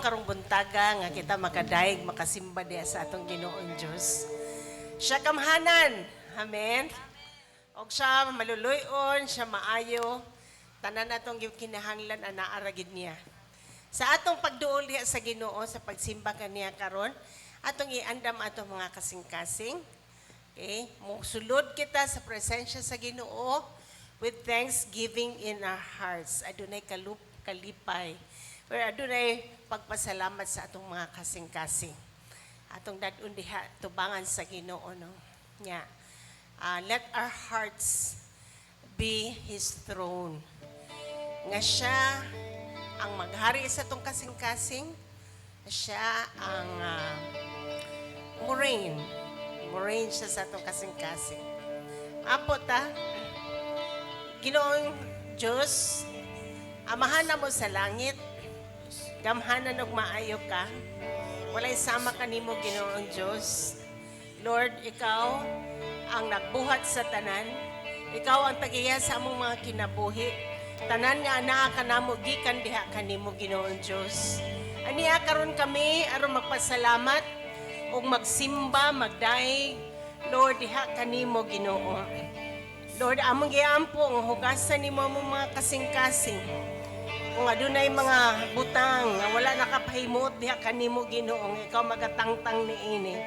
Karong buntaga nga kita makadaig, makasimba diha sa atong Ginoong Dios. Siya kamhanan. Amen. Og siya maluluyon, siya maayo. Tanan atong kinahanglan anaa ra gid niya. Sa atong pagduol diha sa Ginoo sa pagsimba kaniya karon, atong iandam atong mga kasing-kasing. Okay? Mosulod kita sa presensya sa Ginoo with thanksgiving in our hearts. Adunay kalipay. Pero adunay pagpasalamat sa atong mga kasing-kasing. Atong dad-on diha tubangan sa Ginoo, no. Nya. Let our hearts be His throne. Nga siya ang maghari sa atong kasing-kasing, siya ang mo-reign. Mo-reign siya sa atong kasing-kasing. Ampo ta, Ginoong Diyos, Amahan namo sa langit, gamhanan og maayo ka. Walay sama kanimo, Ginoong Diyos. Lord, ikaw ang nagbuhat sa tanan. Ikaw ang tagiya sa among mga kinabuhi. Tanan nga anaa kanamo gikan diha kanimo, Ginoong Dios. Ania karon kami aron magpasalamat ug magsimba, magdaig, Lord, diha kanimo, Ginoo. Lord, among giampo ang hugasan nimo among mga kasing-kasing. Kung adunay mga butang nga wala nakapahimuot diha kanimo, Ginoo, nga ikaw magatangtang niini.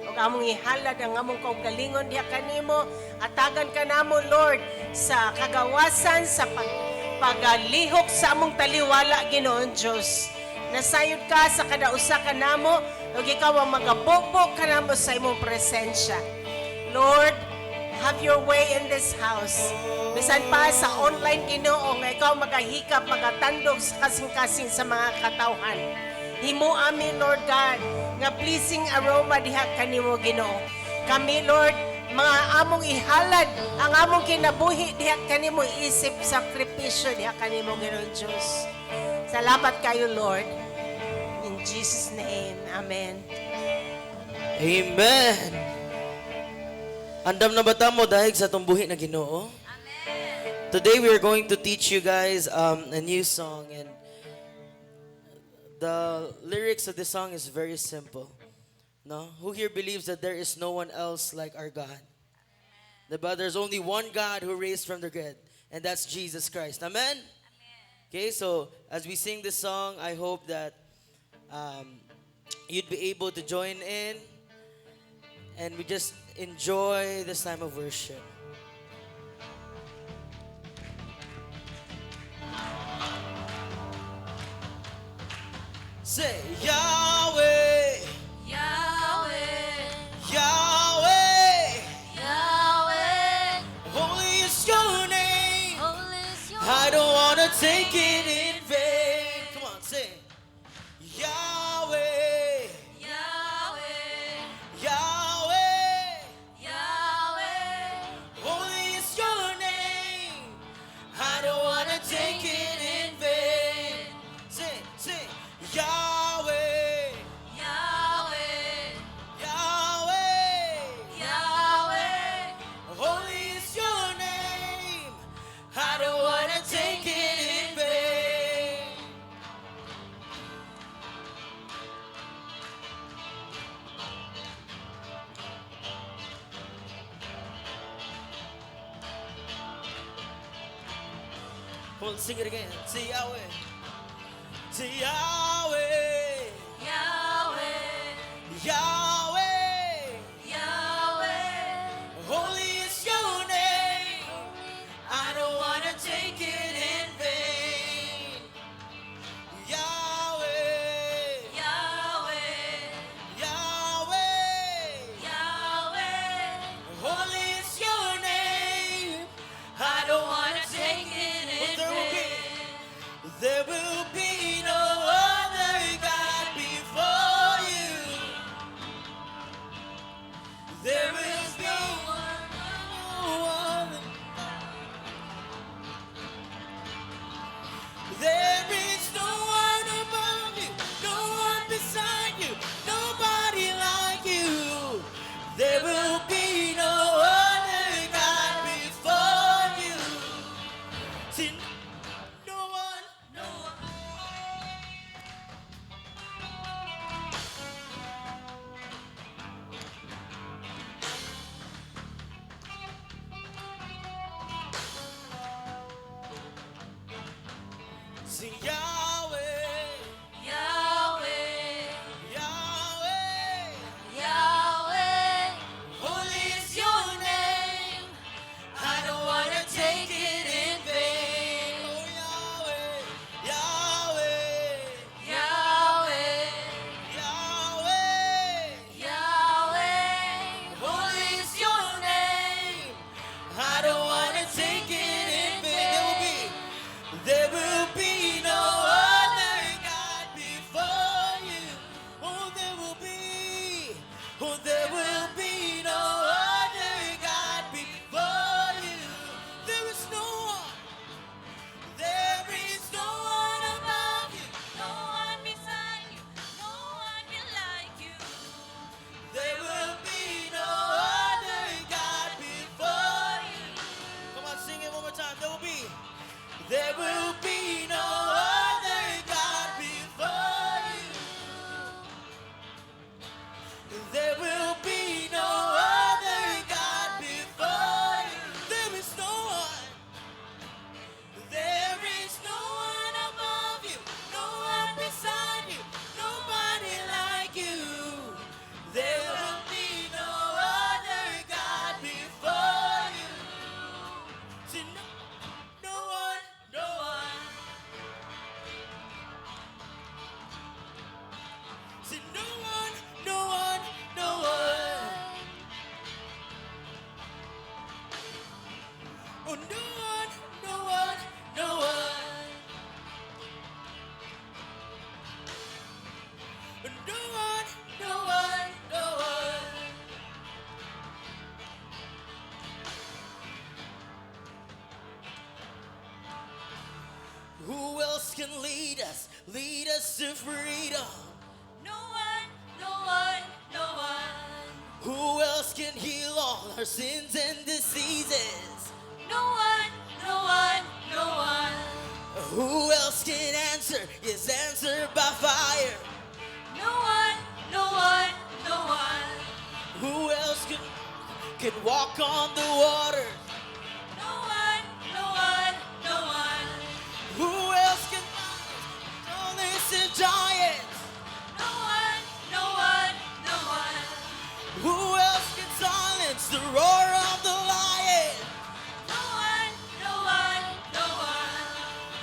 Ug among ihalad ang among kaugalingon diha kanimo, atagan ka namo, Lord, sa kagawasan sa pagalihok sa among taliwala, Ginoong Dios. Nasayod ka sa kada usa ka namo ug ikaw ang magabobo kanamo sa imong presensya. Lord, have your way in this house. Bisan pa sa online, Ginoo, nga ikaw magahikap, magatandog sa kasing-kasing sa mga katawhan. Himo ami, Lord God, nga pleasing aroma diha kanimo, Ginoo. Kami, Lord, mga among ihalad ang among kinabuhi diha kanimo isip sakripisyo diha kanimo, Ginoo Dios. Salamat kayo, Lord. In Jesus' name, amen. Amen. Andam na ba ta modayeg sa atong buhi na Ginoo? Today we are going to teach you guys a new song, and the lyrics of this song is very simple. No? Who here believes that there is no one else like our God? Diba? There's only one God who raised from the dead, and that's Jesus Christ. Amen? Okay, so as we sing this song, I hope that you'd be able to join in and we just enjoy this time of worship. Say, Yahweh, Yahweh, Yahweh, Yahweh, holy is your name. Holy is your I don't wanna take it in vain. Come on, sing. Yahweh, Yahweh, Yahweh, Yahweh, holy is your name. I don't wanna take it in vain. Sing, sing. Yahweh, Yahweh, Yahweh, Yahweh, holy is your name. I don't wanna take it in vain. Come on, sing it again. Say Yahweh. Say Yahweh. Yahweh, Yahweh. Yahweh, Holy is your name. I don't wanna take it in vain. Yahweh. Yahweh, Yahweh. Yahweh, Holy is your name. I don't wanna take it But in there will be, vain. there will be no other Sing Yahweh, Yahweh, Yahweh. Yahweh, Holy is your name. I don't wanna take it in vain. Oh Yahweh, Yahweh, Yahweh, Yahweh. Yahweh, Holy is your name. I don't wanna take it in vain. There will be no other God before you. Oh, oh, there will be no other God before you. There is no one. There is no one above you. No one beside you, no one be like you. There will be no other God before you. Come on, sing it one more time. There will be no other God before you. There will be no other God before you. There is no one. There is no one above you, no one beside you, nobody like you. There will be no other God before you. See, no, no one, no one. See, no one, no one, no one. Oh, no one, no one, no one. No one, no one, no one. Who else can lead us to freedom? No one, no one, no one. Who else can heal all our sins and diseases? No one, no one, no one. Who else can answer? Yes, answer by fire. No one, no one, no one. Who else can walk on the water? No one, no one, no one. Who else can all this giants? No one, no one, no one. Who else can silence the roar of the lion? No one, no one, no one.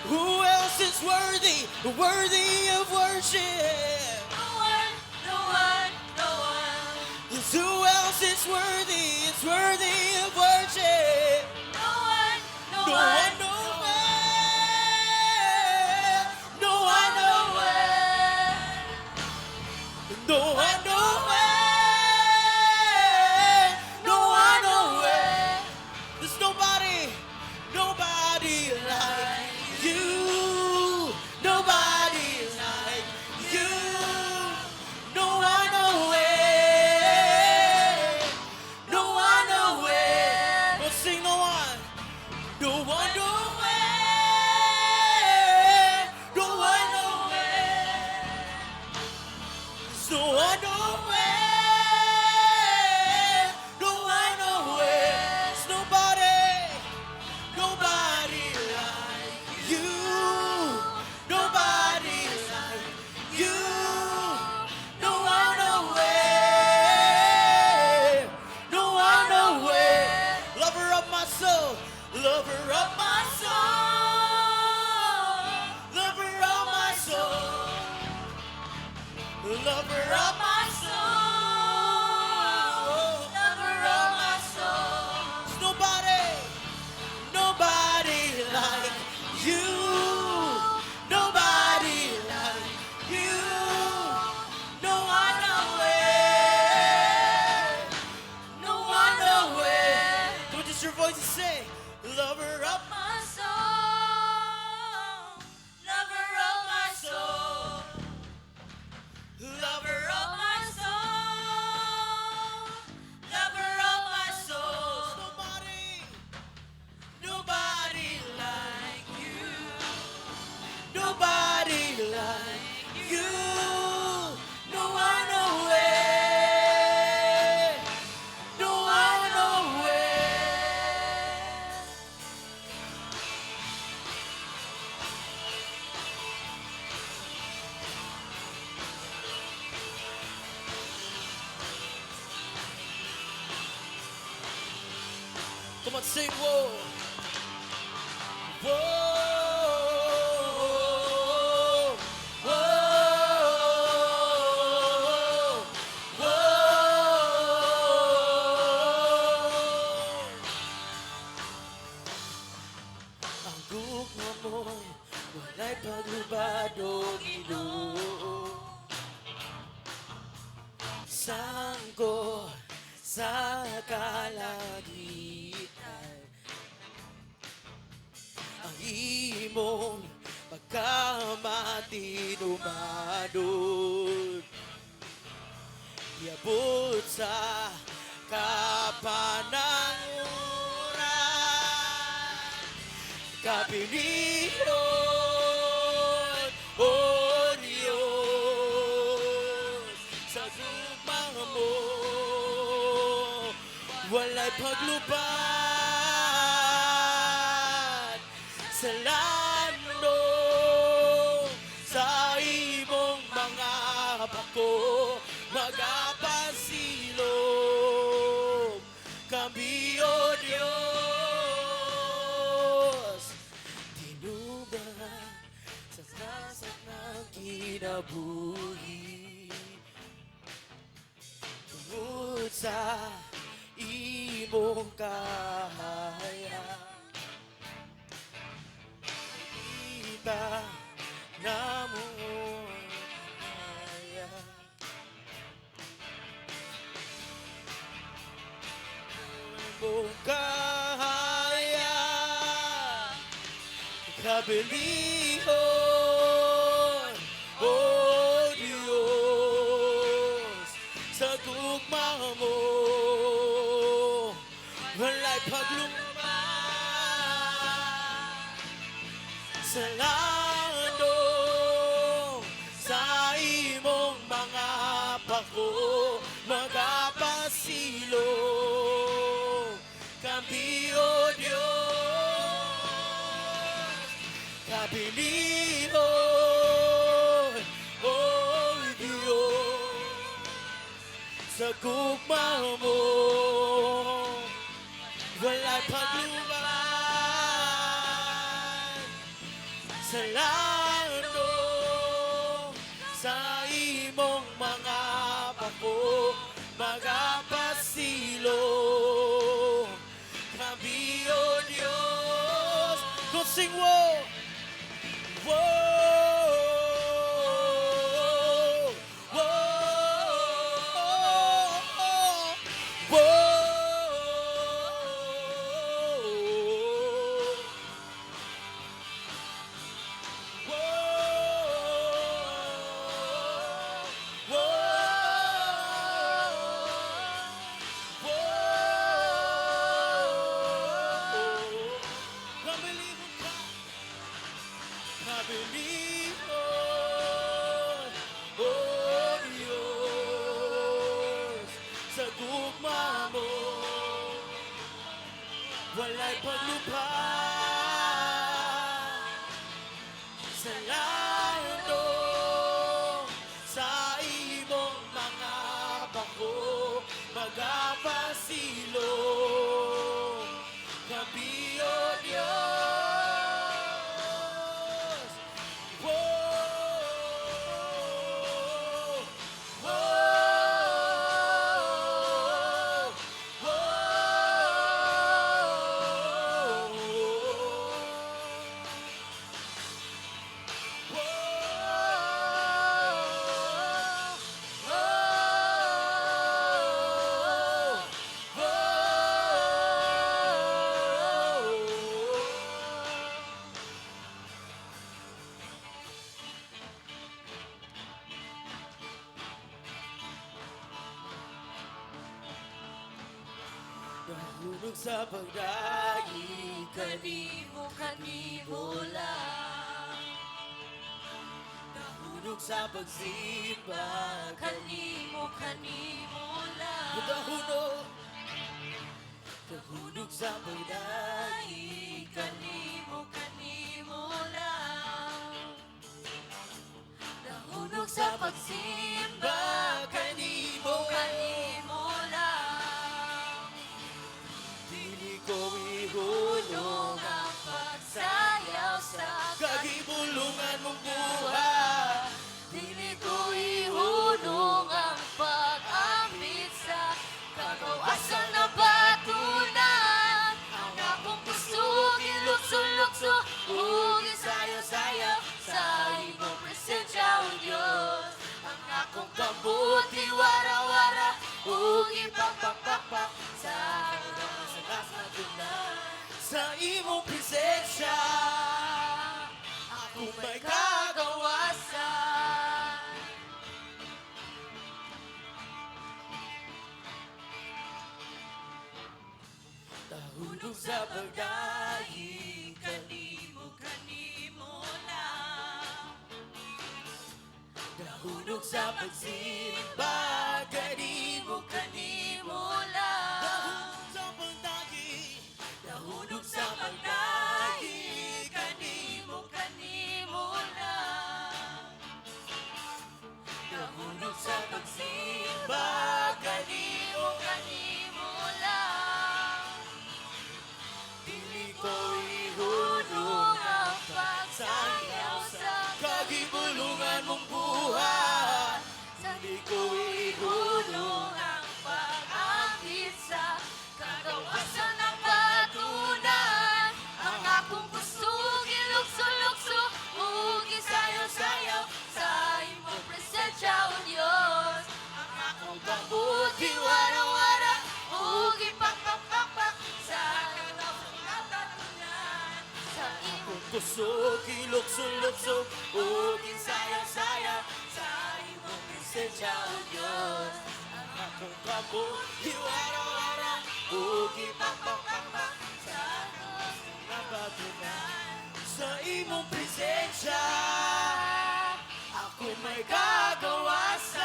Who else is worthy, worthy of worship? No one, no one, no one. Yes, who else is worthy of worship? No one, no No one, one, no one, no one, no one, no one, no one, no one, no one. There's nobody, nobody like you. Nobody like you. No one, no way. No one, no way. We'll sing no one. No one, no way. No one, no way. There's no one, no way. No one, no way. There's nobody, nobody like you. Nobody like you. No one, no way. No one, no way. Lover of my soul. Lover of my soul. Lover of my soul. Lover of my soul. Lover of my soul. There's nobody, nobody like you. Nobody like you. No one, no way. No one, no way. Don't just your voice and say, lover of My soul, lover of my soul, lover of of my soul, lover of my soul. Nobody, nobody like you. Nobody like you. No one, no way. No one, no way. Come on, sing, whoa. Whoa, whoa, whoa. Ang gugma mo walay paglubad o Ginoo. Sangko sa kalagitan, ang imong pagkamatinumanon iabot sa kapananguran. Kabilihon, O Diyos, sa gugma mo walay paglubad sa landong sa imong mga pako magapasilong kami, O Diyos. Tinubay sa nasag ng kinabuhi tungod sa imong kahayag, kita namo kaya. Imong kahayag, kabilihon, O Diyos, sa gugma mo walay paglumad sa landong sa imong mga pako magapasilong kami, O Diyos. Kabilihon, O Diyos, sa gugma mo walay paglubad sa landong sa imong mga pako magapasilong kami, O Diyos. Go sing, whoa! Whoa! Whoa! Whoa! Whoa! Whoa! Whoa! Kabilihon ka, kabilihon, O Diyos, sa gugma mo walay paglubad sa landong sa imong mga pako magapasilong kami, O Diyos. Whoa! Whoa! Whoa! Whoa! Whoa! Nahulog sa pagdaig. Kanimo, kanimo lang. Nahulog sa pagsimba. Kanimo, kanimo lang. Nahulog. Nahulog sa pagdaig. Kanimo, kanimo lang. Nahulog sa pagsimba. Kanimo. Kanimo lang. Dili ko kamot hiwara-wara ug ipakpakpakpak sa sa sa imong presensya ako may kagawasan. Nahulog sa pagdahig. Kanimo, kanimo lang. Nahulog sa pagsimba. Kanimo, Kanimo lang. Nahulog sa pagdahig. Nahulog sa pagdahig. Kanimo, kanimo lang. Nahulog sa pagsimba. Kanimo, Kanimo lang. Dili ko ihunong Ang pagsayaw sa kagibulungan mong buhat. Sa Di ko ihunong ang pag-akit sa kagawasan ng patunan. Ang akong kusog, ilukso-lukso, ug isayaw-sayaw sa imong presensya, O Diyos. Ang akong kamot, hiwara-wara, ug ipakpakpakpak sa kagawasan ng patunan. Sa imong Kusog, ilukso-lukso, ug isayaw-sayaw sa imong presensya, O Diyos. Ang akong kamot, hiwara-wara, ug ipakpakpakpak sa napatunan. Sa imong presensya, ako may kagawasan.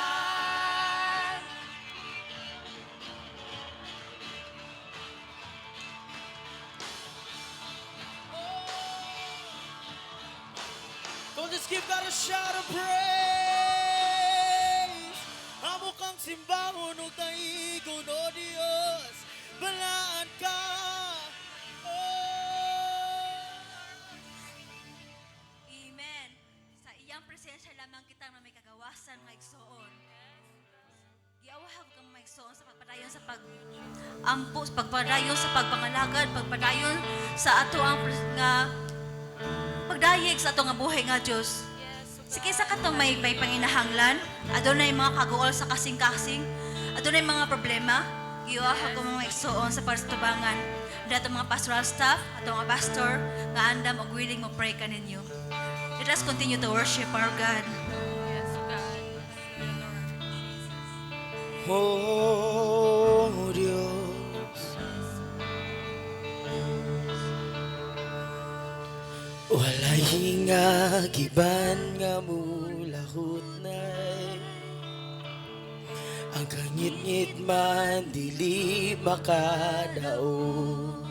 Don't just give God a shout of praise. Amo kang simbahon ug taigon, O Dios. Balaan ka. Oh. Amen. Sa iyang presensya lamang kita na may kagawasan mga igsoon. Giawahag kang mga igsoon sa pagpadayon sa pag ampo, sa pagpadayon sa pagpangalagad, pagpadayon sa ato ang nga pagdayeg sa ato nga buhay nga Dios. Sige sa katong may panginahanglan, adunay mga kaguol sa kasing-kasing, adunay mga problema, giwahag ko mga igsoon sa parstubangan. Dato mga pastoral staff, ato mga pastor, nga andam og willing mo pray kaninyo. Let us continue to worship our God. Yes, God. Lord Jesus. Oh Dios, walay hingag iban nga mulahot nay. Ang kangitngit man dili makadaog.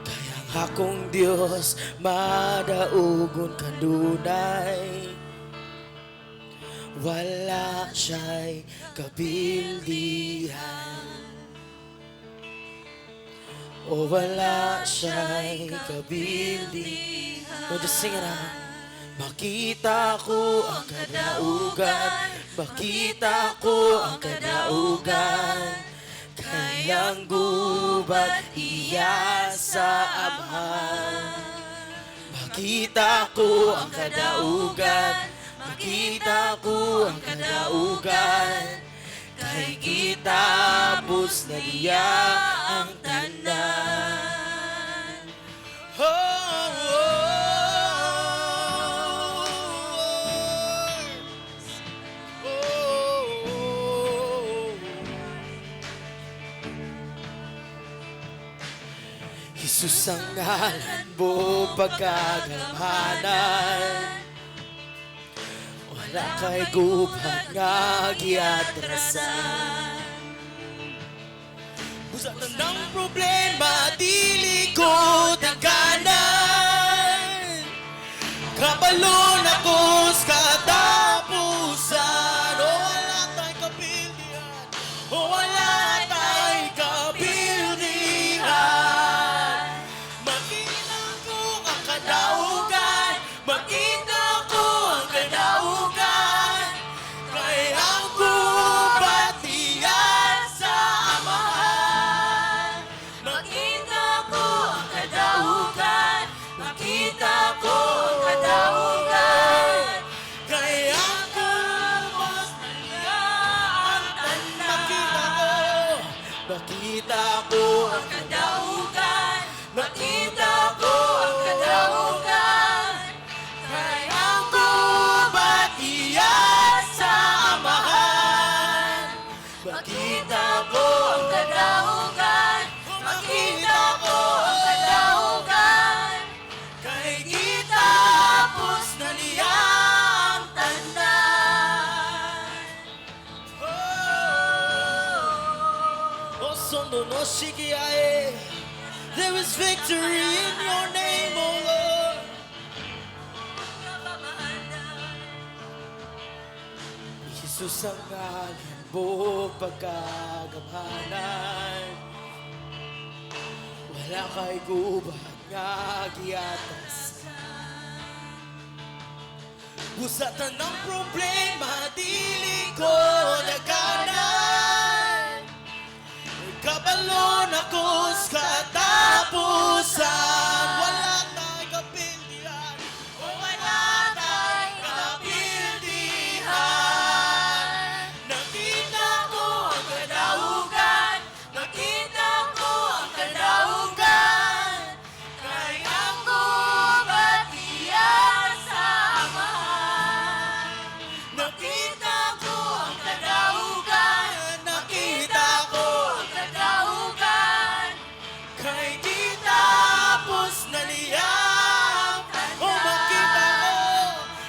Kaya ang akong Diyos madaugon kanunay. Wala siya'y kabildihan. O wala siya'y kabildihan. Oh, just sing it out. Makita ko ang kadaugan. Makita ko ang kadaugan. Kayang gubat iya sa Amahan. Makita ko ang kadaugan. Makita ko ang kadaugan. Kay gitapos na niya ang tanan. Oh. Jesus ang ngalan mo pagkagamhanan. Wala kay gubat nga giatrasan. Busa ng problema, dili ko taganan. Kabalo na ko sa katapusan. O wala tay kabildihan. O wala tay kabildihan. Makita ko ang kadaugan. Makita ko ang kadaugan. Kay ang gubat diyan sa Amahan. Makita ko ang kadaugan. Makita ko ang kadaugan. Makita ko Ang kadaugan, Makita ko ang kadaugan, kay gitapos na niya ang tanan. Oh, sondo no shikiae. There is victory in your name, oh Lord. Jesus ang ngalan mo pagkagamhanan. Wala kay gubat nga giatas. Busa tanang problema, dili ko naganan. Kabalon ako sa katapusan. Wala tay kapildihan. Wala tay kapildihan. Nakita ko ang kadaugan. Makita ko ang kadaugan, Kay ang gubat iya sa Amahan. Nakita ko ang Kadaugan, Nakita ko ang kadaugan, kay gitapos na niya. Oh, makita ko,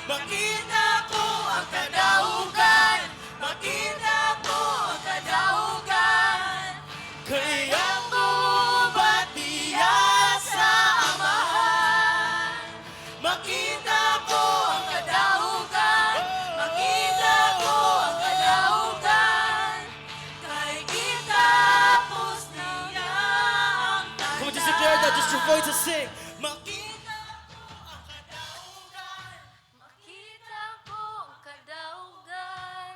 makita ko ang kadaugan, makita ko ang kadaugan, kay ang gubat niya sa Amahan. Makita ko Ang kadaugan, makita ko ang kadaugan, kay gitapos niya ang Come on, just declare that, just your voice to sing. Makita ko ang kadaugan. Makita ko ang kadaugan,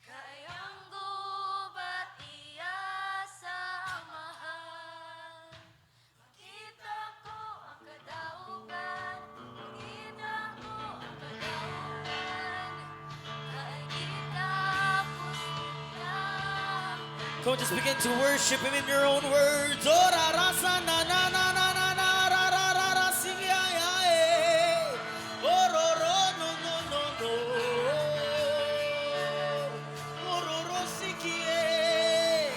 kay ang gubat iya sa Amahan. Makita ko ang kadaugan, makita ko ang kadaugan, kay gitapos niya ang Come on, just begin to worship Him in your own words. Oh, ra, ra, sa, na, na, na, na, na, na, ra, ra, ra, ra, sing, ya, ya, eh. Oh, ro, ro, no, no, no, no. Oh, ro, ro, siki, eh.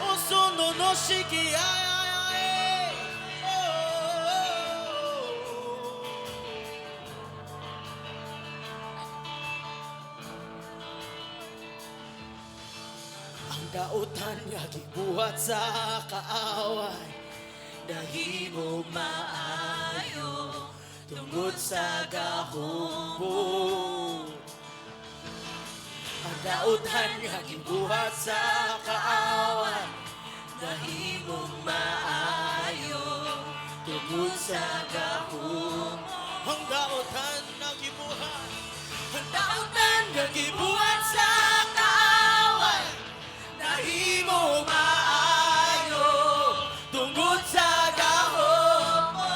Oh, so, no, no, shiki, ya, ya, ya, eh. Oh, oh, oh, oh. Ang dautan nga gibuhat sa kaaway nahimong maayo tungod sa gahom mo. Ang dautan nga gibuhat sa kaaway nahimong maayo tungod sa gahom. Ang dautan nga gibuhat, ang dautan nga gibuhat sa kaaway nahimo maayo tungod sa gahom mo.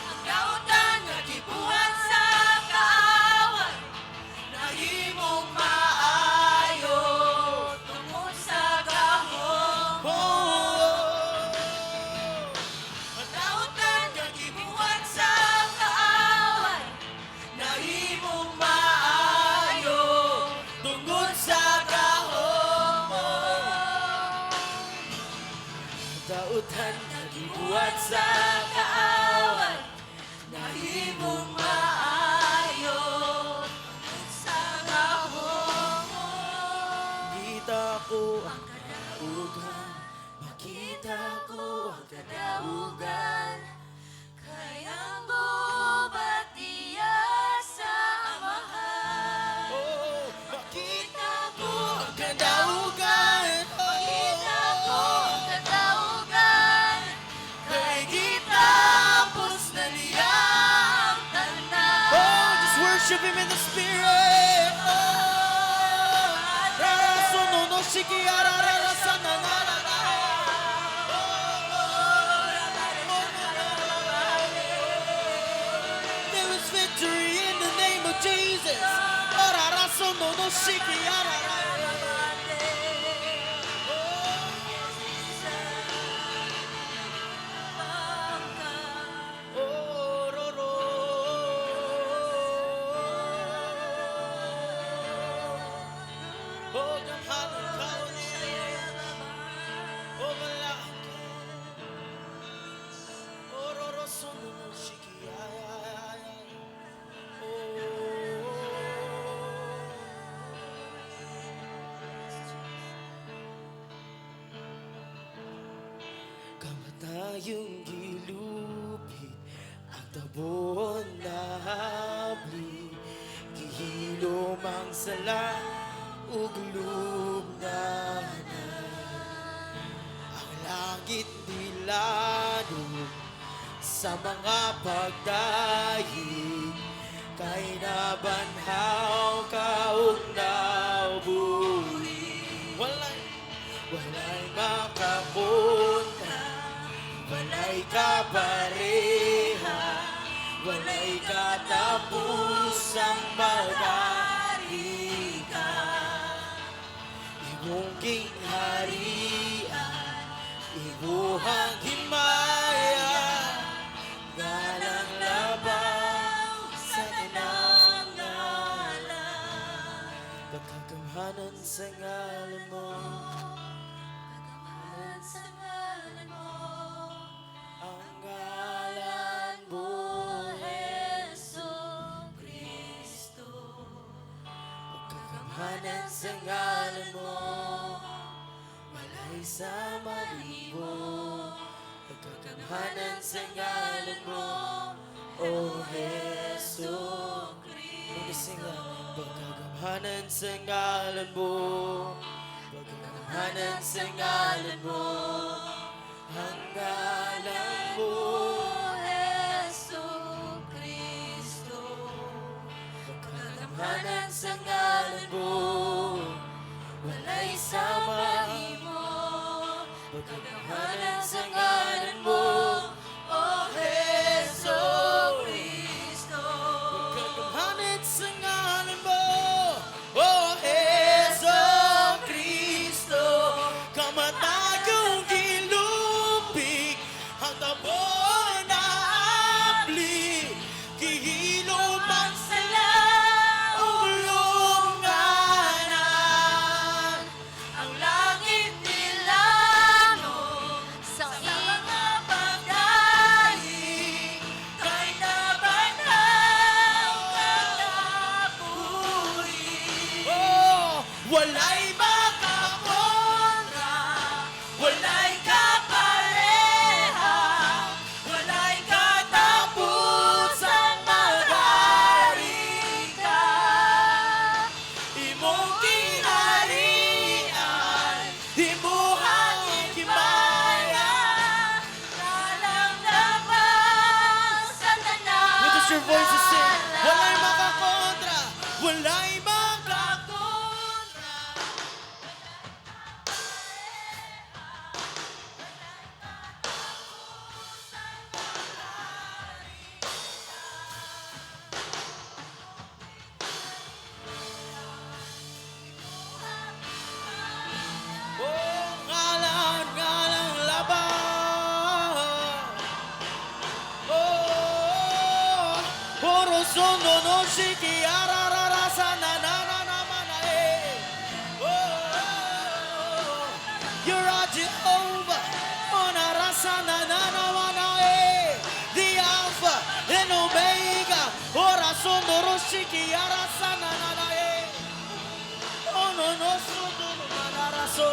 Ang dautan nga gibuhat sa kaaway, Nahimo maayo tungod sa gahom. Oh. Ang dautan nga gibuhat sa kaaway, Nahimo maayo tungod sa gahom mo. Dautan nga gibuhat sa kaaway, nahimong maayo sa gahom mo. Makita ko ang kadaugan. Makita ko ang Kadaugan, kay ang gubat iya sa Amahan. Oh, makita ko ang kadaugan. Makita ko ang kadaugan, Kay gitapos na niya ang tanan. Oh, just worship Him in the Spirit. Oh, ra ra so no no shiki ra ra ra sa na na na na. There is victory in the name of Jesus. Oh, ra ra so no no shiki ra ra. Oh, ro ro. Oh, gamhanan ka, O Diyos. Oh, balaan ka. Oh, roro, sono, no, shiki, ay, ay, ay, ay. Oh. Kamatayong gilupit, ang tabon nabli, gihilom ang sala ug lubnganan. Ang langit nilanog sa mga pagdayeg, kay nabanhaw ka ug nabuhi. Walay, walay makapunta, walay kapareha, walay katapusang maghari ka. Imong gingharian, imuhang himaya, ngalang labaw sa tanang ngalan. Pagkagamhanan sa ngalan mo. Kagamhanan sa ngalan mo. Ang ngalan mo, Hesu Kristo. Pagkagamhanan sa ngalan mo, walay sama nimo. Pagkagamhanan sa ngalan mo, O Hesu Kristo. Pagkagamhanan sa ngalan mo, pagkagamhanan sa ngalan mo, ang ngalan mo, Hesu Kristo. Pagkagamhanan sa ngalan mo, walay sama Nimo. Pagkagamhanan sa ngalan mo, O Hesu Kristo. Pagkagamhanan sa ngalan mo, O Hesu Kristo. Kamatayong gilupik, ang tabon na abli, gihilom ang Sala ug lubnganan. ang langit nilanog sa mga pagdayeg, kay nabanhaw ka nabuhi. Oh, walay makakontra, walay kapareha, walay katapusang maghari ka. Imong gingharian, imuhang himaya, Ngalang labaw sa tanan. Lift your voices, sing. Walay makakontra, walay makakontra. Oh, ngalan, ngalang labaw. Oh, oro sono no shiki ararara sa na na na na ma na eh. Oh, you're a Jehovah, onarasa na na na ma na eh. The Alpha and Omega, ora sono ro shiki arasa na na na eh. Oh no no sono no manaraso.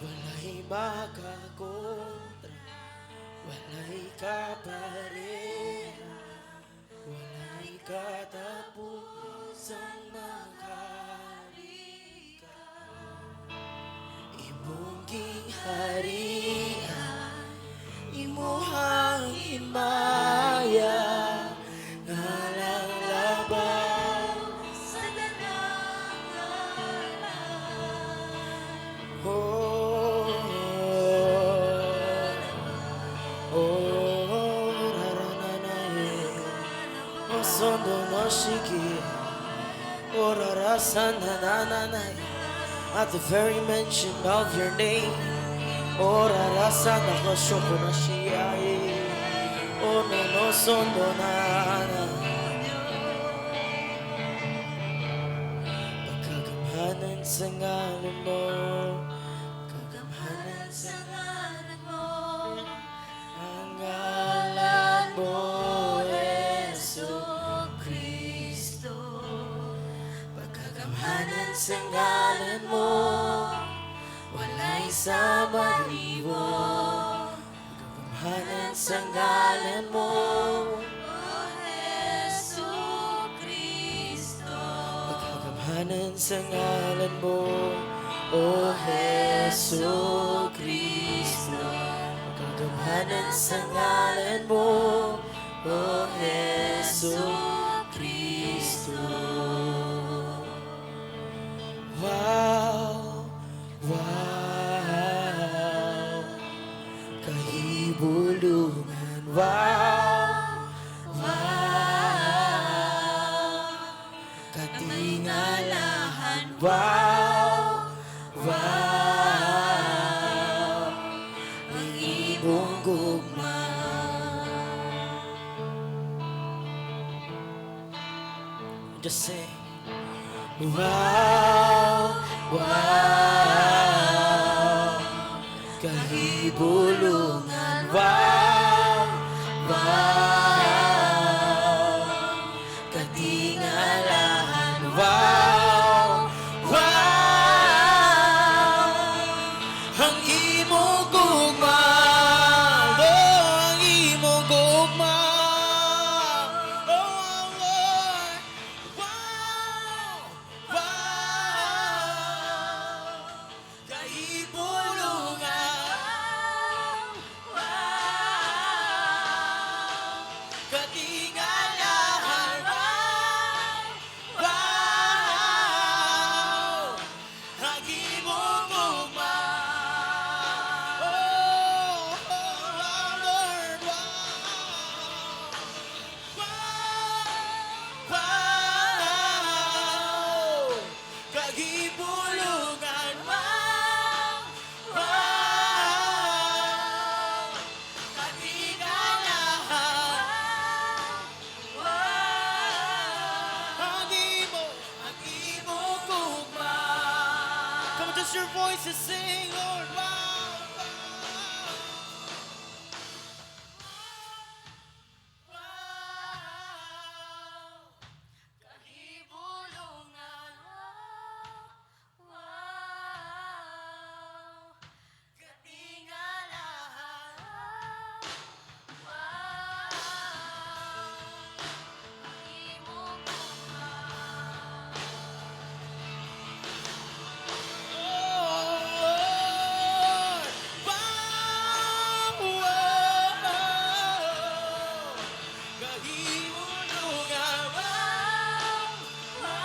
Walay makakontra, walay kapareha, walay katapusang maghari ka. Imong gingharian, imuhang himaya, ngalang labaw Sa tanang ngalan. Oh, ra, ra, na, na, eh. Oh, sondo no shiki. Oh, ra, ra, sa, na, na, na, na. At the very mention of your name, oh, ra, ra, sa, na, ko, shoko, na, shi, ai. Oh, no, no, sondo, na, na. Sa ngalan mo. Kagamhanan Sa ngalan mo. Ang ngalan mo, Hesu Kristo. Pagkagamhanan sa ngalan mo, wala'y sama nimo. Pagkagamhanan sa ngalan mo. O Hesu Kristo. Pagkagamhanan sa ngalan mo, O Hesu Kristo. Pagkagamhanan sa ngalan mo, O Hesu Kristo. Wow, kahibulungan. Wow, katingalahan. Wow, ang imong gugma. Just say, Wow, kahibulungan. Wow, katingalahan. Wow, ang imong gugma. Oh, ang imong gugma. Oh, Lord. Wow, kahibulungan. Wow, katingalahan. Wow, ang imong gugma. Oh, Lord, wow, kahibulungan. Wow, katingalahan. Ang imong gugma. Come on, just your voices sing, Lord. Wow. Wow. Kahibulungan. Wow. Katingalahan. Wow. Ang imong gugma. Oh, Lord. Wow. Kahibulungan. Wow.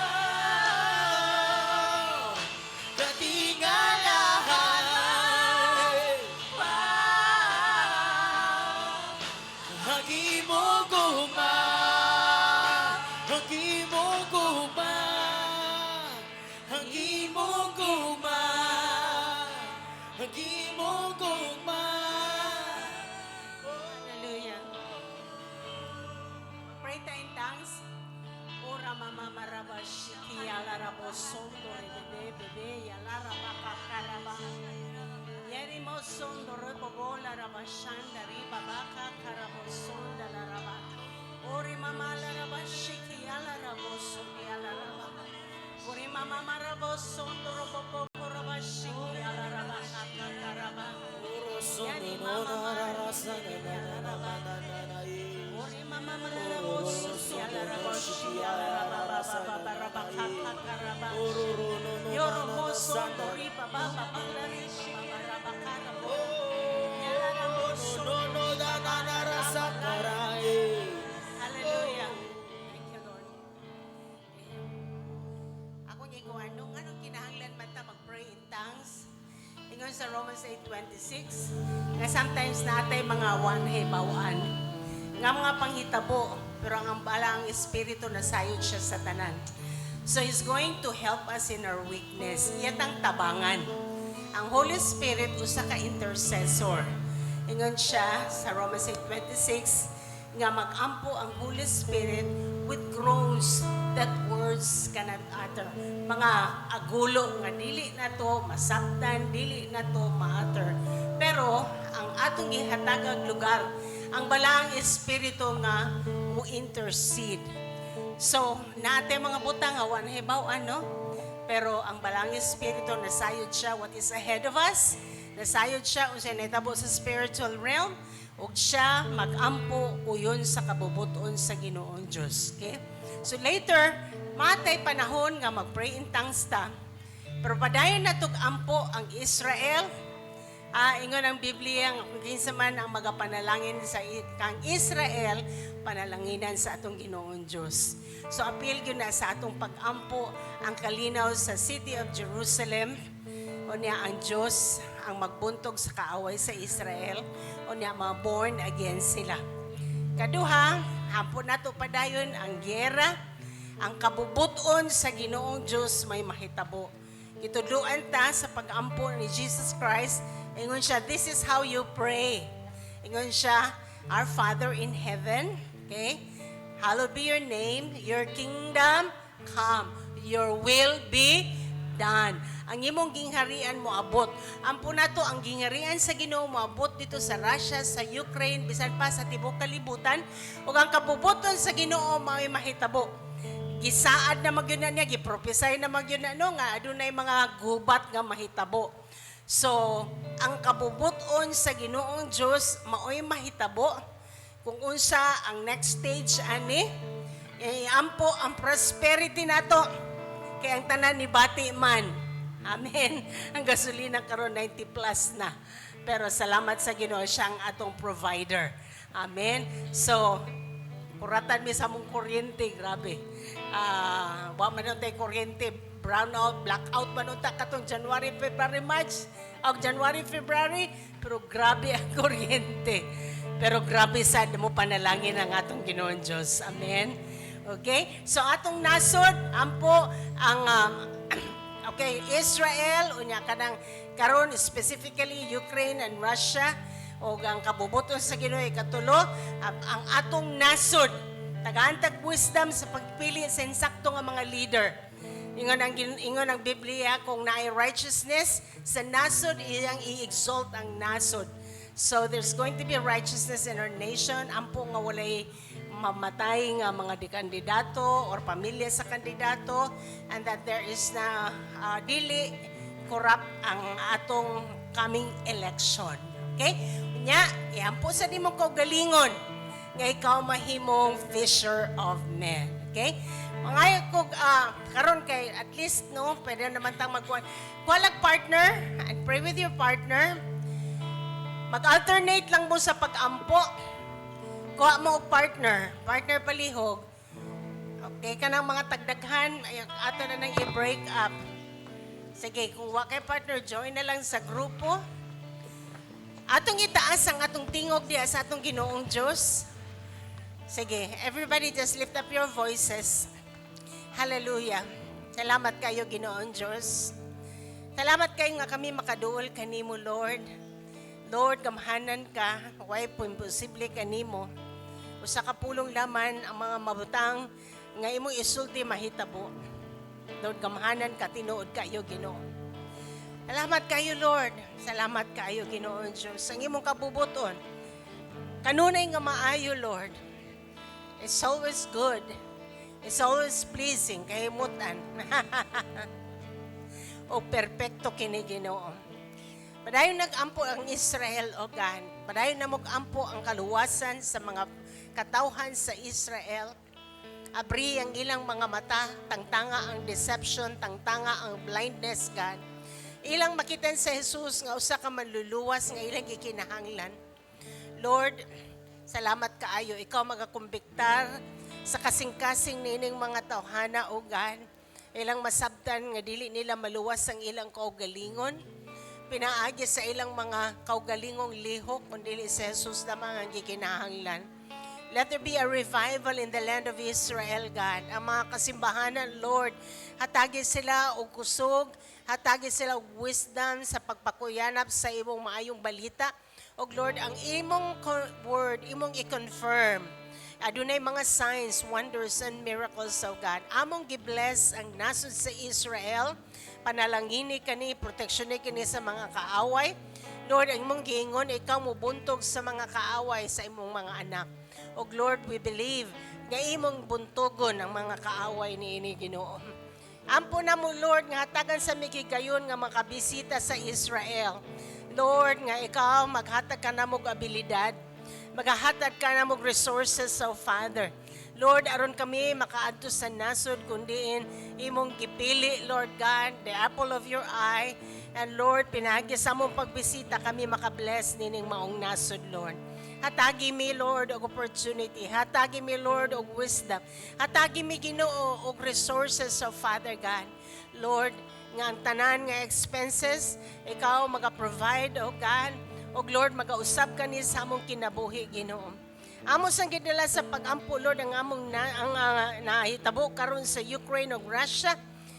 Katingalahan. Wow. Ang imong gugma, ang imong gugma, ang imong gugma, ang imong gugma. Hallelujah. Pray tayo in tongues. Ora mama maraba shiki alara bosondo rebebe bebe yalara baka karaba. Yeri mo sondo rebo la raba shanda riba baka karabo sonda la raba. Ori mama la raba shiki alara bosondo yalara baka. Ori mama marabo sondo robo boko raba shiki alara baka karaba. Yani mama maraba. Ori mama marabo sondo yalara boshi yalara baba baba raba kaka karaba. Yoro mo sondo riba baba baba riba baba raba karabo. Yalara mo sondo. Hallelujah. Thank you, Lord. Ako nga ko anong kinahanglan man ta mag-pray in tongues? Ingon sa Romans 8:26, nga sometimes natay mga wan hibaw-an. Nga mga panghitabo, pero ang balaang espiritu na sayod siya sa tanan. So He's going to help us in our weakness. Iyatang tabangan. Ang Holy Spirit usa ka intercessor. Ingon siya sa Romans 8:26 nga mag-ampo ang Holy Spirit. with groans that words cannot utter. Mga agulo nga dili na to masabtan, dili na to ma-utter. Pero ang atong gihatagag lugar ang Balaang Espiritu nga mo intercede. So, naate mga butang nga wa nahibaw-an, no? Pero ang Balaang Espiritu, nasayod siya what is ahead of us. Nasayod siya unsay nahitabo sa spiritual realm ug siya magampo uyon sa kabubuton sa Ginoong Dios. Okay? So later, matay panahon nga mag-pray in tongues ta. Pero padayon na tug ampo ang Israel. Ingon ang Biblia nga kung kinsa man ang magapanalangin sa kang Israel, panalanginan sa atong Ginoong Dios. So apil gyud na sa atong pagampo ang kalinaw sa city of Jerusalem. Unya ang Dios ang magbuntog sa kaaway sa Israel. Unya ma-born again sila. Kaduha, ampo nato padayon ang gyera, ang kabubuton sa Ginoong Dios may mahitabo. Gitudloan ta sa pag-ampo ni Jesus Christ. Ingon siya, "This is how you pray." Ingon siya, "Our Father in heaven," okay? "Hallowed be your name, your kingdom come, your will be done." Ang imong gingharian mo abot. Ampo nato ang gingharian sa Ginoo moabot dito sa Russia, sa Ukraine, bisan pa sa tibuok kalibutan, ug ang kabubuton sa Ginoo mao'y mahitabo. Gisaad na magyud na niya, giprophesy na magyud na, no, nga adunay mga gubat nga mahitabo. So, ang kabubuton sa Ginoong Dios mao'y mahitabo. Kung unsa ang next stage ani, ampo ang prosperity nato. Kay ang tanan ni bati man. Amen. Ang gasolina karon 90 plus na. Pero salamat sa Ginoo, siya ang atong provider. Amen. So, kuratan mi sa among kuryente, grabe. Wa man tay kuryente, brown out, blackout man unta katong January, February, March, og January, February, pero grabe ang kuryente. Pero grabe sad mo panalangin ang atong Ginoong Diyos. Amen. Okay? So atong nasod, ampo ang okay, Israel, unya kanang karon specifically Ukraine and Russia ug ang kabubuton sa Ginoo. Ikatulo, ang atong nasod, tagaan tag wisdom sa pagpili sa insakto nga mga leader. Ingon ang Biblia, kung naay righteousness sa nasod, iyang i-exalt ang nasod. So there's going to be righteousness in our nation. Ampo nga walay mamatay nga mga di kandidato or pamilya sa kandidato and that there is na dili corrupt ang atong coming election. Okay? Nya, iampo sa nimong kaugalingon nga ikaw mahimong fisher of men. Okay? Mangayo ko karon kay at least, no, pwede naman tang magkuan. Kuha partner and pray with your partner. Mag-alternate lang mo sa pag-ampo. Kuha mo og partner, partner palihog. Okay, kanang mga tagdaghan, ay, ato na nang i-break up. Sige, kung wa kay partner, join na lang sa grupo. Atong itaas ang atong tingog diya sa atong Ginoong Diyos. Sige, everybody just lift up your voices. Hallelujah. Salamat kayo, Ginoong Diyos. Salamat kayo nga kami makaduol kanimo, Lord. Lord, gamhanan ka, way po imposible kanimo. Usa ka pulong laman ang mga mabutang nga imong isulti mahitabo. Lord, gamhanan ka, tinuod kayo, Ginoo. Salamat kayo, Lord. Salamat kayo, Ginoong Diyos. Ang imong kabubuton, kanunay nga maayo, Lord. It's always good. It's always pleasing kay mutan. O perpekto kini, Ginoo. Padayon nag-ampo ang Israel, O God. Padayon na ampo ang kaluwasan sa mga katawhan sa Israel. Abri ang ilang mga mata, tangtanga ang deception, tangtanga ang blindness, God. Ilang makita sa Jesus nga usa ka manluluwas nga ilang gikinahanglan. Lord, salamat kaayo. Ikaw magakumbiktar sa kasing-kasing nining mga tawhana, O God. Ilang masabtan nga dili nila maluwas ang ilang kaugalingon. Pinaagi sa ilang mga kaugalingong lihok, kung dili si Jesus lamang ang gikinahanglan. Let there be a revival in the land of Israel, God. Ang mga kasimbahanan, Lord, hatagi sila og kusog, hatagi sila og wisdom sa pagpakuyanap sa imong maayong balita. Og Lord, ang imong word, imong i-confirm. Adunay mga signs, wonders, and miracles, O God. Among gibless ang nasod sa Israel. Panalangini kani, proteksyon kini sa mga kaaway. Lord, ang imong giingon, ikaw mobuntog sa mga kaaway sa imong mga anak. O Lord, we believe nga imong buntogon ang mga kaaway niini, Ginoo. Ampo namo, Lord, nga hatagan sa mi higayon nga makabisita sa Israel. Lord, nga ikaw maghatag ka namo og abilidad, magahatag ka namo og resources, O Father. Lord, aron kami makaadto sa nasod kundiin imong gipili, Lord God, the apple of your eye. And Lord, pinaagi sa among pagbisita kami makabless nining maong nasod, Lord. Hatagi mi, Lord, og opportunity. Hatagi mi, Lord, og wisdom. Hatagi mi, Ginoo, og resources of Father God. Lord, nga ang tanan nga expenses, ikaw maga-provide, O God. Og Lord, magausab kani sa among kinabuhi, Ginoo. Amo sang gidala sa pagampo, Lord, ang among na, ang nahitabo karon sa Ukraine ug Russia.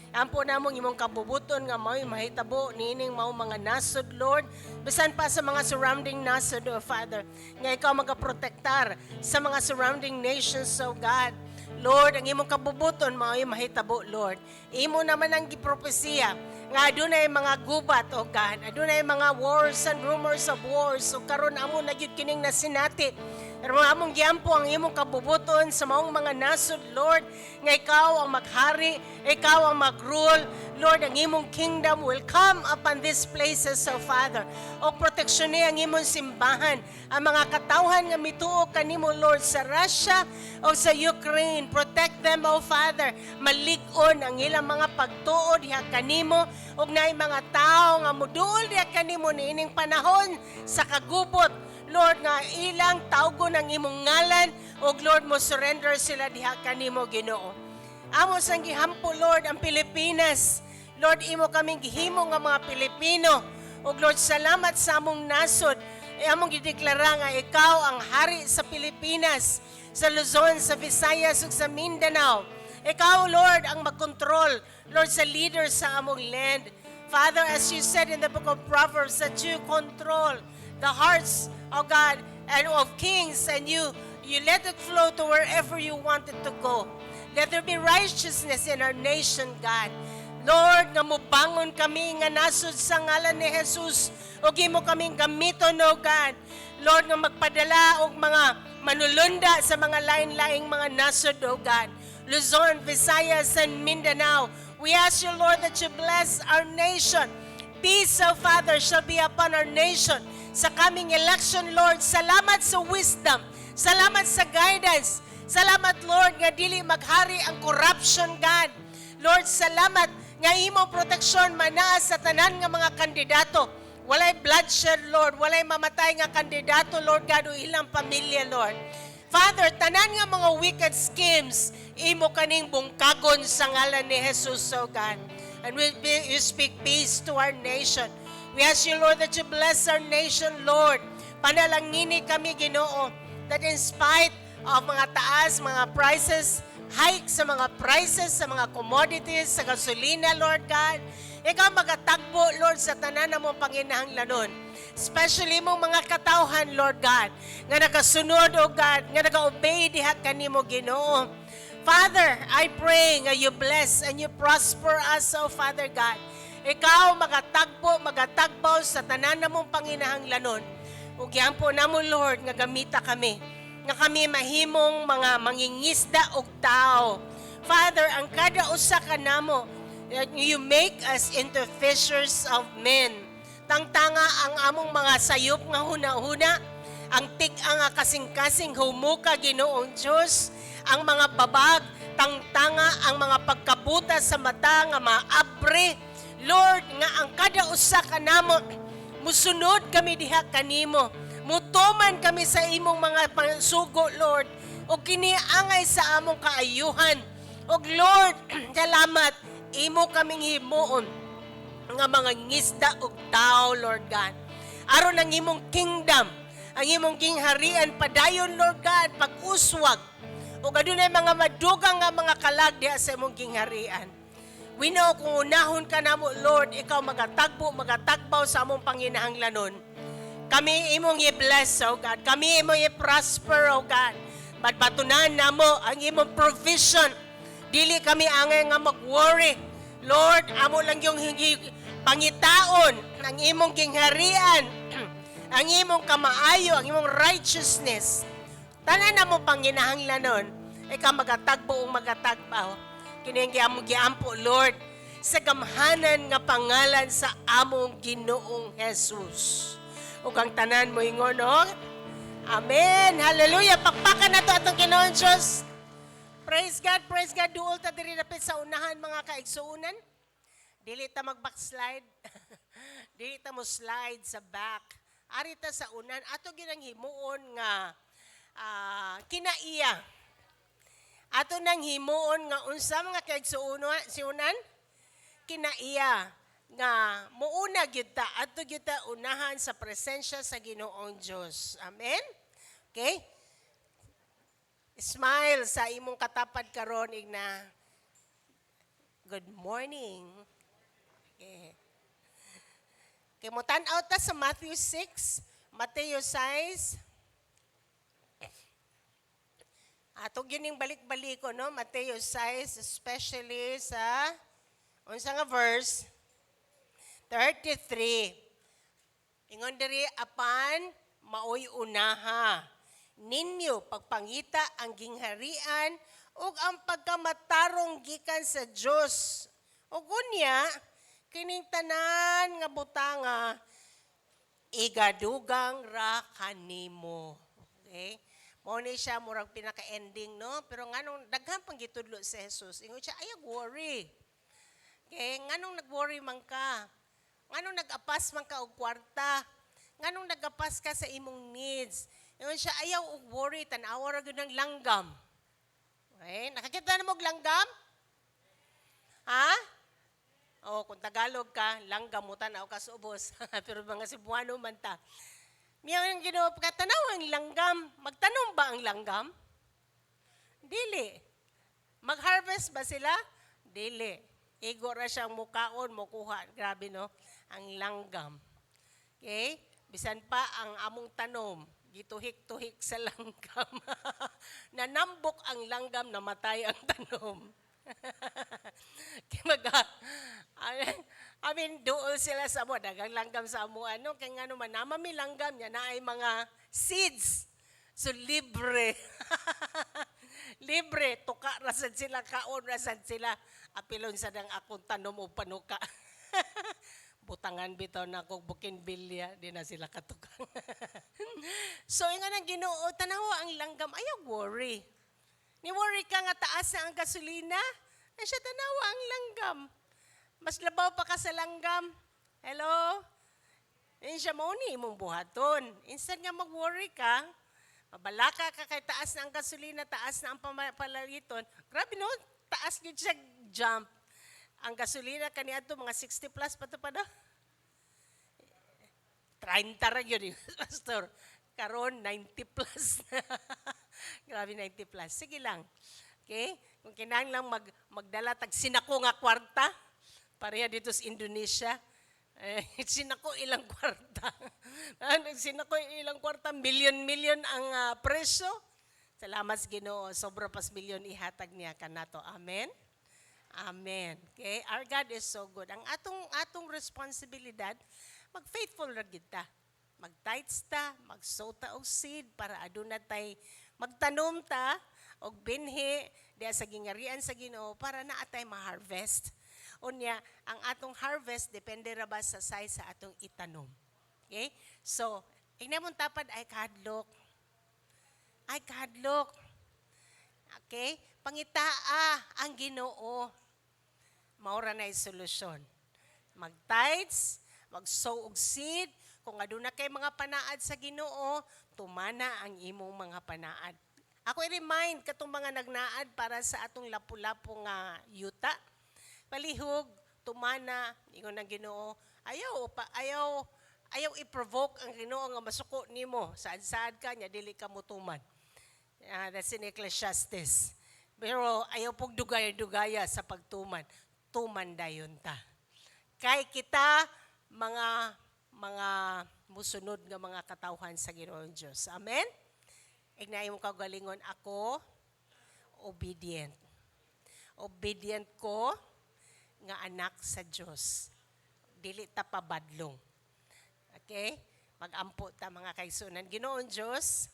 Ampo namong imong kabubuton nga mao'y mahitabo niining mao mga nasod, Lord. Bisan pa sa mga surrounding nasod, O Father, nga ikaw magaprotektar sa mga surrounding nations, O God. Lord, ang imong kabubuton mao'y mahitabo, Lord. Imo naman ang gipropesiya nga adunay mga gubat, O God. Adunay mga wars and rumors of wars. So karon amo na gyud kining nasinati. Pero among giampo ang imong kabubuton sa maong mga nasod, Lord, nga ikaw ang maghari, ikaw ang magrule. Lord, ang imong kingdom will come upon these places, O Father. O proteksyon ang imong simbahan, ang mga katawhan nga mituo kanimo, Lord, sa Russia o sa Ukraine. Protect them, O Father. Malig-on ang ilang mga pagtuo diha kanimo ug naay mga tawo nga muduol diha kanimo niining panahon sa kagubot. Lord, nga ilang tawgon ang imong ngalan ug Lord, mo surrender sila diha kanimo, Ginoo. Amo sang gihampo, Lord, ang Pilipinas. Lord, imo kaming gihimo nga mga Pilipino. Ug Lord, salamat sa among nasod. E among gideklara nga ikaw ang hari sa Pilipinas, sa Luzon, sa Visayas ug sa Mindanao. Ikaw, Lord, ang magkontrol, Lord, sa leaders sa among land. Father, as you said in the book of Proverbs, that you control the hearts of God and of kings, and you let it flow to wherever you want it to go. Let there be righteousness in our nation, God. Lord, nga mubangon kami nga nasod sa ngalan ni Jesus ug imo kaming gamiton, O God. Lord, nga magpadala og mga manulunda sa mga lain-laing mga nasod, O God. Luzon, Visayas, and Mindanao. We ask you, Lord, that you bless our nation. Peace, O Father, shall be upon our nation. Sa coming election, Lord, salamat sa wisdom. Salamat sa guidance. Salamat, Lord, nga dili maghari ang corruption, God. Lord, salamat nga imong proteksyon manaa sa tanan nga mga kandidato. Walay bloodshed, Lord. Walay mamatay nga kandidato, Lord God, o ilang pamilya, Lord. Father, tanan nga mga wicked schemes, imo kaning bungkagon sa ngalan ni Jesus, O God. And we speak peace to our nation. We ask you, Lord, that you bless our nation, Lord. Panalangini kami, Ginoo, that in spite of mga taas, mga prices, hike sa mga prices, sa mga commodities, sa gasolina, Lord God, ikaw magatagbo, Lord, sa tanan na mong panginahanglanon. Especially mong mga katawhan, Lord God, nga nagasunod, O God, nga nag-obey diha kanimo, Ginoo. Father, I pray nga you bless and you prosper us, O Father God. Ikaw magatagbo, magatagbaw sa tanan na mong panginahanglanon. Ug po namo, Lord, nga gamita kami. Nga kami mahimong mga mangingisda og tao. Father, ang kada usa ka namo, that you make us into fishers of men. Tangtanga ang among mga sayop nga huna-huna, ang tig-a nga kasing-kasing humuka, Ginoong Diyos, ang mga babag, tangtanga ang mga pagkabuta sa mata nga maabre. Lord, nga ang kada usa ka namo, musunod kami diha kanimo. Mutuman kami sa imong mga sugo, Lord. O kini angay sa among kaayuhan. Og Lord, salamat, imo kaming himuon nga mga ngisda og tao, Lord God. Aron ang imong kingdom, ang imong gingharian padayon, Lord God, pag-uswag. Ug adunay mga madugang nga mga kalag diha sa imong gingharian. We know kung unahon ka namo, Lord, ikaw magatagbo, magatagbaw sa among panginahanglanon. Kami imong i-bless, O God. Kami imong i-prosper, O God. Batunan namo ang imong provision. Dili kami angay nga mag-worry. Lord, amo lang yung hingi pangitaon ang imong gingharian, ang imong kamaayo, ang imong righteousness. Tanan namo panginahanglanon, ikaw magatagbo ug magatagbaw. Kini ang among giampo, Lord, sa gamhanan nga pangalan sa among Ginoong Jesus. Ug ang tanan mo ingon, no? Amen. Hallelujah. Pakpakan nato atong Ginoong Diyos. Praise God, praise God. Duol ta diri dapit sa unahan, mga kaigsuonan. Dili ta mag-backslide. Dili ta mo slide sa back. Ari ta sa unan. Ato ginang himuon nga kinaiya. Ato nang himuon nga unsa, mga kaigsuonan? Kinaiya nga muuna gyud ta, adto gyud ta unahan sa presensya sa Ginoong Dios. Amen. Okay? Smile sa imong katapad karon, igna. Good morning. Okay. Okay, mo tan-aw ta sa Matthew 6, Mateo 6. Ato gyud balik-balik ko, no? Mateo 6, especially sa unsa nga verse? 33. Ingon diri, "Apan maoy unaha ninyo pagpangita ang gingharian ug ang pagkamatarong gikan sa Dios. Ug unya kining tanan nga butanga igadugang ra kanimo." Okay? Mao ni siya murag pinaka-ending, no? Pero nganong daghan pang gitudlo si Jesus. Ingon siya, "Ayaw worry." Okay? Nganong nag-worry man ka? Nganong nag-apas man ka og kwarta? Nganong nag-apas ka sa imong needs? Ingon siya, "Ayaw og worry, tan-awa ra gyud ng langgam." Okay? Nakakita na mo og langgam? Ha? O, kung Tagalog ka, langgam mo tanaw ka sa ubos. Pero mga Cebuano man ta. Miya ang Ginoo, pagkatanaw ang langgam, magtanom ba ang langgam? Dili. Mag-harvest ba sila? Dili. Igo ra siyang mukaon, mukuha. Grabe, no? Ang langgam. Okay? Bisan pa ang among tanom, gituhik-tuhik sa langgam. Nanambok ang langgam, namatay ang tanom. Kaya I mean, dool sila sa amo, dagang langgam sa amo, ano, kaya nga naman, namami langgam niya na ay mga seeds. So, libre. Libre, tuka rasad sila, kaon rasad sila. Apilon sa dang akong tanom o panuka. Butangan bitaw na akong bougainvillea, di na sila katukang. So, ingon ang Ginoo, "Tanawa ang langgam, ayaw worry. Ni worry ka nga taas na ang gasolina, ay siya, tanawa ang langgam. Mas labaw pa ka sa langgam." Hello? Ayun siya, mao ni imong buhaton. Instead nga mag-worry ka, mabalaka ka kay taas na ang gasolina, taas na ang palaliton. Grabe, no, taas gyud siya jump. Ang gasolina kaniadto mga 60 plus pa to pa do. 30 ra gyud, pastor. Karon 90 plus. Grabe, 90 plus. Sige lang. Okay? Kung kinahanglan magdala tag sinako nga kwarta, pareha dito sa Indonesia, eh, sinako ilang kwarta. Ano, sinako ilang kwarta, million-million ang presyo. Salamat sa Ginoo, sobra pas milyon ihatag niya kanato. Amen. Amen. Okay? Our God is so good. Ang atong responsibilidad, mag-faithful ra gyud ta. Mag-tithes ta, mag-sow ta og seed para aduna tay magtanom ta og binhi diya sa gingarian sa Ginoo para naa tay ma-harvest. Unya, ang atong harvest depende ra ba sa size sa atong itanom. Okay? So, ingna mong tapad, ay kahadlok. Ay kahadlok. Okay? Pangitaa ang Ginoo. Maura na solusyon. Mag-tithes, mag-sow og seed, kung aduna kay mga panaad sa Ginoo, tumana ang imong mga panaad. Ako i-remind katong mga nagnaad para sa atong lapu-lapu nga yuta. Palihog, tumana, ingon ng Ginoo, ayaw pa ayaw ayaw i-provoke ang Ginoo nga masuko nimo. Saad-saad ka nya dili ka motuman. That's in Ecclesiastes. Pero ayaw pog dugaya-dugaya sa pagtuman. Tuman dayon ta. Kay kita mga musunod nga mga katawhan sa Ginoong Dios. Amen? Ingna imong kaugalingon, "Ako, obedient. Obedient ko nga anak sa Dios." Dili ta pabadlong. Okay? Magampo ta, mga kaigsuonan. Ginoong Dios,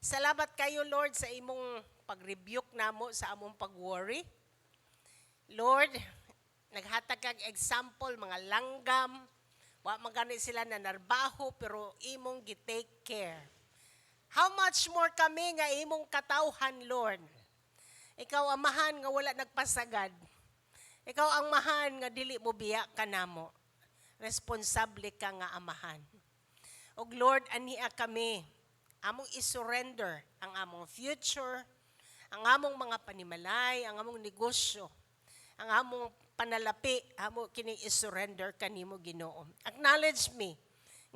salamat kayo, Lord, sa imong pag-rebuke namo sa among pag-worry. Lord, naghatag kag example mga langgam, wa man gani sila nanarbaho pero imong gi-take care. How much more kami nga imong katawhan, Lord? Ikaw amahan nga wala nagpasagad. Ikaw ang amahan nga dili mo biya kanamo. Responsable ka nga amahan. Og Lord, ania kami, among isurrender ang among future, ang among mga panimalay, ang among negosyo, ang among panalapi, amo kini isurrender kanimo, Ginoo. Acknowledge me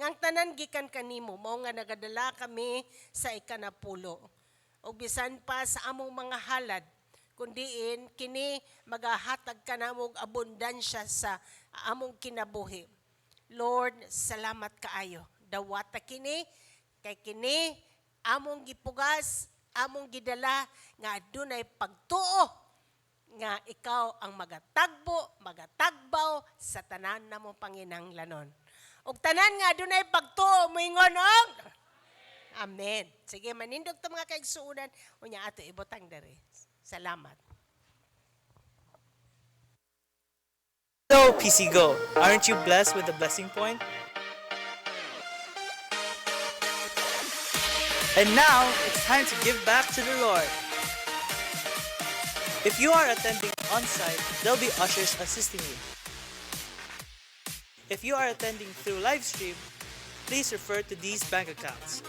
nga ang tanan gikan kanimo, mao nga nagadala kami sa ikanapulo. Og bisan pa sa among mga halad, kundiin kini magahatag kanamo og abundansya sa among kinabuhi. Lord, salamat kaayo. Dawata kini kay kini among gipugas, among gidala nga adunay pagtuo nga ikaw ang magatagbo, magatagbaw sa tanan namong panginanglanon. Og tanan nga adunay pagtuo moingon og Amen. Sige, manindog ta, mga kaigsuonan, unya ato ibutang diri. Salamat. So, PC Go, aren't you blessed with the blessing point? And now, it's time to give back to the Lord. If you are attending on site, there'll be ushers assisting you. If you are attending through live stream, please refer to these bank accounts.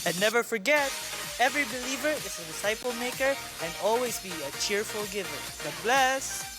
And never forget, every believer is a disciple maker and always be a cheerful giver. God bless!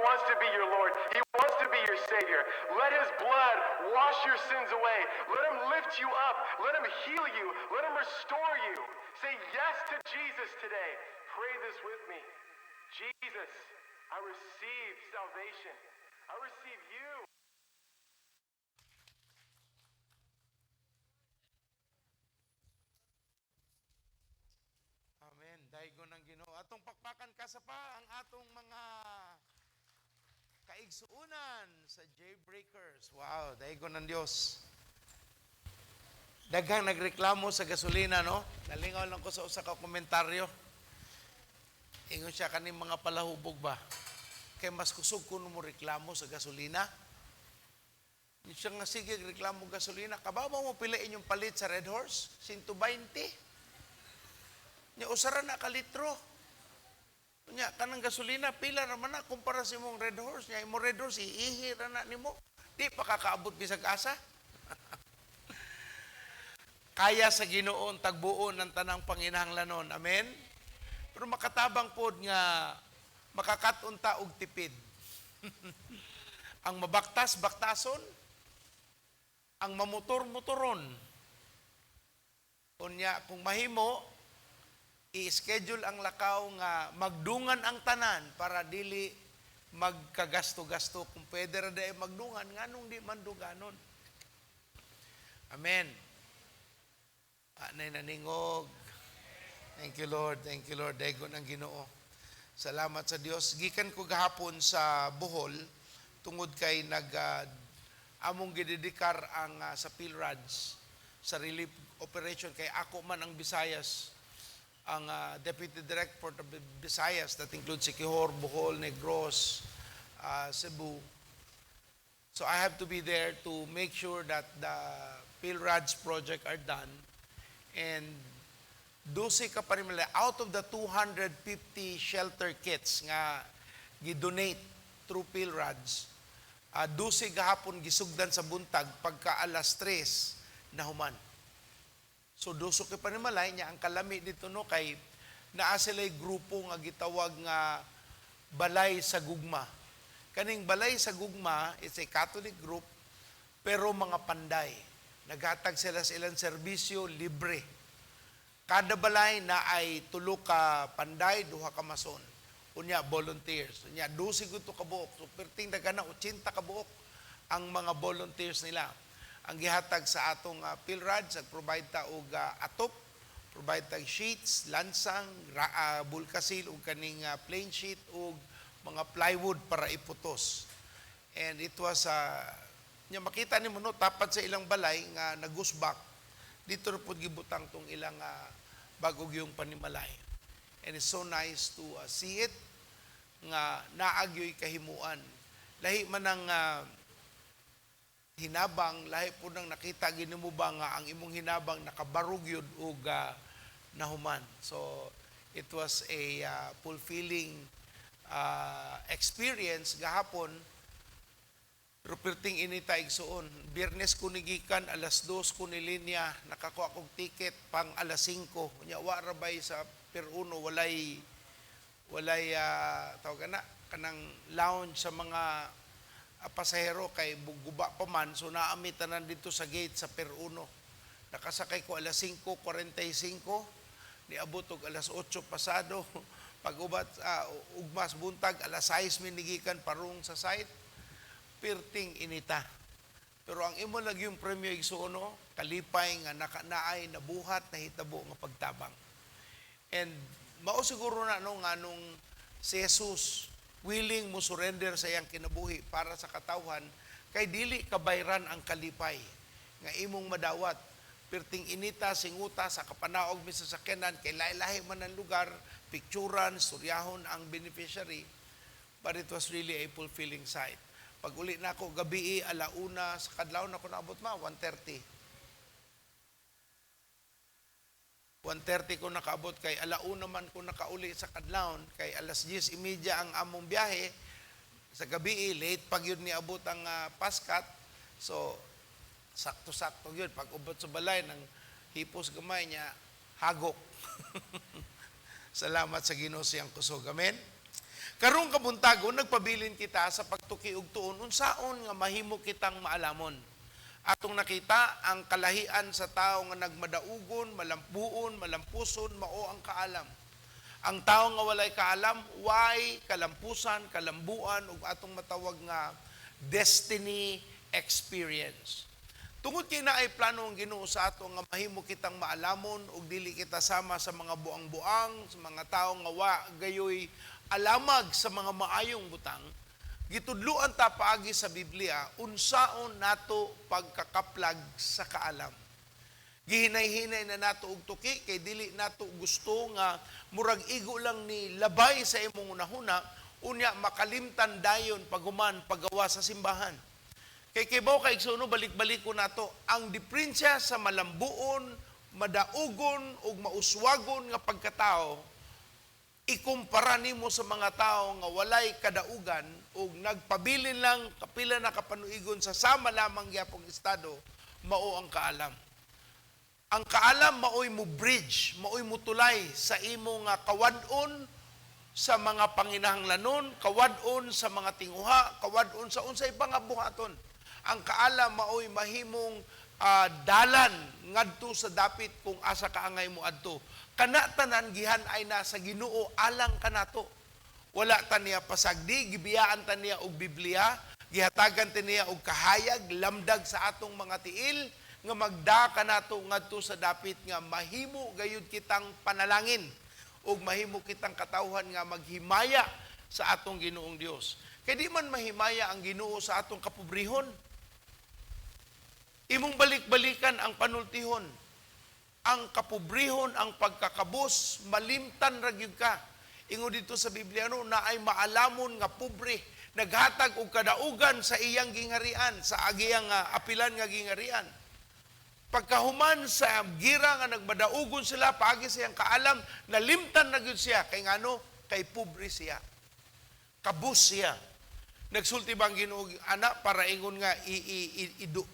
wants to be your Lord. He wants to be your Savior. Let His blood wash your sins away. Let Him lift you up. Let Him heal you. Let Him restore you. Say yes to Jesus today. Pray this with me. Jesus, I receive salvation. I receive you. Amen. Daigon ng Ginoo. Atong pakpakan kasapa ang atong mga kaigsuunan sa J-Breakers. Wow, daigon ng Dios. Daghang nagreklamo sa gasolina, no? Nalingaw lang ko sa usa ka komentaryo. Ingon siya kaning mga palahubog ba? Kay mas kusog kuno mo reklamo sa gasolina. Ingon siya nga sige reklamo gasolina. Kabaw mo pila inyong palit sa Red Horse? 120. Nya usa ra na ka litro. Nya kanang gasolina pila ra man na kumpara sa imong Red Horse. Nya imong Red Horse iihi ra na nimo. Di pa kakaabot bisag asa. Kaya sa Ginoo ang tagbuon ng tanang panginahanglanon. Amen. Pero makatabang pod nga makakat-on ta og tipid. Ang mabaktas baktason, ang mamotor motoron. Unya kung mahimo i-schedule ang lakaw nga magdungan ang tanan para dili magkagasto-gasto. Kung pwede ra diay magdungan, nganong di man duganon. Amen. Anay naningog. Thank you, Lord. Thank you, Lord. Daigon ang Ginoo. Salamat sa Dios. Gikan ko gahapon sa Bohol tungod kay nag among gidedikar ang sa PhilRads sa relief operation kay ako man ang Visayas, ang Deputy Director for the Visayas that includes Siquijor, Bohol, Negros, Cebu. So I have to be there to make sure that the PhilRads project are done and 12 ka panimalay out of the 250 shelter kits nga gi-donate through PhilRads, 12 gahapon gisugdan sa buntag, pagka alas 3 nahuman. So 12 ka panimalay. Nya ang kalami dito, no, kay naa sila'y grupo nga gitawag nga Balay sa Gugma. Kaning Balay sa Gugma, it's a Catholic group pero mga panday. Naghatag sila sa ilang serbisyo libre. Kada balay na ay tulo ka panday, duha ka mason. Unya volunteers. Unya 12 gud to ka buok. So perting daghan na, 80 ka buok ang mga volunteers nila. Ang gihatag sa atong PhilRads, provide ta og atop, provide tag sheets, lansang, bulkasil ug kaning plain sheet ug mga plywood para iputos. And it was nya makita nimo, no, tapat sa ilang balay nga nagusbak dito ra pud gibutang tong ilang bag-o yung panimalay. And it's so nice to see it nga naa gyoy kahimuan. Lahi man ang hinabang, lahi po nang nakita gini mo ba nga ang imong hinabang nakabarog yun og nahuman. So it was a fulfilling experience gahapon. Pero perting inita, igsuon. Biyernes ko nigikan, alas 2 ko nilinya, nakakuha kog ticket pang alas 5. Unya wa ra bay sa Pier 1, walay walay tawag na kanang lounge sa mga pasahero kay guba pa man, so naa mi tanan dito sa gate sa Pier 1. Nakasakay ko alas 5:45, niabot og alas 8 pasado. Pag ubat ugmas buntag alas 6 mi nigikan parung sa site. Pirting inita. Pero ang imo lang yung premyo, igsuon, kalipay nga naka naay nabuhat, nahitabo nga pagtabang. And mao siguro na, no, nga nung si Jesus willing mo surrender sa iyang kinabuhi para sa katawhan kay dili kabayran ang kalipay nga imong madawat. Pirting inita, singuta sa kapanaog mi sa sakyanan kay lahi-lahi man ang lugar, picturan, storyahon ang beneficiary, but it was really a fulfilling sight. Pag uli na ako gabi, alauna sa kadlaw na ako naabot, ma, 1:30. 1:30 ko nakaabot kay alauna man ko nakauli sa kadlawon kay alas 10:30 ang among biyahe sa gabi, late pag yun niabot ang paskat. So sakto-sakto yun pag ubot sa balay ng hipos gamay niya, hagok. Salamat sa Ginoo siyang kusog. Amen. Karong kabuntagon, nagpabilin kita sa pagtuki og tuon unsaon nga mahimo kitang maalamon. Atong nakita ang kalahian sa tao nga nagmadaugon, malampuon, malampuson, mao ang kaalam. Ang tao nga walay kaalam, way kalampusan, kalambuan ug atong matawag nga destiny experience. Tungod kay naay plano ang Ginoo sa ato nga mahimo kitang maalamon ug dili kita sama sa mga buang-buang, sa mga tao nga wa gayoy alamag sa mga maayong butang, gitudluan ta paagi sa Biblia unsaon nato pagkakaplag sa kaalam. Gihinay-hinay na nato og tuki kay dili nato gusto nga murag igo lang ni labay sa imong hunahuna, unya makalimtan dayon paghuman paggawa sa simbahan. Kay kibaw ka, igsuon, balik-balik ko nato ang diferensya sa malambuon, madaugon ug mauswagon nga pagkatao, ikumpara nimo sa mga tao nga walay kadaugan ug nagpabilin lang kapila na kapanuigon sa sama lamang gyapong estado, mao ang kaalam. Ang kaalam maoy mo bridge, maoy mo tulay sa imo nga kawad-on sa mga panginahanglanon, kawad-on sa mga tinguha, kawad-on sa unsay pa nga buhaton. Ang kaalam maoy mahimong dalan ngadto sa dapit kung asa kaangay mo adto. Kana tanan gihan ay nasa Ginoo alang kanato. Wala ta niya pasagdi, gibiyaan ta niya og Biblia, gihatagan ta niya og kahayag, lamdag sa atong mga tiil nga magda kanato ngadto sa dapit nga mahimo gayud kitang panalangin ug mahimo kitang katawhan nga maghimaya sa atong Ginoong Dios. Kay di man mahimaya ang Ginoo sa atong kapobrehon. Imong balik-balikan ang panultihon. Ang kapobrehon, ang pagkakabos, malimtan ra gyud ka. Ingon dito sa Biblia, no, na ay maalamon nga pobre, naghatag og kadaugan sa iyang gingharian, sa agiyang apilan nga gingharian. Pagkahuman sa gira nga nagmadaugon sila, paagi sa iyang kaalam, nalimtan na gyud siya. Kay ngano? Kay pobre siya. Kabus siya. Nagsulti ba ang Ginoo ana para ingon nga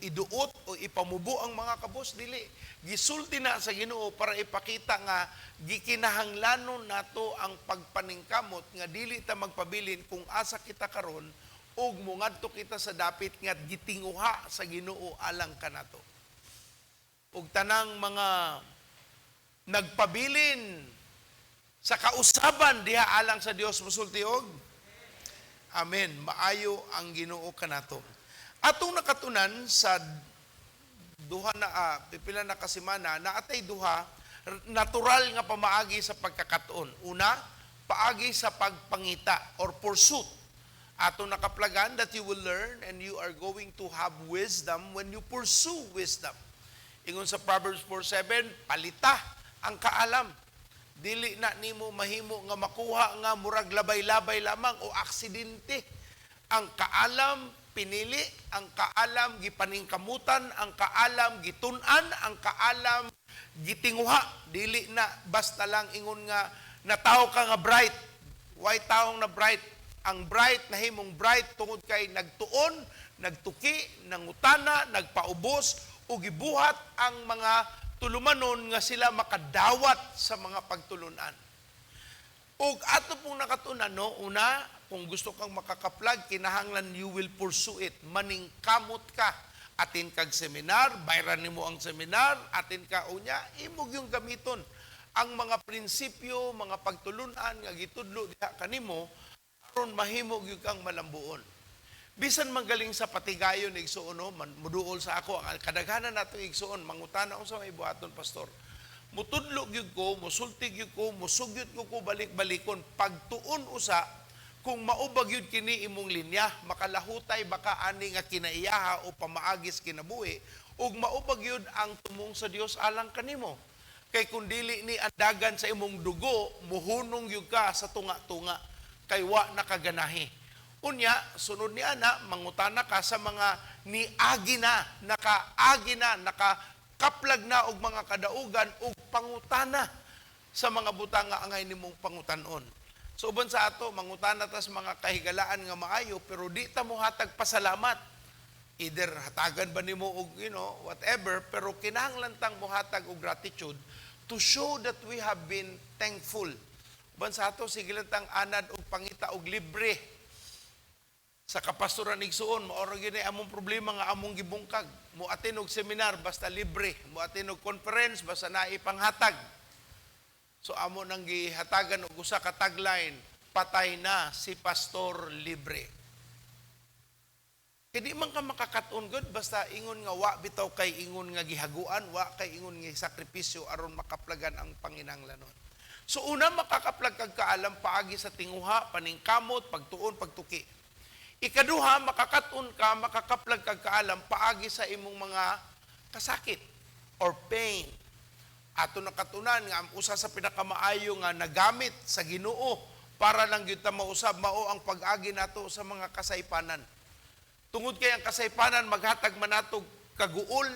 iduot o ipamubo ang mga kabus? Dili. Gisulti na sa Ginoo para ipakita nga gikinahanglanon nato ang pagpaningkamot nga dili ta magpabilin kung asa kita karon ug mongadto kita sa dapit nga gitinguha sa Ginoo alang kanato. Ug tanang mga nagpabilin sa kausaban diha alang sa Dios, mosulti og amen. Maayo ang Ginoo kanato. Atong nakatunan sa duha na pipila na kasimana, naatay duha natural nga pamaagi sa pagkakatuon. Una, paagi sa pagpangita or pursuit. Atong nakaplagan that you will learn and you are going to have wisdom when you pursue wisdom. Ingon sa Proverbs 4:7, palita ang kaalam. Dili na nimo mahimo nga makuha nga murag labay-labay lamang o aksidente. Ang kaalam pinili, ang kaalam gipaningkamutan, ang kaalam gitun-an, ang kaalam gitinguha. Dili na basta lang ingon nga natawo ka nga bright. Why taong na bright? Ang bright nahimong bright tungod kay nagtuon, nagtuki, nangutana, nagpaubos ug gibuhat ang mga tulumanon nga sila makadawat sa mga pagtulunan. Ug ato pong nakatunan, no, una, kung gusto kang makakaplag, kinahanglan you will pursue it. Maningkamot ka. Atin kag seminar, bayran nimo ang seminar, atin ka unya, imog yung gamiton. Ang mga prinsipyo, mga pagtulunan nga gitudlo diha kanimo aron mahimo gyud kang malambuon. Bisan magaling sa patigayon, igsuon, no, man, muduol sa ako ang kadaghanan nato, igsuon, mangutana unsa may buhaton, pastor. Mutudlo gyud ko, musulti gyud ko, musugyot ko ko balik-balikon pagtuon usa kung maubag gyud kini imong linya, makalahutay baka ani nga kinaiyaha o pamaagis kinabuhi ug maubag gyud ang tumong sa Dios alang kanimo. Kay kung dili ni andagan sa imong dugo, muhunong gyud ka sa tunga-tunga kay wa nakaganahi. Unya, sunod ni ana, mangutana ka sa mga niagi na, nakaagi na, nakakaplag na og mga kadaugan ug pangutana sa mga butang nga angay nimong pangutanon. So uban sa ato, mangutana ta sa mga kahigalaan nga maayo, pero di ta mohatag pasalamat. Either hatagan ba nimo og whatever, pero kinahanglan tang mohatag og gratitude to show that we have been thankful. Uban sa ato, sige lang tang anad og pangita og libre. Sa kapastoran, igsuon, mao ra gyud ni among problema nga among gibungkag. Mo-attend og seminar basta libre, mo-attend og conference basta naay panghatag. So amo nang gihatagan og usa ka tagline, "Patay na si Pastor Libre." Kay di man ka makakat-on gud basta ingon nga wa bitaw kay ingon nga gihaguan, wa kay ingon nga sakripisyo aron makaplagan ang panginahanglanon. So una, makakaplag kag kaalam paagi sa tinguha, paningkamot, pagtuon, pagtuki. Ikaduha, makakat-on ka, makakaplag kag kaalam paagi sa imong mga kasakit or pain. Ato nakatunan nga ang usa sa pinakamaayo nga nagamit sa Ginoo para lang gyud ta mausab mao ang pag-agi nato sa mga kasaypanan. Tungod kay ang kasaypanan maghatag man nato kaguol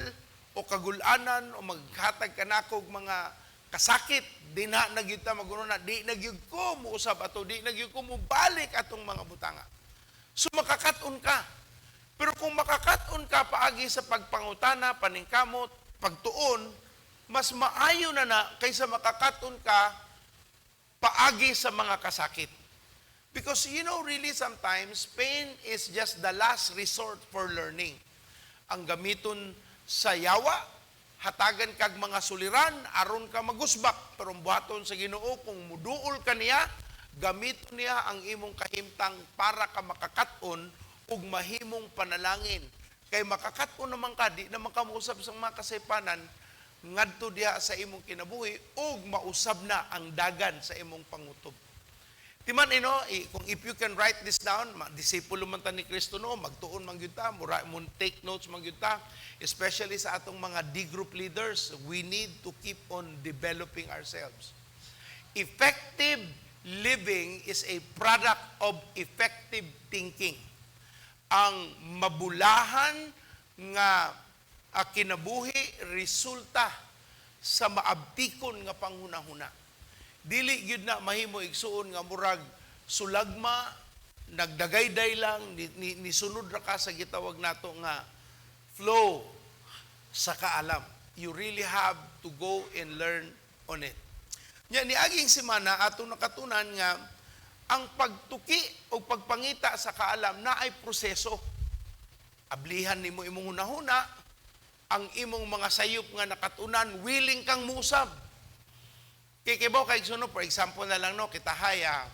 o kagulanan o maghatag kanakog mga kasakit, dinha na gyud ta magununa, di na gyud ko muusab ato, di na gyud ko mubalik atong mga butanga. So makakat-on ka. Pero kung makakat-on ka paagi sa pagpangutana, paningkamot, pagtuon, mas maayo na na kaysa makakat-on ka paagi sa mga kasakit. Because really sometimes pain is just the last resort for learning. Ang gamiton sa yawa, hatagan kag mga suliran, aron ka magusbak. Pero ang buhaton sa Ginoo, kung muduol ka niya, gamiton niya ang imong kahimtang para ka makakat-on ug mahimong panalangin. Kay makakat-on naman ka, di naman ka mausab sa mga kasaypanan, ngadto diha sa imong kinabuhi ug mausab na ang dagan sa imong pangutob. Timan ino, kung if you can write this down, disipulo man ta ni Kristo no, magtuon man gyud ta, mura mo take notes man gyud ta, especially sa atong mga D group leaders, we need to keep on developing ourselves. Effective living is a product of effective thinking. Ang mabulahan nga kinabuhi resulta sa maabtikon nga panghunahuna. Dili gyud na mahimo, igsuon, nga murag sulagma, nagdagayday lang ni sunod ra ka sa gitawag nato nga flow sa kaalam. You really have to go and learn on it. Nya niaging semana atong nakatunan nga ang pagtuki o pagpangita sa kaalam naay proseso. Ablihan nimo imong hunahuna, ang imong mga sayop nga nakatunan, willing kang muusab. Kay kibaw kay suno, for example na lang no, kita haya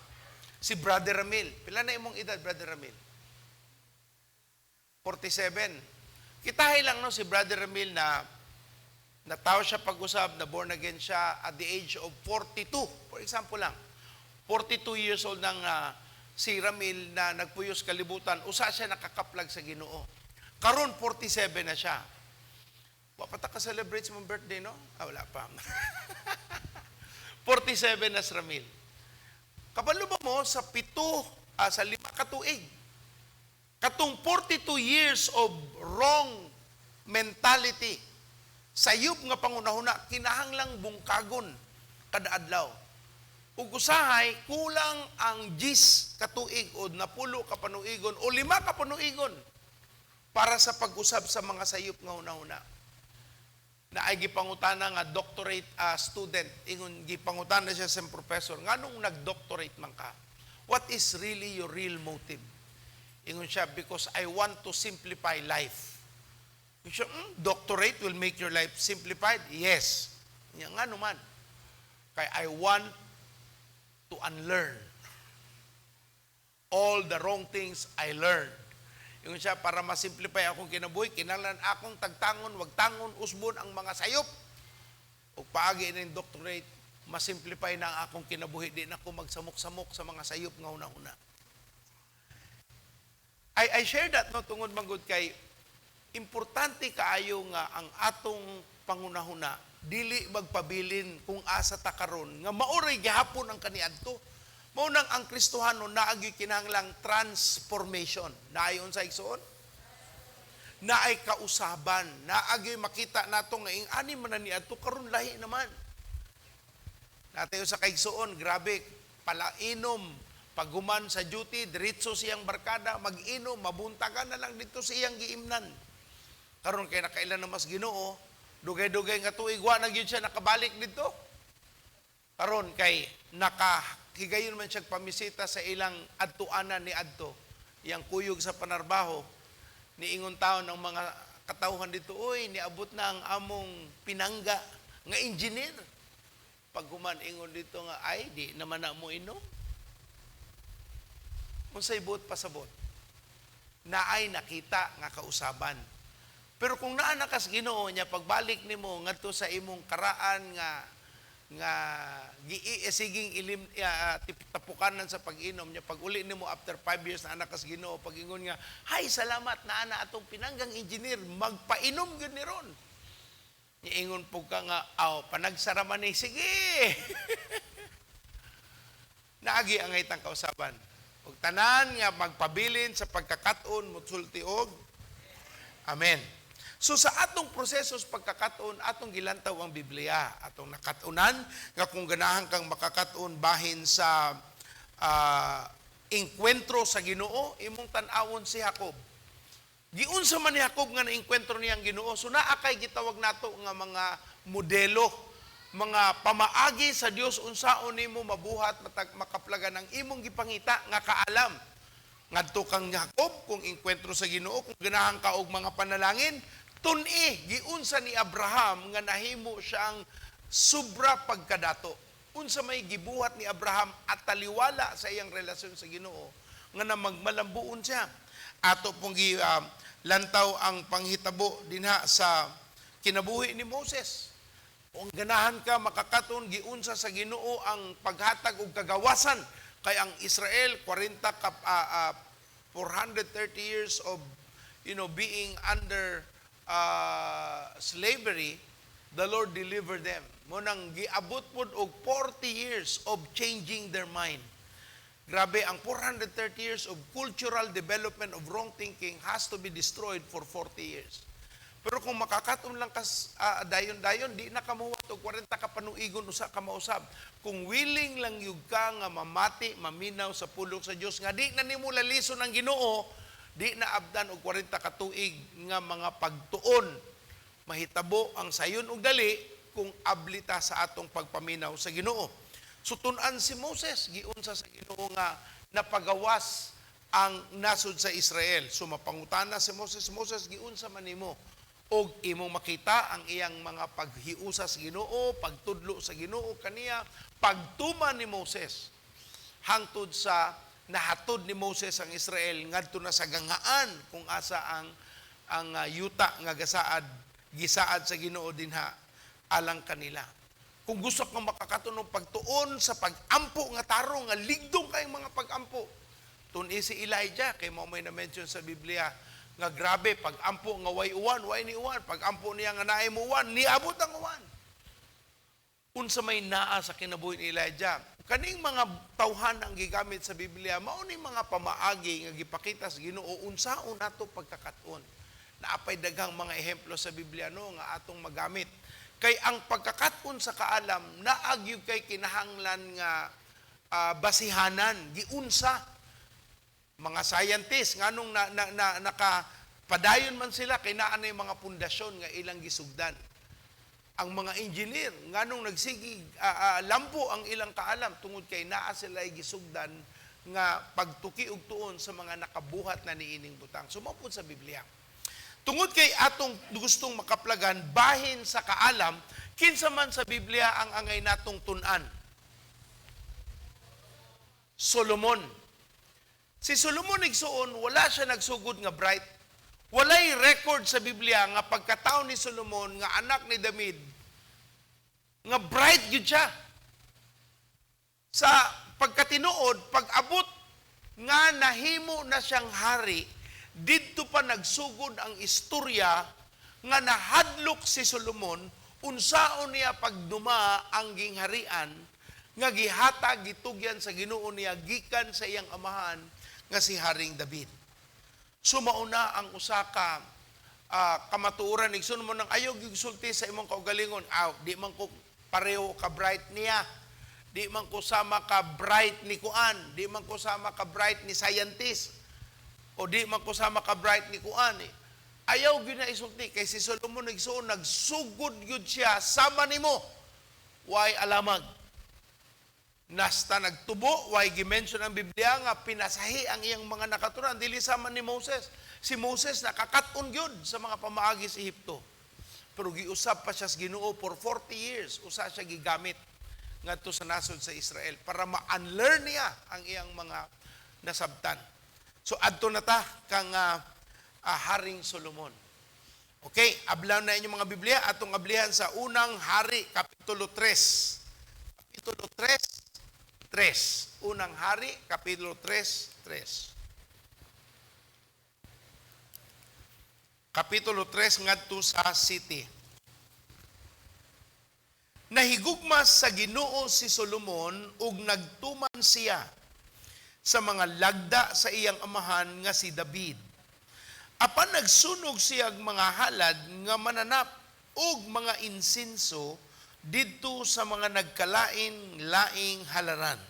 si Brother Ramil. Pila na imong edad, Brother Ramil? 47. Kitahay lang no si Brother Ramil na natawo siya pag-usab, na born again siya at the age of 42. For example lang. 42 years old nang si Ramil na nagpuyos kalibutan, usa siya nakakaplag sa Ginoo. Karon 47 na siya. Wa pa ta ka-celebrate sa mong birthday, no? Ah, wala pa. 47 na si Ramil. Kabalo ba mo sa 7, sa 5 ka tuig? Katong 42 years of wrong mentality, sayop nga pangunahuna, kinahanglang bungkagon kada adlaw. Ug usahay kulang ang 10 katuig o 10 ka panuigon o 5 ka panuigon para sa pag-usab sa mga sayop nga hunahuna. Naay gipangutana nga doctorate student, ingon gipangutana siya sa professor, "Nganong nag-doctorate man ka? What is really your real motive?" Ingon siya, "Because I want to simplify life." Ingon siya, "Doctorate will make your life simplified?" "Yes." Nya ngano man?" "Kay I want to unlearn all the wrong things I learned." Ingon siya, "Para ma-simplify akong kinabuhi, kinahanglan akong tagtangon, wagtangon, usbon ang mga sayop. Ug paagi ning doctorate, ma-simplify na ang akong kinabuhi, di na ako magsamok-samok sa mga sayop nga una-una." I share that no tungod manggod kay importante kaayo nga ang atong pangunahuna dili magpabilin kung asa ta karon nga maoray gihapon ang kaniadto. Mao nang ang Kristohano naagyoy kinahanglang transformation. Naay unsa, igsoon? Naay kausaban, naagyoy makita nato nga ing ani man na niadto, karon lahi naman. Natayo sa kaigsuon, grabe, palainom, paghuman sa duty, diretso siyang barkada, mag-inom, mabuntagan na lang dito sa iyang giimnan. Karon kay nakailan na mas Ginoo, dugay-dugay nga tuig wa na gyud siya nakabalik dito. Karon kay naka higayon man siya pamisita sa ilang adtuanan ni adto, iyang kuyog sa panarbaho, niingon taon ng mga katawhan dito, "Uy, niabot na ang among pinangga nga engineer." Paghuman, ingon dito nga, "Ay, di naman na mo inom." Unsay buot pasabot? Naay nakita nga kausaban. Pero kung naa na kas Ginoo niya, pagbalik nimo ngadto sa imong karaan nga nga gi siging ilim tapukanan sa pag-inom niya, pag uli nimo after 5 years na anak kas Ginoo, pag-ingon nga, "Hay, salamat, naa na atong pinanggang engineer," magpainom gyud ni ron. Niingon po ka nga, "Aw, panagsara man ni, sige." Naagi ang itang kausaban. Ug tanan nga magpabilin sa pagkakat-on mutsulti og amen. So sa atong proseso sa pagkakat-on, atong gilantaw ang Biblia. Atong nakat-unan nga kung ganahan kang makakat-on bahin sa engkwentro sa Ginoo, imong tan-awon si Jacob. Giunsa man ni Jacob nga naengkwentro niya ang Ginoo? So naa kay gitawag nato nga mga modelo, mga pamaagi sa Dios unsaon nimo mabuhat matag makaplagan ang imong gipangita nga kaalam. Ngadto kang Jacob kung engkwentro sa Ginoo, kung ganahan ka og mga panalangin, tun-i giunsa ni Abraham nga nahimo siyang sobra pagkadato. Unsa may gibuhat ni Abraham at taliwala sa iyang relasyon sa Ginoo nga na magmalambuon siya. Ato pong lantaw ang panghitabo dinha sa kinabuhi ni Moses. Kung ganahan ka makakaton, giunsa sa Ginoo ang paghatag og kagawasan kay ang Israel 40 ka 430 years of being under slavery, the Lord delivered them. Mao nang giabot pod og 40 years of changing their mind. Grabe, ang 430 years of cultural development of wrong thinking has to be destroyed for 40 years. Pero kung makakaton lang kas dayon-dayon, di na kamuwat og 40 ka panuigon usa ka mausab. Kung willing lang yug ka nga mamati, maminaw sa pulong sa Dios nga di na nimo lalison ang Ginoo, di na abdan og 40 ka tuig nga mga pagtuon. Mahitabo ang sayon ug dali kung ablita sa atong pagpaminaw sa Ginoo. So tun-an si Moses, giunsa sa Ginoo nga napagawas ang nasod sa Israel. So mapangutana si Moses, "Moses, giunsa man nimo?" Og imong makita ang iyang mga paghiusa sa Ginoo, pagtudlo sa Ginoo kaniya, pagtuman ni Moses hangtod sa nahatod ni Moses ang Israel ngadto na sa ganghaan kung asa ang yuta nga gasaad gisaad sa Ginoo dinha alang kanila. Kung gusto kang makakaton og pagtuon sa pag-ampo nga tarong nga ligdong kayong mga pag-ampo, tun-i si Elijah kay mao may na-mention sa Biblia nga grabe pag-ampo nga way uwan, way ni uwan, pag-ampo niya nga naay mo uwan, niabot ang uwan. Unsa may naa sa kinabuhi ni Elijah? Kaning mga tawhan ang gigamit sa Biblia, mao ni mga pamaagi nga gipakita sa Ginoo unsaon nato pagkakat-on. Naapay daghang mga ehemplo sa Biblia, no, nga atong magamit. Kay ang pagkakat-on sa kaalam naa gyud kay kinahanglan nga basihanan, giunsa. Mga scientist nganong na nakapadayon man sila kay naa nay mga pundasyon nga ilang gisugdan. Ang mga engineer nganong nagsigi lambo ang ilang kaalam tungod kay naa sila gisugdan nga pagtuki og tuon sa mga nakabuhat na niining butang. So mao pud sa Biblia. Tungod kay atong gustong makaplagan bahin sa kaalam, kinsa man sa Biblia ang angay natong tun-an? Solomon. Si Solomon, igsuon, wala siya nagsugod nga bright. Walay record sa Biblia nga pagkatao ni Solomon nga anak ni David nga bright gyud siya. Sa pagkatinuod, pag-abot nga nahimo na siyang hari, didto pa nagsugod ang istorya nga nahadlok si Solomon unsaon niya pagduma ang gingharian nga gihatag gitugyan sa Ginoo niya gikan sa iyang amahan nga si Haring David. So mauna ang usa ka kamatuoran, igsoon, mo nang ayaw gyud sulti sa imong kaugalingon, "Aw, di man ko pareho ka bright niya. Di man ko sama ka bright ni kuan, di man ko sama ka bright ni scientist. O di man ko sama ka bright ni kuan." Eh. Ayaw gyud na isulti kay si Solomon, igsuon, nagsugod gyud siya sama nimo. Way alamag. Nasta nagtubo, way gi-mention ang Biblia nga pinasahi ang iyang mga nakaturan, dili sama ni Moses. Si Moses nakakat-on gyud sa mga pamaagi sa Ehipto. Pero giusab pa siya sa Ginoo for 40 years, usa siya gigamit ngadto sa nasod sa Israel para ma-unlearn niya ang iyang mga nasabtan. So adto na ta kang Haring Solomon. Okay, ablaw na inyong mga Biblia atong ablihan sa Unang Hari kapitulo 3. Kapitulo 3, 3. Unang Hari kapitulo 3, 3. Kapitulo 3 ngadto sa city. Nahigugma sa Ginoo si Solomon ug nagtuman siya sa mga lagda sa iyang amahan nga si David. Apan nagsunog siya og mga halad nga mananap ug mga insenso didto sa mga nagkalain-laing halaran.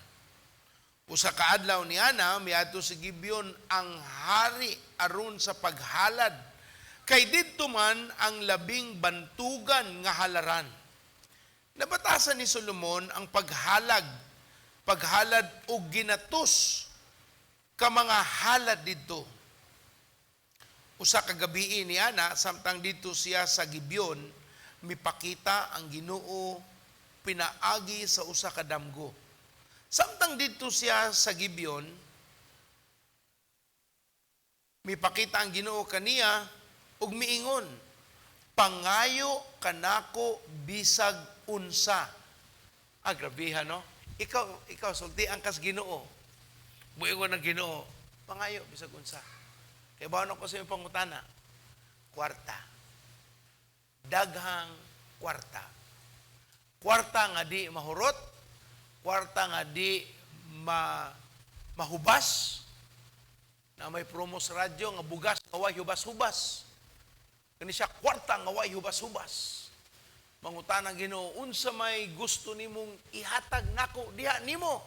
Usa ka adlaw ni ana miadto sa Gibeon ang hari aron sa paghalad, kay didto man ang labing bantugan nga halaran. Nabatasan ni Solomon ang paghalad og ginatos ka mga halad didto. Usa ka gabii ni ana samtang didto siya sa Gibeon, mipakita ang Ginoo pinaagi sa usa ka damgo. Samtang didto siya sa Gibeon, mipakita ang Ginoo kaniya ug miingon, pangayo kanako bisag unsa. Ah, grabeha, no? Ikaw sultian kas Ginoo. Muingon ang Ginoo, pangayo bisag unsa. Kay bawo ko sa imong pangutana, kwarta. Daghang kwarta. Kwarta nga di mahurot, kwarta nga di mahubas. Na may promo sa radyo nga bugas nga way hubas-hubas. Kani siya kwarta nga way hubas-hubas. Mangutana Ginoo, unsa may gusto nimong ihatag nako diha nimo?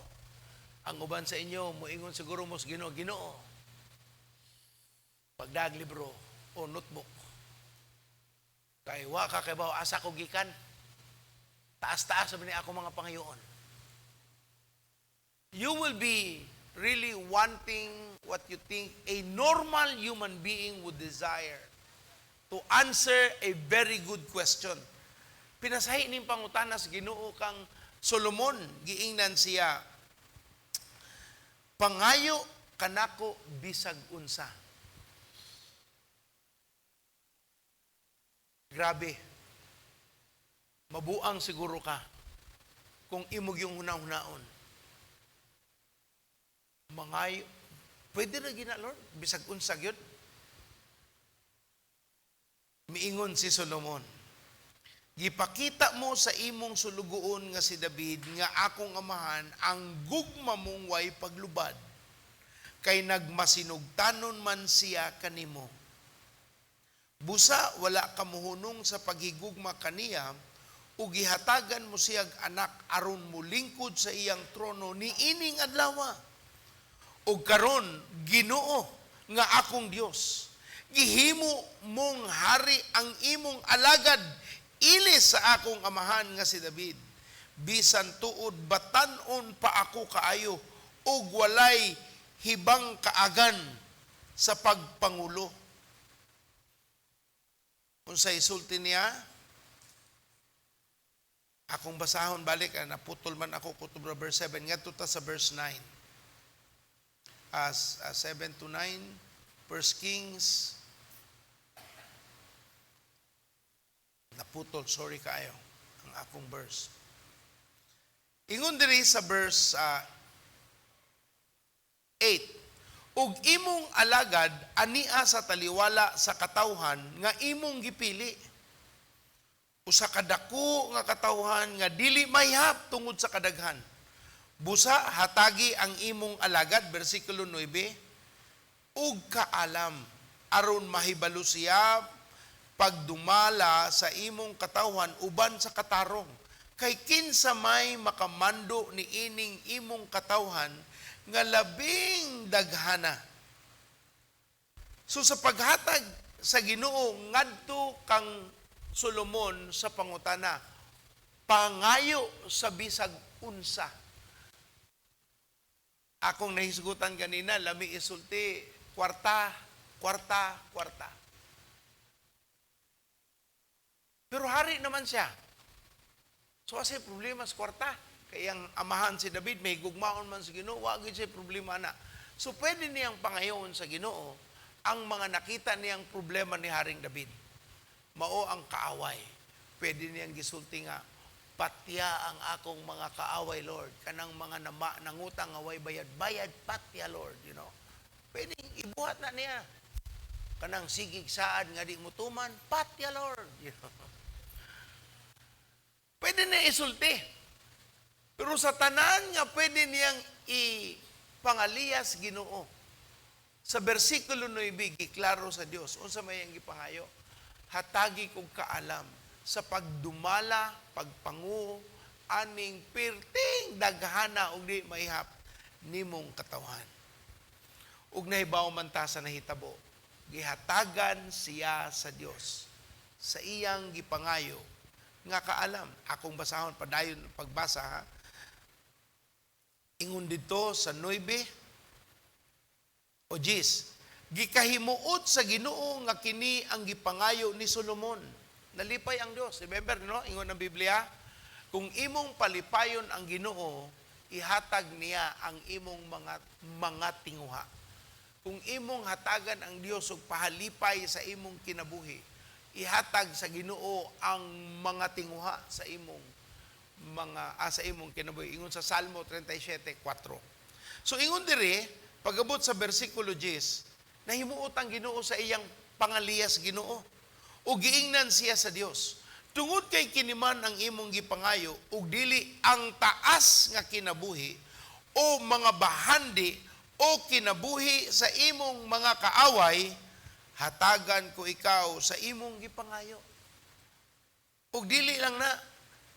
Ang uban sa inyo moingon siguro mo sa Ginoo, Ginoo, pagdag libro o notebook. Kay wa ka kay bawo asa ko gikan. Taas-taas sabi ni ako mga pangayoon. You will be really wanting what you think a normal human being would desire to answer a very good question. Pinasahi ning pangutana sa Ginoo kang Solomon, giingnan siya, pangayo kanako bisag unsa. Grabe. Mabuang siguro ka kung imog yung hunahun-hunaon. Mangayo, pwede na gina, Lord, bisag unsa gyud. Miingon si Solomon, gipakita mo sa imong sulugoon nga si David nga akong amahan ang gugma mong way paglubad, kay nagmasinugtanon man siya kanimo. Busa wala ka mohunong sa paghigugma kaniya, ug gihatagan mo siyag anak aron molingkod sa iyang trono niining adlawa. Ug karon Ginoo nga akong Dios, gihimo mong hari ang imong alagad ilis sa akong amahan nga si David. Bisan tuod batan-on pa ako kaayo ug walay hibang kaagan sa pagpangulo. Unsay sulti niya? Akong basahon balik, naputol man ako kutob verse 7 ngadto ta sa verse 9. As 7 to 9, 1 Kings. Naputol, sorry kaayo ang akong verse. Ingon diri sa verse 8, ug imong alagad ania sa taliwala sa katawhan nga imong gipili. Usa ka dako nga katawhan nga dili mayhap tungod sa kadaghan. Busa hatagi ang imong alagad, bersikulo 9, ug kaalam aron mahibalo siya pagdumala sa imong katawhan uban sa katarong. Kay kinsa may makamando ni ining imong katawhan nga labing daghana. So sa paghatag sa Ginoo ngadto kang Solomon sa pangutana, pangayo sa bisag unsa. Akong nahisgutan ganina, lami isulti, kwarta, kwarta, kwarta. Pero hari naman siya. So asa problema sa kwarta? Kay ang amahan si David, may gugmaon man sa Ginoo, wa gyud siya problema na. So pwede niyang pangayoon sa Ginoo ang mga nakita niyang problema ni Haring David. Mao ang kaaway. Pwede niyang gisulti nga, "Patya ang akong mga kaaway, Lord. Kanang mga nama, nangutang nga way bayad, bayad patya, Lord." Pwede ibuhat na niya. Kanang sigig saad nga di mo tuman, patya, Lord. Pwede na isulti. Pero sa tanan nga pwede niyang ipangaliyas Ginoo. Sa versikulo 9, giklaro sa Dios unsa may ang gipangayo? "Hatagi kog kaalam sa pagdumala, pagpangu, aning pirting daghana og di maihap nimong katawhan." Ug nahibaw man ta sa nahitabo, gihatagan siya sa Dios sa iyang gipangayo nga kaalam. Akong basahon padayon pagbasa, ha. Ingon dito sa 9 o 10, "Gikahimuot sa Ginoo nga kini ang gipangayo ni Solomon." Nalipay ang Dios. Remember, no? Ingon ng Biblia, kung imong palipayon ang Ginoo, ihatag niya ang imong mga tinguha. Kung imong hatagan ang Dios og pahalipay sa imong kinabuhi, ihatag sa Ginoo ang mga tinguha sa imong kinabuhi. Ingon sa Salmo 37:4. So ingon diri, pagabot sa versikulo 10, nahimuot ang Ginoo sa iyang pangaliyas Ginoo. Ug giingnan siya sa Dios, "Tungod kay kini man ang imong gipangayo ug dili ang taas nga kinabuhi o mga bahandi o kinabuhi sa imong mga kaaway, hatagan ko ikaw sa imong gipangayo. Ug dili lang na,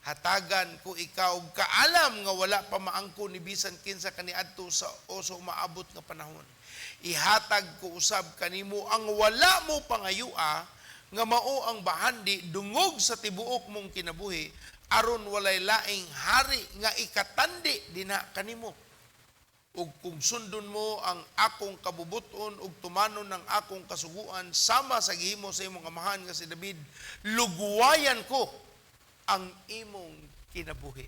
hatagan ko ikaw kaalam nga wala pa maangko ni bisan kinsa kaniadto sa o sa umaabot nga panahon. Ihatag ko usab kanimo ang wala mo pangayua nga mao ang bahandi dungog sa tibuok mong kinabuhi, aron walay laing hari nga ikatandi dinha kanimo. Ug kung sundon mo ang akong kabubuton ug tumanon ang akong kasuguan sama sa gihimo sa imong amahan nga si David, lugwayan ko ang imong kinabuhi."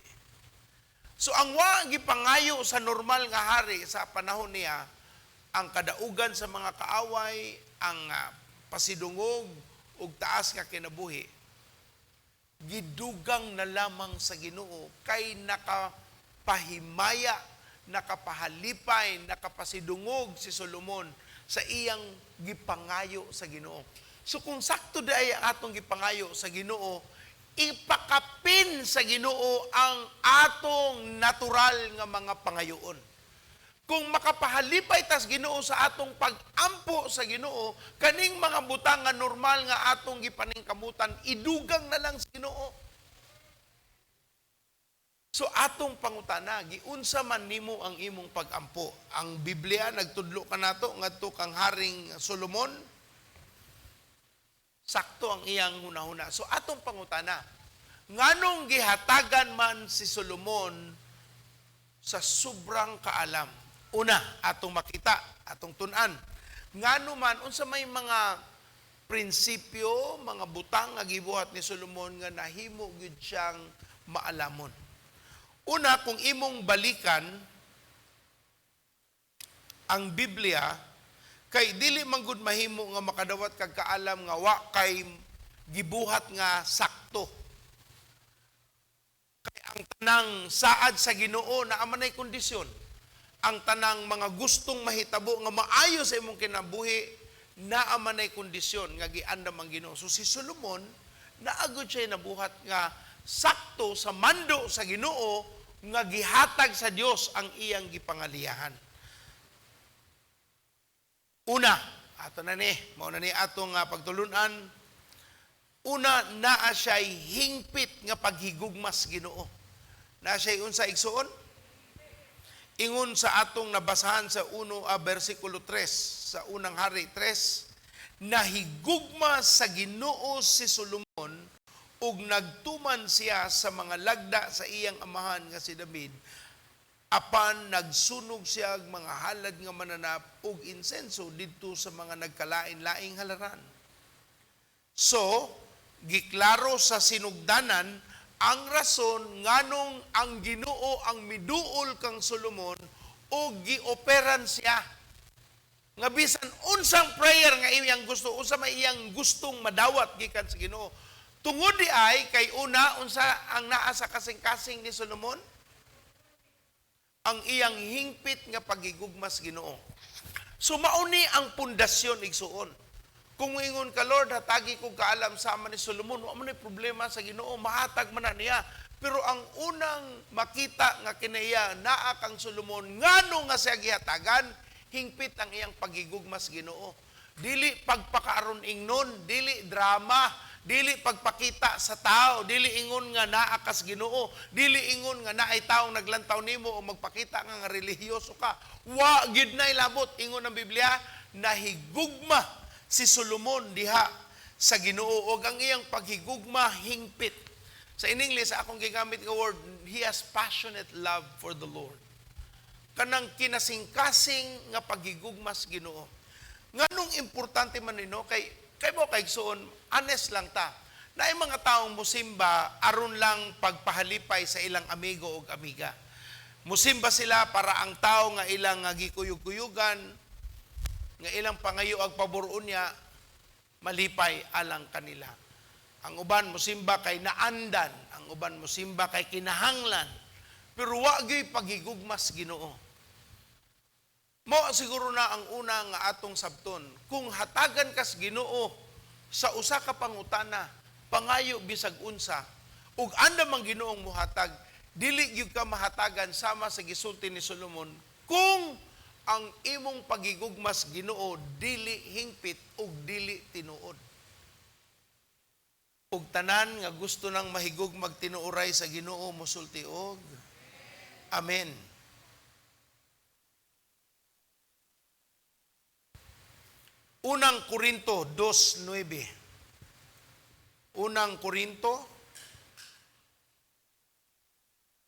So ang wa gipangayo sa normal nga hari sa panahon niya, ang kadaugan sa mga kaaway, ang pasidungog ug taas nga kinabuhi, gidugang na lamang sa Ginoo kay nakapahimaya, nakapahalipay, nakapasidungog si Solomon sa iyang gipangayo sa Ginoo. So kung sakto di ang atong gipangayo sa Ginoo, ipakapin sa Ginoo ang atong natural nga mga pangayoon. Kung makapahalipay tas Ginoo sa atong pag-ampo sa Ginoo, kaning mga butang nga normal nga atong gipaningkamutan, idugang na lang sa Ginoo. So atong pangutana, giunsa man nimo ang imong pag-ampo? Ang Biblia nagtudlo kanato ngadto kang Haring Solomon, sakto ang iyang hunahuna. So atong pangutana, nganong gihatagan man si Solomon sa sobrang kaalam? Una, atong makita, atong tun-an, ngano man unsa may mga prinsipyo, mga butang nga gibuhat ni Solomon nga nahimo gyud siyang maalamon. Una, kung imong balikan ang Biblia, kay dili man gud mahimo nga makadawat kag kaalam nga wa kay gibuhat nga sakto. Kay ang tanang saad sa Ginoo naa manay kondisyon. Ang tanang mga gustong mahitabo nga maayo sa imong kinabuhi naa manay kondisyon nga giandam ang Ginoo. So si Solomon naagod siya nabuhat nga sakto sa mando sa Ginoo nga gihatag sa Dios ang iyang gipangaliyahan. Una, ato na ni, mao na ni atong pagtulunan. Una, naa siya'y hingpit nga paghigugmas Ginoo. Naa siya'y unsa, igsuon? Ingon sa atong nabasahan sa 1 versikulo 3 sa Unang Hari 3, nahigugma sa Ginoo si Solomon ug nagtuman siya sa mga lagda sa iyang amahan nga si David. Apan nagsunog siya og mga halad nga mananap ug insenso didto sa mga nagkalain-laing halaran. So, giklaro sa sinugdanan ang rason nganong ang Ginoo ang miduol kang Solomon o gioperan siya. Nga bisan unsang prayer nga iyang gusto, unsa may iyang gustong madawat gikan sa Ginoo. Tungod di ay kay una, unsa ang naa sa kasing-kasing ni Solomon? Ang iyang hingpit nga pagigugma sa Ginoo. So mauni ang pundasyon, igsuon. Kung moingon ka, "Lord, hatagi ko kaalam sama ni Solomon," wa man problema sa Ginoo, mahatag man na niya. Pero ang unang makita nga kinaiya naa kang Solomon, ngano nga siya gihatagan, hingpit ang iyang pagigugma sa Ginoo. Dili pagpakaaron ingnon, dili drama, dili pagpakita sa tao, dili ingon nga naa kas Ginoo, dili ingon nga naay taong naglantaw nimo o magpakita nga nga relihiyoso ka. Wa gid na ilabot. Ingon ang Biblia, nahigugma si Solomon diha sa Ginoo ug ang iyang paghigugma hingpit. Sa in English, akong gigamit nga word, he has passionate love for the Lord. Kanang kinasingkasing nga paghigugma sa Ginoo. Nganong importante man nino kay kay mo kay igsuon, honest lang ta. Naay mga taong musimba aron lang pagpahalipay sa ilang amigo o amiga. Musimba sila para ang tao nga ilang nga gikuyog-kuyugan, nga ilang pangayo ag pabor unya, malipay alang kanila. Ang uban musimba kay naandan, ang uban musimba kay kinahanglan. Pero wa gyud paghigugma sa Ginoo. Mo siguro na ang una nga atong sabton. Kung hatagan kas Ginoo sa usa ka pangutana, pangayo bisag unsa, ug andam ang Ginoong muhatag, dili gyud ka mahatagan sama sa gisulti ni Solomon kung ang imong pagigugma sa Ginoo dili hingpit ug dili tinuod. Ug tanan nga gusto nang mahigugmag tinuoray sa Ginoo mosulti og Amen. Unang Korinto 2:9. Unang Korinto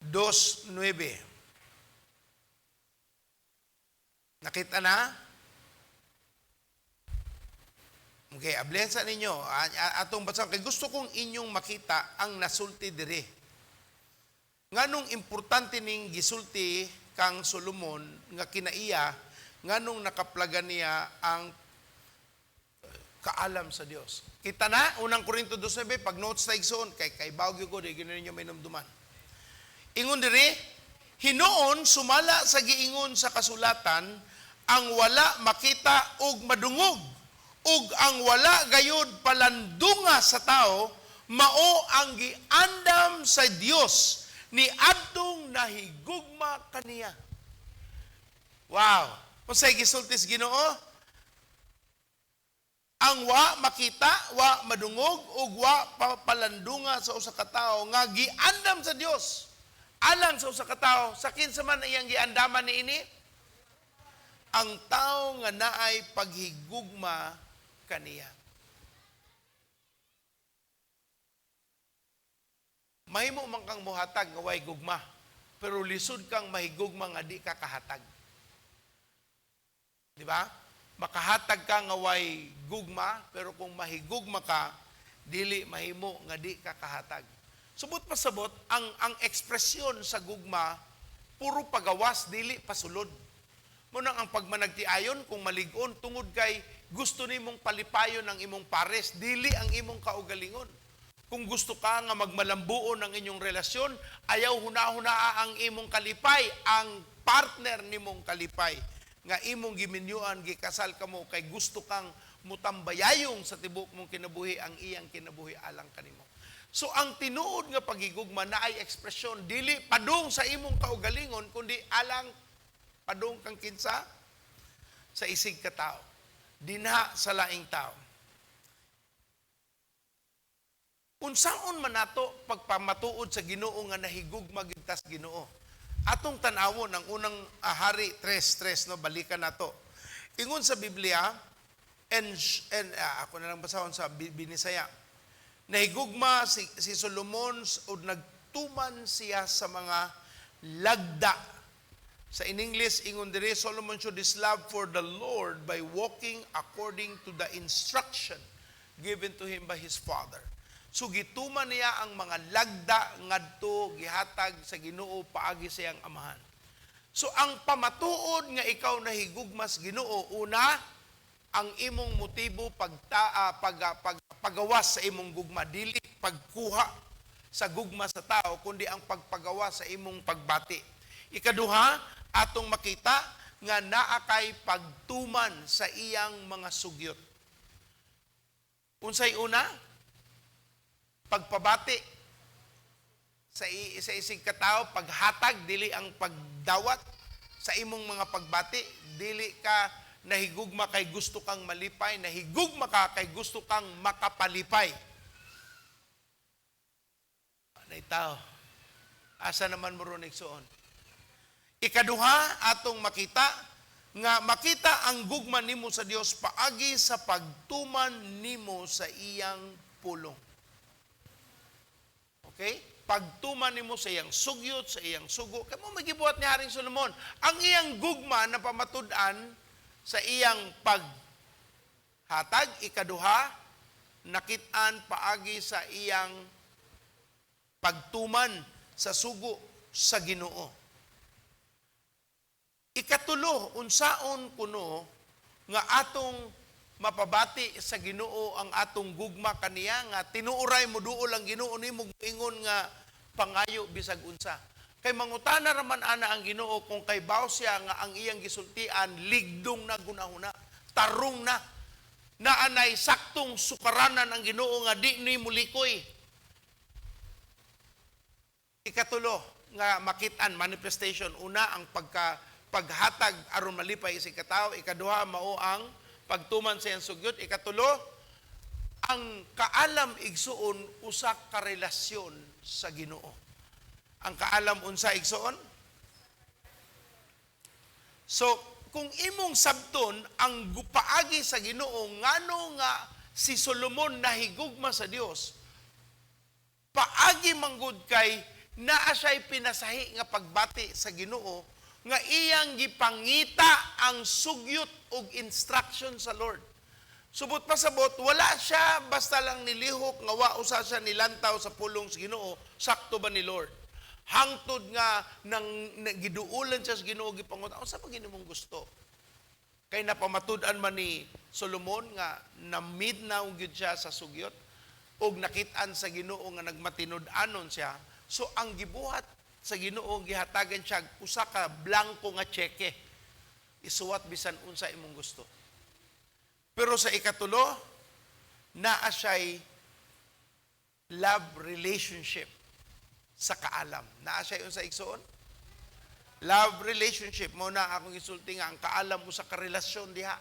2:9. Nakita na? Okay, ablihan sa ninyo. Atong basahon. Kay gusto kong inyong makita ang nasulti diri. Nganong importante ning gisulti kang Solomon nga kinaiya, nganong nakaplagan niya ang kaalam sa Dios. Kita na, Unang Korinto 2:9, pag notes na igsoon, kay kay bawag ko, di gina ninyo may numduman. Ingon diri, hinuon sumala sa giingon sa kasulatan, ang wala makita og madungog, ug ang wala gayud palandunga sa tao, mao ang giandam sa Dios ni adtong nahigugma kaniya. Wow! Unsay gisulti sa Ginoo? Ang wa makita, wa madungog, ug wa palandunga sa usa ka tawo nga giandam sa Dios. Alang sa usa ka tawo, sa kinsa man iyang giandaman niini? Ang tawo nga naay paghigugma kaniya. Mahimo man kang muhatag nga way gugma, pero lisod kang mahigugma nga di ka kahatag. Di ba? Makahatag ka nga way gugma, pero kung mahigugma ka, dili mahimo nga di ka kahatag. Subot pasabot, ang ekspresyon sa gugma, puro pagawas, dili pasulod. Munang ang pagmanagtiayon, kung malig-on, tungod kay gusto nimong palipayon ang imong pares, dili ang imong kaugalingon. Kung gusto ka nga magmalambuon ang inyong relasyon, ayaw huna-hunaa ang imong kalipay, ang partner nimong kalipay nga imong giminyuan, gikasal kamo kay gusto kang mutambayayong sa tibok mong kinabuhi ang iyang kinabuhi alang kanimo. So ang tinuod nga pagigugma naay ekspresyon dili padung sa imong kaugalingon kundi alang padung kang kinsa sa isig ka tao, dinha sa laing tao. Unsaon man nato pagpamatuod sa Ginoo nga nahigugma gyud tas Ginoo? Atong tan-awon ang Unang Hari 3:3, no, balikan nato. Ingon sa Biblia and ako na lang basahon sa Binisaya. Nahigugma si Solomon ug nagtuman siya sa mga lagda Sa in English, ingon diri, Solomon showed his love for the Lord by walking according to the instruction given to him by his father. So gituman niya ang mga lagda ngadto gihatag sa Ginoo paagi sa iyang amahan. So ang pamatuod nga ikaw nahigugma sa Ginoo, una, ang imong motibo pagtaa pag, pag pagawas sa imong gugma, dili pagkuha sa gugma sa tao kundi ang pagpagawas sa imong pagbati. Ikaduha, atong makita nga naa kay pagtuman sa iyang mga sugyot. Unsay una? Pagpabati sa isig katao, paghatag, dili ang pagdawat sa imong mga pagbati, dili ka nahigugma kay gusto kang malipay, nahigugma ka kay gusto kang makapalipay. Anay tao, asa naman mo ron, igsoon? Ikaduha, atong makita nga makita ang gugma nimo sa Dios paagi sa pagtuman nimo sa iyang pulong. Okay? Pagtuman nimo sa iyang sugyot, sa iyang sugo. Kamo magibuhat ni Haring Solomon. Ang iyang gugma na pamatud-an sa iyang paghatag, ikaduha, nakit-an paagi sa iyang pagtuman sa sugo sa Ginoo. Ikatulo, unsaon kuno nga atong mapabati sa Ginoo ang atong gugma kaniya nga tinuoray mo duol ang Ginoo nimo ingon nga pangayo bisag unsa. Kay mangutana raman ana ang Ginoo kung kay baw siya nga ang iyang gisultian ligdong na gunahuna, tarong na, naanay saktong sukaranan ang Ginoo nga di ni mulikoy. Ikatulo nga makit-an, manifestation, una ang paghatag aron malipay si katao, ikaduha mao ang pagtuman sa iyang sugyot, ikatulo ang kaalam, igsuon, usa ka relasyon sa Ginoo. Ang kaalam unsa, igsuon? So, kung imong sabton ang paagi sa Ginoo ngano nga si Solomon nahigugma sa Dios, paagi manggod kay naa siya'y pinasahi nga pagbati sa Ginoo nga iyang gipangita ang sugyot og instruction sa Lord. Subot pasabot, wala siya basta lang nilihok nga wa usa siya nilantaw sa pulong sa Ginoo, sakto ba ni Lord? Hangtod nga nang giduulan siya sa Ginoo, gipangutan, unsa pa gini mong gusto? Kay napamatud-an man ni Solomon nga namidnaw gyud siya sa sugyot og nakit-an sa Ginoo nga nagmatinud-anon siya. So ang gibuhat sa Ginoo, gihatagan siya usa ka blanko nga tseke. Isuwat bisan unsa imong gusto. Pero sa ikatulo, naa siya'y love relationship sa kaalam. Naa siya'y unsa, igsoon? Love relationship. Mo na akong gisulti nga ang kaalam usa ka relasyon diha.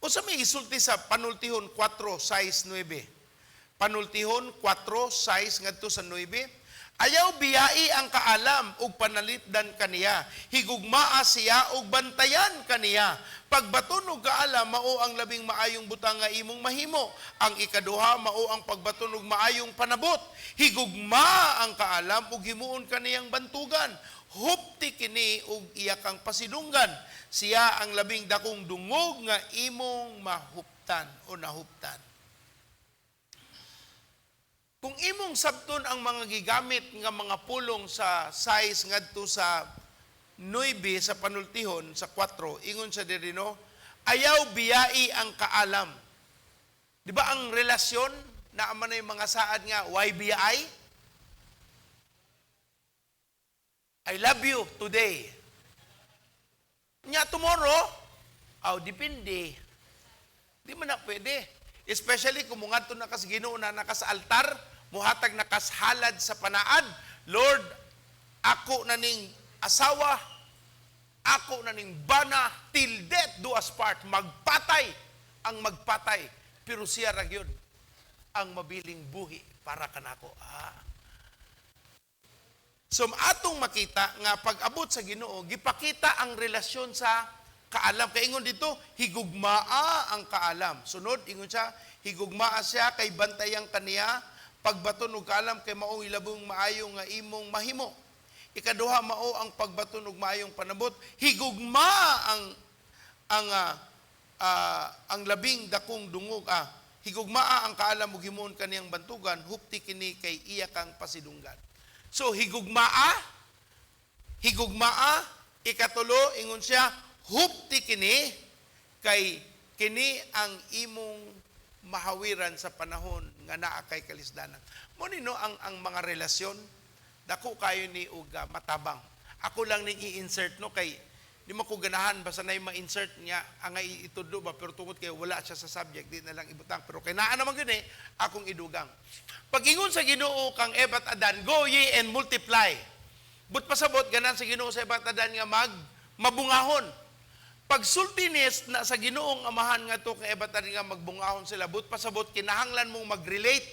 Unsa may gisulti sa Panultihon 4, 6, 9? Panultihon 4, 6 ngadto sa 9. Ayaw biyai ang kaalam ug panalipdan kaniya. Higugmaa siya ug bantayan kaniya. Pagbaton og kaalam mao ang labing maayong butang nga imong mahimo. Ang ikaduha mao ang pagbaton og maayong panabot. Higugmaa ang kaalam ug himuon kaniyang bantugan. Hupti kini ug iya kang pasidunggan. Siya ang labing dakong dungog nga imong mahuptan o nahuptan. Kung imong sabton ang mga gigamit nga mga pulong sa 6 ngadto sa 9 sa Panultihon sa 4, ingon sa diri no, ayaw biyai ang kaalam. Di ba ang relasyon na man yung mga saad nga YBI? I love you today. Nya tomorrow, aw depende. Di man na pwede. Especially kung mungadto na kas Ginoo na nakas altar, muhatag na kas halad sa panaad. Lord, ako na ning asawa, ako na ning bana, till death do us part. Magpatay ang magpatay. Pero siya ra gyud ang mabiling buhi para kanako. So atong makita nga pag-abot sa Ginoo, gipakita ang relasyon sa kaalam. Kay ingon dito, higugmaa ang kaalam. Sunod, ingon siya, higugmaa siya kay bantayang kaniya, pagbaton og kaalam kay maong ilabong maayo nga imong mahimo. Ikaduha mao ang pagbaton og maayong panabot. Higugma ang labing dakong dungog, higugmaa ang kaalam ug himuon kaniyang bantugan, hupti kini kay iya kang pasidunggan. So higugmaa, higugmaa, ikatulo, ingon siya, hupti kini kay kini ang imong mahawiran sa panahon nga naa kay kalisdanan. Mo ni, no, ang mga relasyon dako kayo ni og matabang. Ako lang ning i-insert, no, kay di man ko ganahan basta nay ma-insert niya ang itudlo ba, pero tungod kay wala siya sa subject, di na lang ibutang, pero kay naa naman gyud eh akong idugang. Pag-ingon sa Ginoo kang Eva at Adan, "Go ye and multiply." But pasabot ganan sa Ginoo sa Eva at Adan nga mag mabungahon. Pagsulti ni na sa Ginoong Amahan nga to kang Eva at Adan nga magbungahon sila, but pasabot kinahanglan mong mag-relate.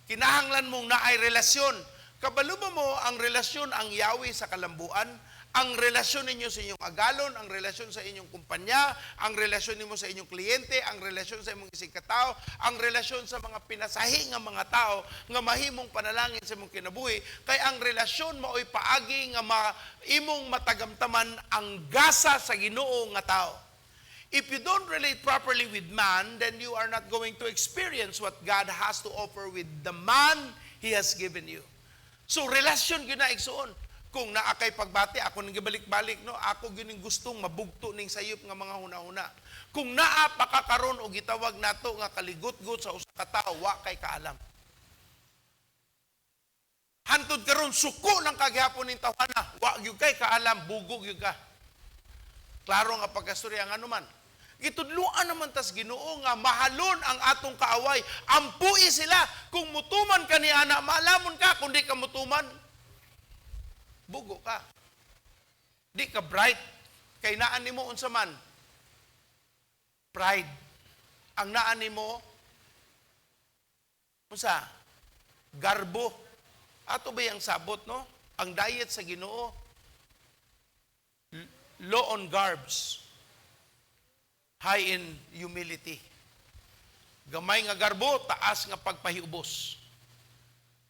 Kinahanglan mong naay relasyon. Kabalo ba mo ang relasyon ang yawi sa kalambuan? Ang relasyon ninyo sa inyong agalon, ang relasyon sa inyong kumpanya, ang relasyon nimo sa inyong kliyente, ang relasyon sa imong isig katao, ang relasyon sa mga pinasahi nga mga tao nga mahimong panalangin sa imong kinabuhi, kay ang relasyon maoy paagi nga imong matagamtaman ang gasa sa Ginoo nga tao. If you don't relate properly with man, then you are not going to experience what God has to offer with the man He has given you. So, relasyon gyud na, igsuon. Kung naa kay pagbati, ako nang gibalik-balik, no, ako gyud ning gustong mabugto ning sayop nga mga hunahuna. Kung naa pa ka karon og gitawag nato nga kaligot-got sa usa ka tawo, wa kay kaalam. Hantod karon suko lang kagihapon ning tawhana, wa gyud kay kaalam, bugo gyud ka. Klaro nga pagkastorya, nga man. Gitudluan naman tas Ginoo nga mahalon ang atong kaaway. Ampui sila. Kung mutuman ka ni ana, maalamon ka. Kung di ka mutuman, bugo ka. Di ka bright. Kay naan nimo unsa man? Pride. Ang naan nimo unsa? Garbo. Ato ba yung sabot, no? Ang diet sa Ginoo, low on garbs, high in humility. Gamay nga garbo, taas nga pagpahiubos.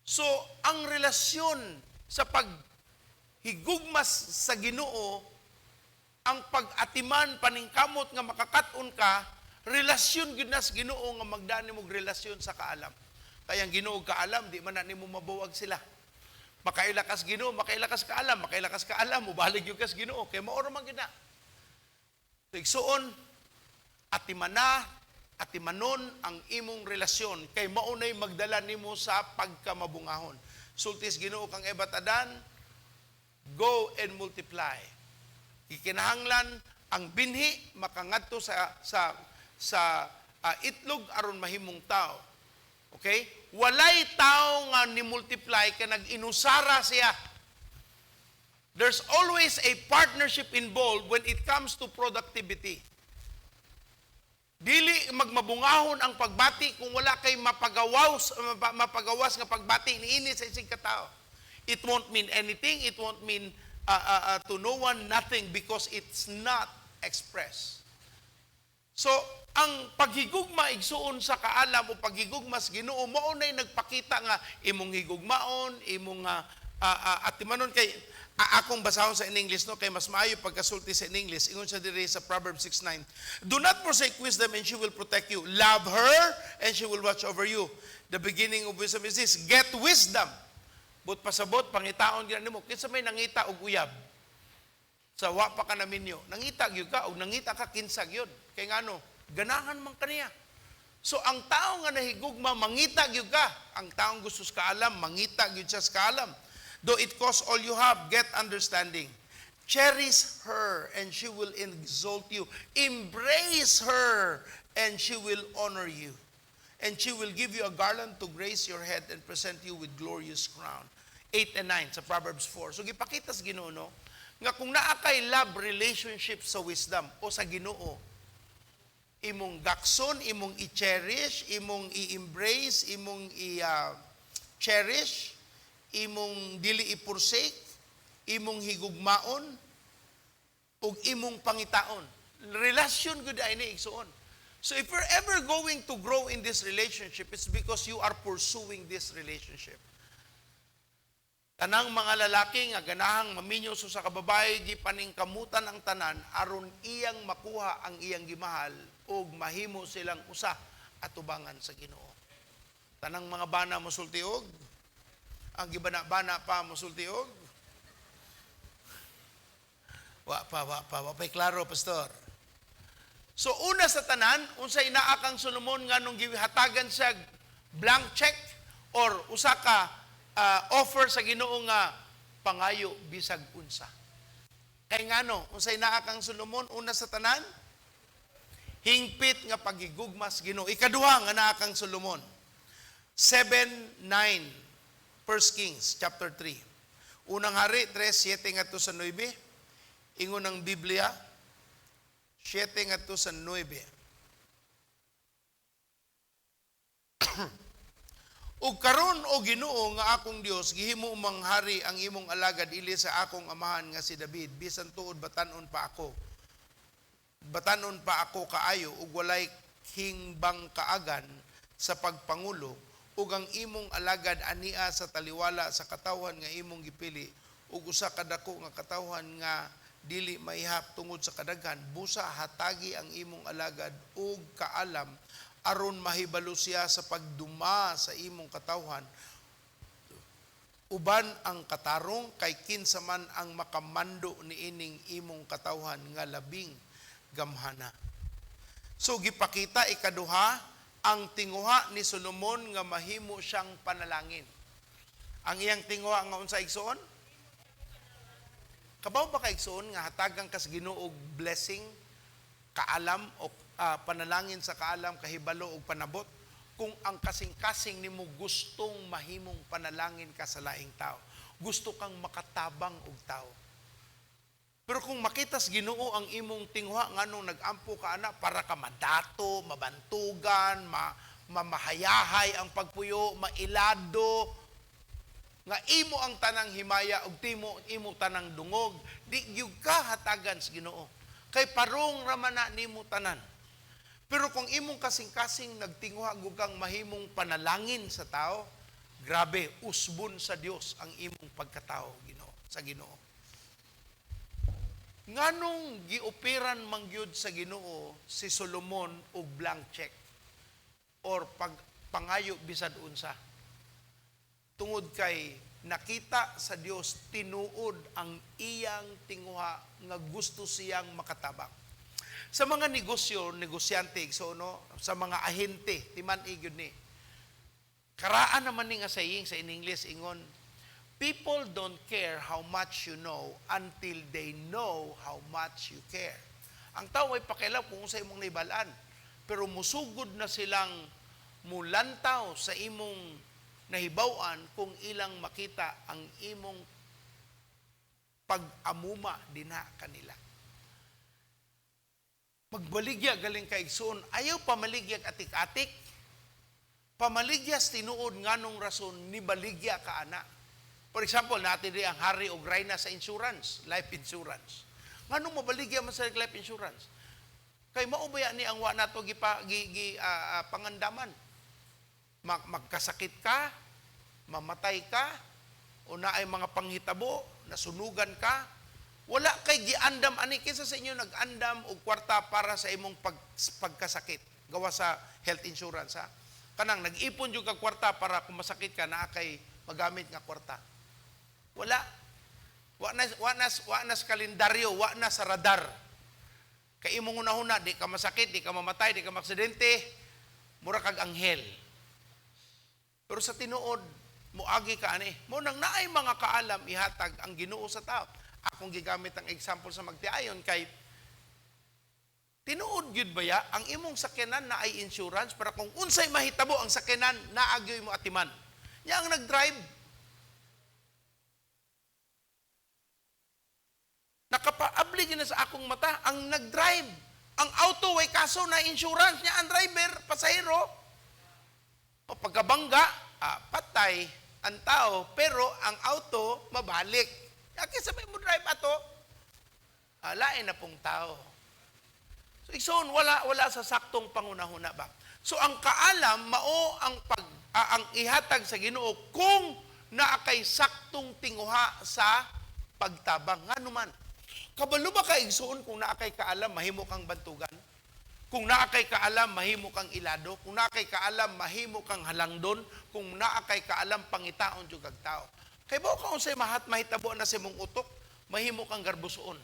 So, ang relasyon sa paghigugmas sa Ginoo, ang pag-atiman paningkamot nga makakaton ka, relasyon gyud na sa Ginoo nga magdani mo relasyon sa kaalam. Kaya ang Ginoo kaalam, di man na nimo mabuwag sila. Makaila kas Ginoo, makaila kas kaalam, makaila kas kaalam, mubalig gyud kas Ginoo, kay mao ra man gyud na. So, igsuon, atimana, atimanon ang imong relasyon kay maunay magdala nimo sa pagkamabungahon. Sultis Ginoo kang Eva at Adan, "Go and multiply." Gikinahanglan ang binhi makangadto sa itlog aron mahimong tao. Okay? Walay tao nga ni multiply kay nag-inusara siya. There's always a partnership involved when it comes to productivity. Dili magmabungahon ang pagbati kung wala kay mapagawas nga pagbati niini sa isig katao. It won't mean anything, it won't mean to no one nothing because it's not expressed. So, ang paghigugma, igsuon, sa kaalam o paghigugma sa Ginoo mao nay nagpakita nga imong higugmaon, imong atimanon kay akong basahon sa in English, no, kay mas maayo pagkasulti sa in English. Ingon siya diri sa Proverbs 6:9, "Do not forsake wisdom and she will protect you. Love her and she will watch over you. The beginning of wisdom is this: get wisdom." But pasabot pangitaon gyud nimo kinsa may nangita og uyab sa wa pa ka naminyo. Nangita gyud ka, og nangita ka kinsa gyud, kay ngano ganahan man kaniya. So ang tao nga nahigugma, mangita gyud ka. Ang taong gusto sa kaalam, mangita gyud siya sa kaalam. "Though it costs all you have, get understanding. Cherish her and she will exalt you. Embrace her and she will honor you. And she will give you a garland to grace your head and present you with glorious crown." 8 and 9 sa Proverbs 4. So gipakita sa Ginoo, no, nga kung naa kay love relationship sa wisdom o sa Ginoo, imong gakson, imong i-cherish, imong i-embrace, imong i-cherish, imong dili i-forsake, imong higugmaon, ug imong pangitaon. Relasyon gud ay ni, igsuon. So if you're ever going to grow in this relationship, it's because you are pursuing this relationship. Tanang mga lalaki nga ganahang maminyo sa usa ka babae, gipaningkamutan ang tanan aron iyang makuha ang iyang gimahal ug mahimo silang usa atubangan sa Ginoo. Tanang mga bana mosulti og, ang gibana-bana pa mosulti og. Wa pa, wa pa, wa pa'y klaro, pastor. So una sa tanan, unsay naa kang Solomon nganong gihatagan siya blank check or usa ka offer sa Ginoo nga pangayo bisag unsa? Kay ngano, unsay naa kang Solomon una sa tanan? Hingpit nga pagigugma sa Ginoo. Ikaduha nga naa kang Solomon. 7:9, 1 Kings chapter 3. Unang Hari 3, 7 ngadto sa 9. Ingon ang Biblia, 7 ngadto sa 9. "Ug karon, o Ginoo nga akong Dios, gihimo mang hari ang imong alagad ili sa akong amahan nga si David, bisan tuod batanon pa ako. Batanon pa ako kaayo ug walay hingbang kaagan sa pagpangulo, ug ang imong alagad ania sa taliwala sa katawhan nga imong gipili ug usa ka dako nga katawhan nga dili maihap tungod sa kadaghan. Busa hatagi ang imong alagad og kaalam aron mahibalo siya sa pagduma sa imong katawhan uban ang katarong, kay kinsa man ang makamando niining imong katawhan nga labing gamhana?" So gipakita ikaduha ang tinguha ni Solomon nga mahimo siyang panalangin. Ang iyang tinguha nga unsa, igsoon? Kabaw ba ka, igsoon, nga hatagan kas Ginoo og blessing, kaalam o panalangin sa kaalam, kahibalo og panabot, kung ang kasing-kasing nimo gustong mahimong panalangin ka sa laing tao? Gusto kang makatabang og tao. Pero kung makita sa Ginoo ang imong tinguha nganong nag-ampo ka ana para ka madato, mabantugan, mamahayahay ang pagpuyo, mailado, nga imo ang tanang himaya ug timo imo tanang dungog, di gyud ka hatagan sa Ginoo. Kay parong raman na nimo tanan. Pero kung imong kasing-kasing nagtinguha gud kang mahimong panalangin sa tao, grabe, usbon sa Dios ang imong pagkatao Ginoo, sa Ginoo. Nganong gioperan man gyud sa Ginoo si Solomon og blank check or pag pangayo bisad unsa? Tungod kay nakita sa Dios tinuod ang iyang tinguha nga gusto siyang makatabang. Sa mga negosyo, negosyante, so no, sa mga ahente, timan gyud ni. Karaan naman ni nga saying sa in English, ingon, "People don't care how much you know until they know how much you care." Ang tao ay pakialam kung sa imong naibalaan. Pero musugod na silang mulantaw sa imong nahibaw-an kung ilang makita ang imong pag-amuma dinha kanila. Magbaligya galing kay igsoon, ayaw pamaligyag atik-atik. Pamaligyas tinuod nganong rason ni baligya ka ana. For example, natin di ang hari og rayna sa insurance, life insurance. Nganong mabaligya man sa life insurance? Kay mao ba ni ang wa nato gipa gi, gi pangandaman. Magkasakit ka, mamatay ka, o naay mga panghitabo, nasunugan ka, wala kay giandam ani. Kinsa sa inyo nag-andam og kwarta para sa imong pagkasakit gawa sa health insurance, ha? Kanang nag-ipon jud ka kwarta para kung masakit ka, naa kay magamit nga kwarta. Wala. Wa na sa kalendaryo, wa na sa radar. Kay imong hunahuna, di ka masakit, di ka mamatay, di ka maaksidente, mura kag anghel. Pero sa tinuod, muagi ka ani. Mo nang naay mga kaalam ihatag ang Ginoo sa tao. Akong gigamit ang example sa magtiayon kay tinuod gyud ba ya ang imong sakyanan na ay insurance para kung unsay mahitabo ang sakyanan, naa gyoy mo atiman? Nya ang nag-drive, nakapaabli gyud na sa akong mata ang nag-drive. Ang auto way kaso, na insurance niya ang driver, pasahero. O pagkabangga, patay ang tao, pero ang auto mabalik. Kaya sabay mo drive ato, lain na pong tao. So igsoon, wala wala sa saktong pangunahuna ba. So ang kaalam mao ang ang ihatag sa Ginoo kung Naa kay saktong tinguha sa pagtabang. Ngano man? Kabalo ba ka, igsuon, kung naa kay kaalam, mahimo kang bantugan? Kung naa kay kaalam, mahimo kang ilado. Kung naa kay kaalam, mahimo kang halangdon. Kung naa kay kaalam, pangitaon jud kag tao. Kay ba ka unsay mahat mahitabo na sa imong utok, mahimo kang garbusoon.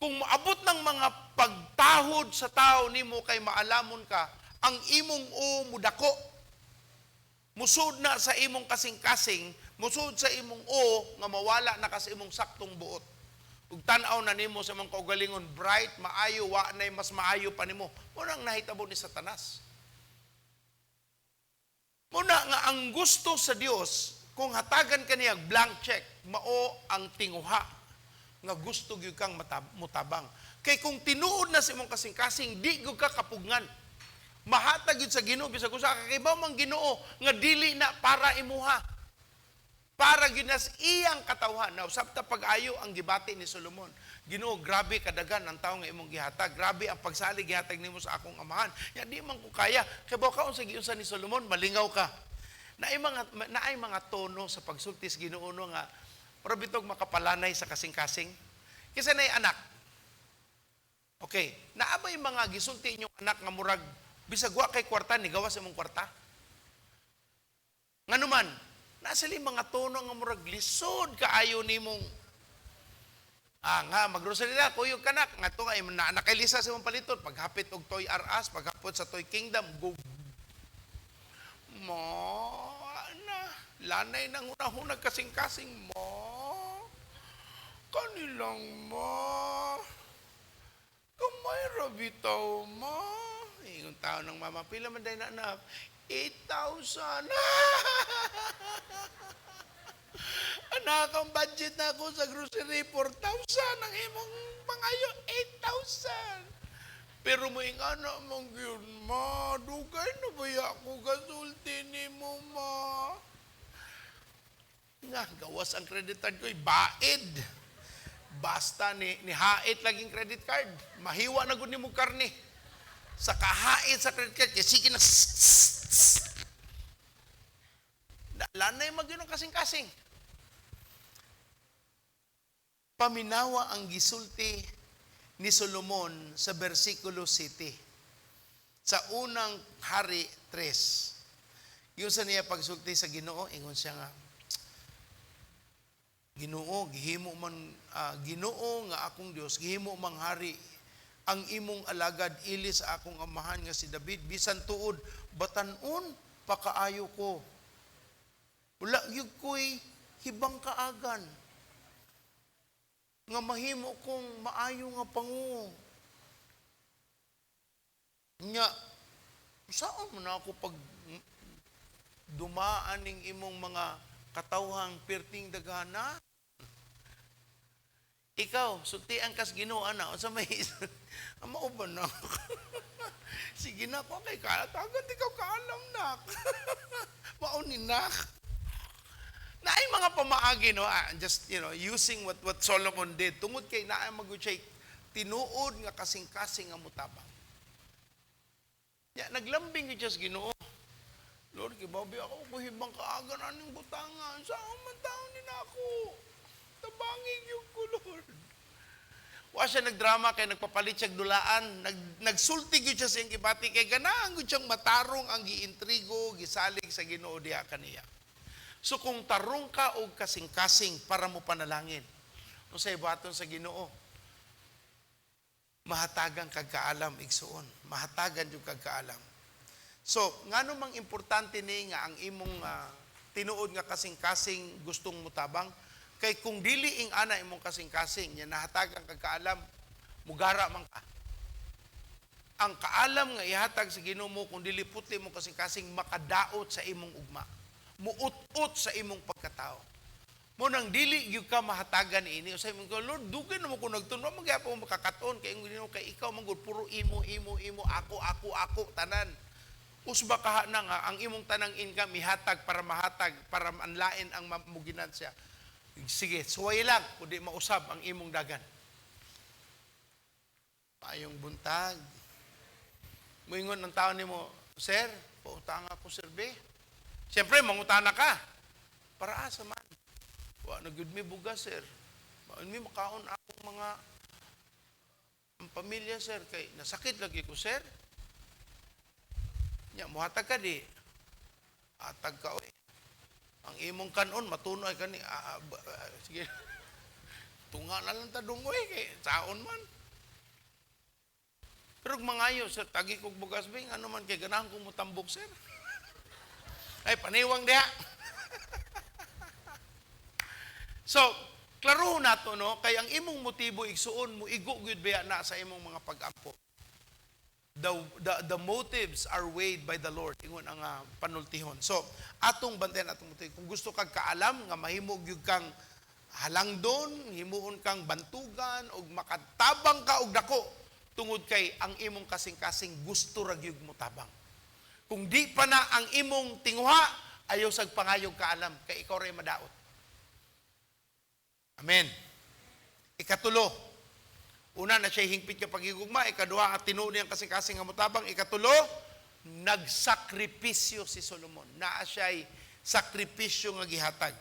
Kung maabot ng mga pagtahod sa tao nimo kay maalamon ka, ang imong o mudako. Musud na sa imong kasing-kasing, musud sa imong o nga mawala na ka sa imong saktong buot. Ug tan-aw na nimo sa imong kaugalingon, bright, maayo, wa nay mas maayo pa nimo. Mao nang nahitabo ni Satanas. Mao na nga ang gusto sa Dios, kung hatagan kaniya blank check, mao ang tinguha nga gusto gyud kang mutabang. Kay kung tinuod na sa imong kasing-kasing, di gyud ka kapugngan. Mahatag gyud sa Ginoo bisag usa ka, kay man Ginoo nga dili na para imuha. Para gyud na sa iyang katawhan. Now, sabta pag-ayo ang gibati ni Solomon. Ginoo, grabe kadagan ang tawo nga imong gihatag. Grabe ang pagsalig gihatag nimo sa akong amahan. Ya di man ko kaya. Kay ka unsa giunsa ni Solomon, malingaw ka. Naay mga tono sa pagsulti sa Ginoo, no, nga pero bitog makapalanay sa kasing-kasing. Kinsa nay anak? Okay, naa bay mga gisulti inyong anak nga murag bisag wa kay kwarta ni gawas imong kwarta? Ngano man, naa sila mga tono nga murag lisod kaayo nimong nga maggrocery na kuyog kanak nga to ay na, na kay Lisa sa imong paliton paghapit og Toy R Us, paghapit sa Toy Kingdom, go mo na lanay nang hunahunag kasing-kasing mo kanilang mo kamay ra bitaw mo. Ingon tao ng mama, "Pila man day na, anak?" 8,000. "Anak, ang budget na ako sa grocery, 4,000. Ang imong pangayo, 8,000." Pero mo ing anak mong yun, ma, dugay na ba ako gasulti ni mo, ma? Nga, gawas ang credit card ko, baid. Basta ni hait laging credit card. Mahiwa na gud nimo karne. Sa kahait sa credit card, kaya sige na, lanay magyun ang kasing-kasing. Paminawa ang gisulti ni Solomon sa versikulo 7. Sa Unang Hari 3. Yung sa niya pagsulti sa Ginoo, ingon siya nga, "Ginoo, gihimo man Ginoo nga akong Dios, gihimo mang hari ang imong alagad ili sa akong amahan nga si David, bisan tuod batan-on pakaayo ko. Wala gyud ko'y hibang kaagan nga mahimo kong maayo nga pangulo. Nya, saan man ako pag dumaan ning imong mga katawhang perting daghana?" Ikaw, sultian kas Ginoo ana, unsa may mao ba na? Sige na ko kay kalatagan di ka kaalam nak. Mao ni nak. Naay mga pamaagi, no, just using what Solomon did tungod kay naay magud siya tinuod nga kasing-kasing nga mutabang. Ya, naglambing gyud siya sa Ginoo. "Lord, kibabi ako kung hibang kaagan aning butangan. Saan man taon ni nako? Tabangi gyud ko, Lord." Wa siya nagdrama kay nagpapalit siya dulaan, nagsulti gyud siya sa iyang gibati kay ganahan gyud siyang matarong ang giintrigo, gisalig sa Ginoo diha kaniya. So kung tarong ka og kasing-kasing para mo panalangin, unsay buhaton sa Ginoo? Mahatagan kag kaalam, igsuon. Mahatagan jud kag kaalam. So, ngano mang importante ni nga ang imong tinuod nga kasing-kasing gustong mutabang? Kay kung dili ing ana imong kasing-kasing, nya nahatagan kag kaalam, mugara man ka. Ang kaalam nga ihatag sa Ginoo mo, kung dili putli mo kasing-kasing, makadaot sa imong ugma. Muut-ut sa imong pagkatao. Mo nang dili gyud ka mahatagan ini. Usay mo, "Lord, dugay na mo ko nagtun, wa man gyapon makakaton kay Ginoo, kay ikaw man gud puro imo, imo, imo, ako, ako, ako tanan." Usba kaha na nga ang imong tanang income ihatag para mahatag para anlain ang muginansya. Sige, suway lang kundi mausab ang imong dagan. Maayong buntag. Muingon ng tao nimo, "Sir, pautang ako, sir, be." Siyempre, mangutana ka. Para asa man? Wa na gyud mi bugas, sir. Wa mi makaon akong mga ang pamilya, sir, kay nasakit lagi ko, sir. Nya muhatag ka di. Atag ka oy. Ang imong kanon matuno ay kani sige. Tunga na lang ta dungoy kay saon man. Pero kung mangayo, sir, tagi kog bugas bing, ano man kay ganahan kong mutambok, sir. Ay, paniwang diha. So, klaro nato, no, kay ang imong motibo igsuon mo igo gyud biya na sa imong mga pag-ampo. The motives are weighed by the Lord, ingon ang panultihon. So, atong bantayan atong motibo. Kung gusto kag kaalam nga mahimo gyud kang halangdon, himuon kang bantugan og makatabang ka og dako tungod kay ang imong kasing-kasing gusto ra gyud mo tabang. Kung di pa na ang imong tinguha, ayaw sag pangayog kaalam kay ikaw ray madaot. Amen. Ikatulo, una na siya hingpit ka pagigugma, ikaduha at tinuod niyang kasing-kasing nga motabang, ikatulo, nagsakripisyo si Solomon. Naa siya'y sakripisyo nga gihatag.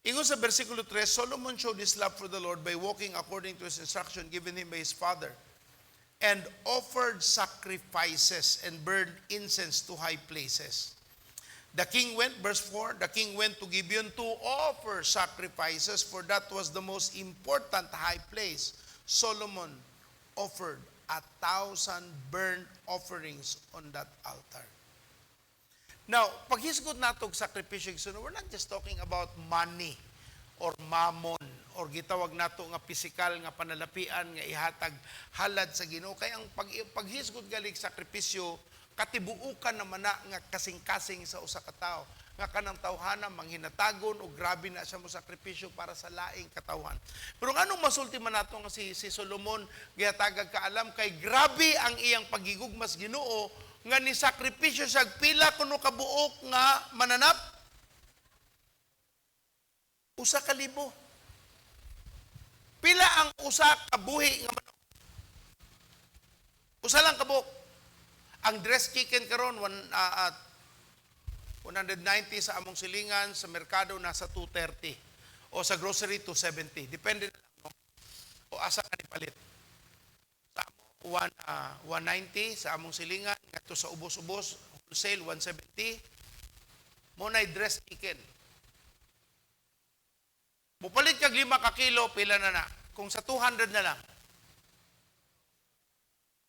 Ingon sa versikulo 3, Solomon showed his love for the Lord by walking according to his instruction given him by his father, and offered sacrifices and burned incense to high places. The king went, verse 4, the king went to Gibeon to offer sacrifices, for that was the most important high place. Solomon offered 1,000 burnt offerings on that altar. Now, paghisgot nato og sakripisyo, igsoon, we're not just talking about money or mammon or gitawag nato nga pisikal nga panalapian nga ihatag halad sa Ginoo. Kay ang paghisgot galing sakripisyo, katibuukan naman na nga kasing-kasing sa usa ka tawo nga kanang tawhana manghinatagon o grabe na siya mo sakripisyo para sa laing katawhan. Pero nganong masulti man nato nga si Solomon gihatagag kaalam kay grabe ang iyang pagigugmas Ginoo nga ni sakripisyo siya pila kuno kabuok nga mananap? 1,000. Pila ang usa ka buhi nga manok? Usa lang kabuok. Ang dressed chicken karon 190 sa among silingan, sa merkado nasa 230 o sa grocery 270. Depende na lang, no? O asa ka ni palit. Sa amo 190 sa among silingan, ngadto sa ubos-ubos wholesale 170. Mo nay dressed chicken. Mupalit kag 5 ka kilo, pila na na? Kung sa 200 na lang,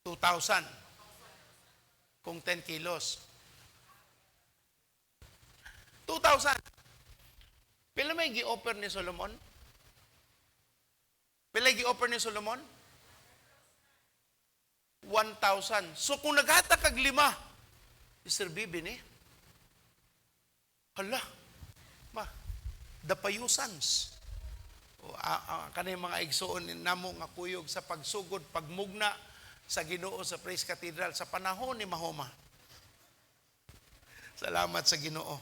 2,000. Kung 10 kilos. 2,000. Pila may gi-offer ni Solomon? Pila gi-offer ni Solomon? 1,000. So kung naghatag kag 5, Mr. Bibi ni, hala, ma, the payusans. O, kanay mga igsuon namo nga kuyog sa pagsugod, pagmugna sa Ginoo sa Praise Cathedral sa panahon ni Mahoma. Salamat sa Ginoo.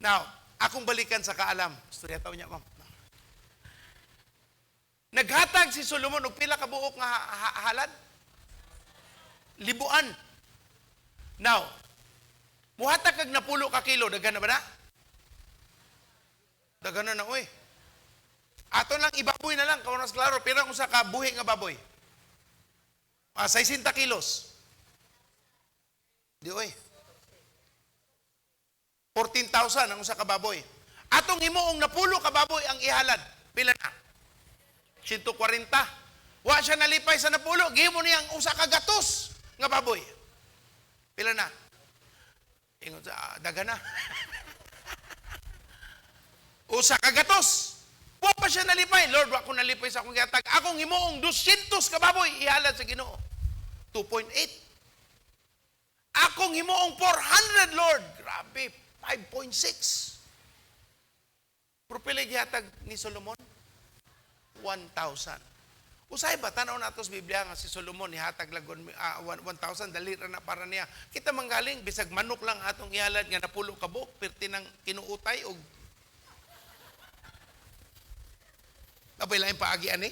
Now, akong balikan sa kaalam. Istorya taon niya, ma'am. Naghatag si Solomon og pila ka buok nga halad? Libuan. Now, muhatag kag 10 ka kilo, daghan na ba na? Daghan na na, oy. Ato lang, ibaboy na lang, kawanas klaro, pero kung sa kabuhi nga baboy. 60 kilos. Di, oy. 14,000 ang usa ka baboy. Atong himuong 10 ka baboy ang ihalad. Pila na? 140. Wa siya nalipay sa 10, gihimo niya ang usa ka gatos nga baboy. Pila na? Ingon sa daghan na. Usa ka gatos. Wa pa siya nalipay. Lord, wa ko nalipay sa akong gihatag. Akong himuong 200 ka baboy ihalad sa Ginoo. 2.8. Akong himuong 400, Lord. Grabe, 5.6. Pero pila gihatag ni Solomon? 1,000. Usay ba, tanaw nato sa Biblia nga si Solomon nihatag lang 1,000, dali ra na para niya. Kita manggaling, bisag manok lang atong ihalad nga 10 ka buok, perti ng kinuutay og abay lain paagi ani.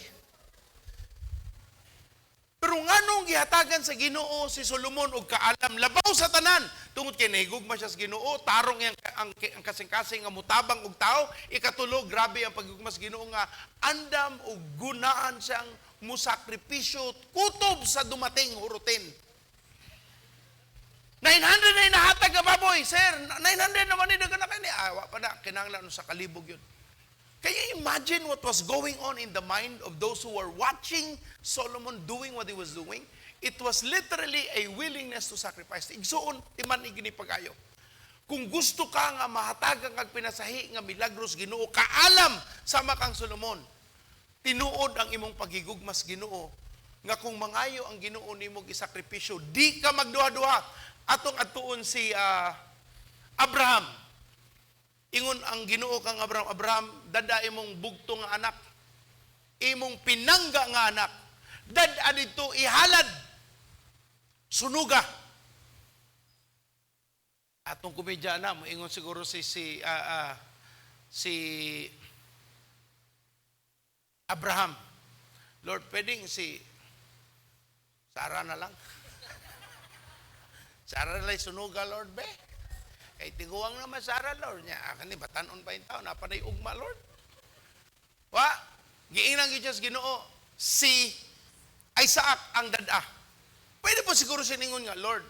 Pero nganong gihatagan sa Ginoo si Solomon og kaalam labaw sa tanan tungod kay nahigugma siya sa Ginoo, tarong ang kasing-kasing nga mutabang og tao. Ikatulo, grabe ang paghigugma sa Ginoo nga andam og gunaan siyang musakripisyo kutob sa dumating hurutin. 900 na inahatag nga baboy, sir. 900 naman ni dagan na kani. Ah, wa pa na kinahanglan sa kalibog yun. Can you imagine what was going on in the mind of those who were watching Solomon doing what he was doing? It was literally a willingness to sacrifice. Igsuon, timan igini pagayo. Kung gusto ka nga mahatagan kag pinasahi nga milagros Ginoo, kaalam sama kang Solomon. Tinuod ang imong paghigugmas Ginoo nga kung mangayo ang Ginoo nimo gisakripisyo, di ka magduha-duha. Atong adtuon si Abraham. Ingon ang Ginoo kang Abraham, "Abraham, dada imong bugto nga anak, imong pinangga nga anak, dad-a didto, ihalad, sunuga." Atong komedya na, moingon siguro si si ah, ah, si Abraham, "Lord, pwedeng si Sarah na lang. Sarah na lang sunuga, Lord, be. Kay tiguang naman Sarah, Lord." Niya, kani batanon pa yung tao, napanay ugma, Lord. Wa, giingnan gyud siya sa Ginoo, si Isaac ang dad-a. Pwede po siguro siningon nga, "Lord,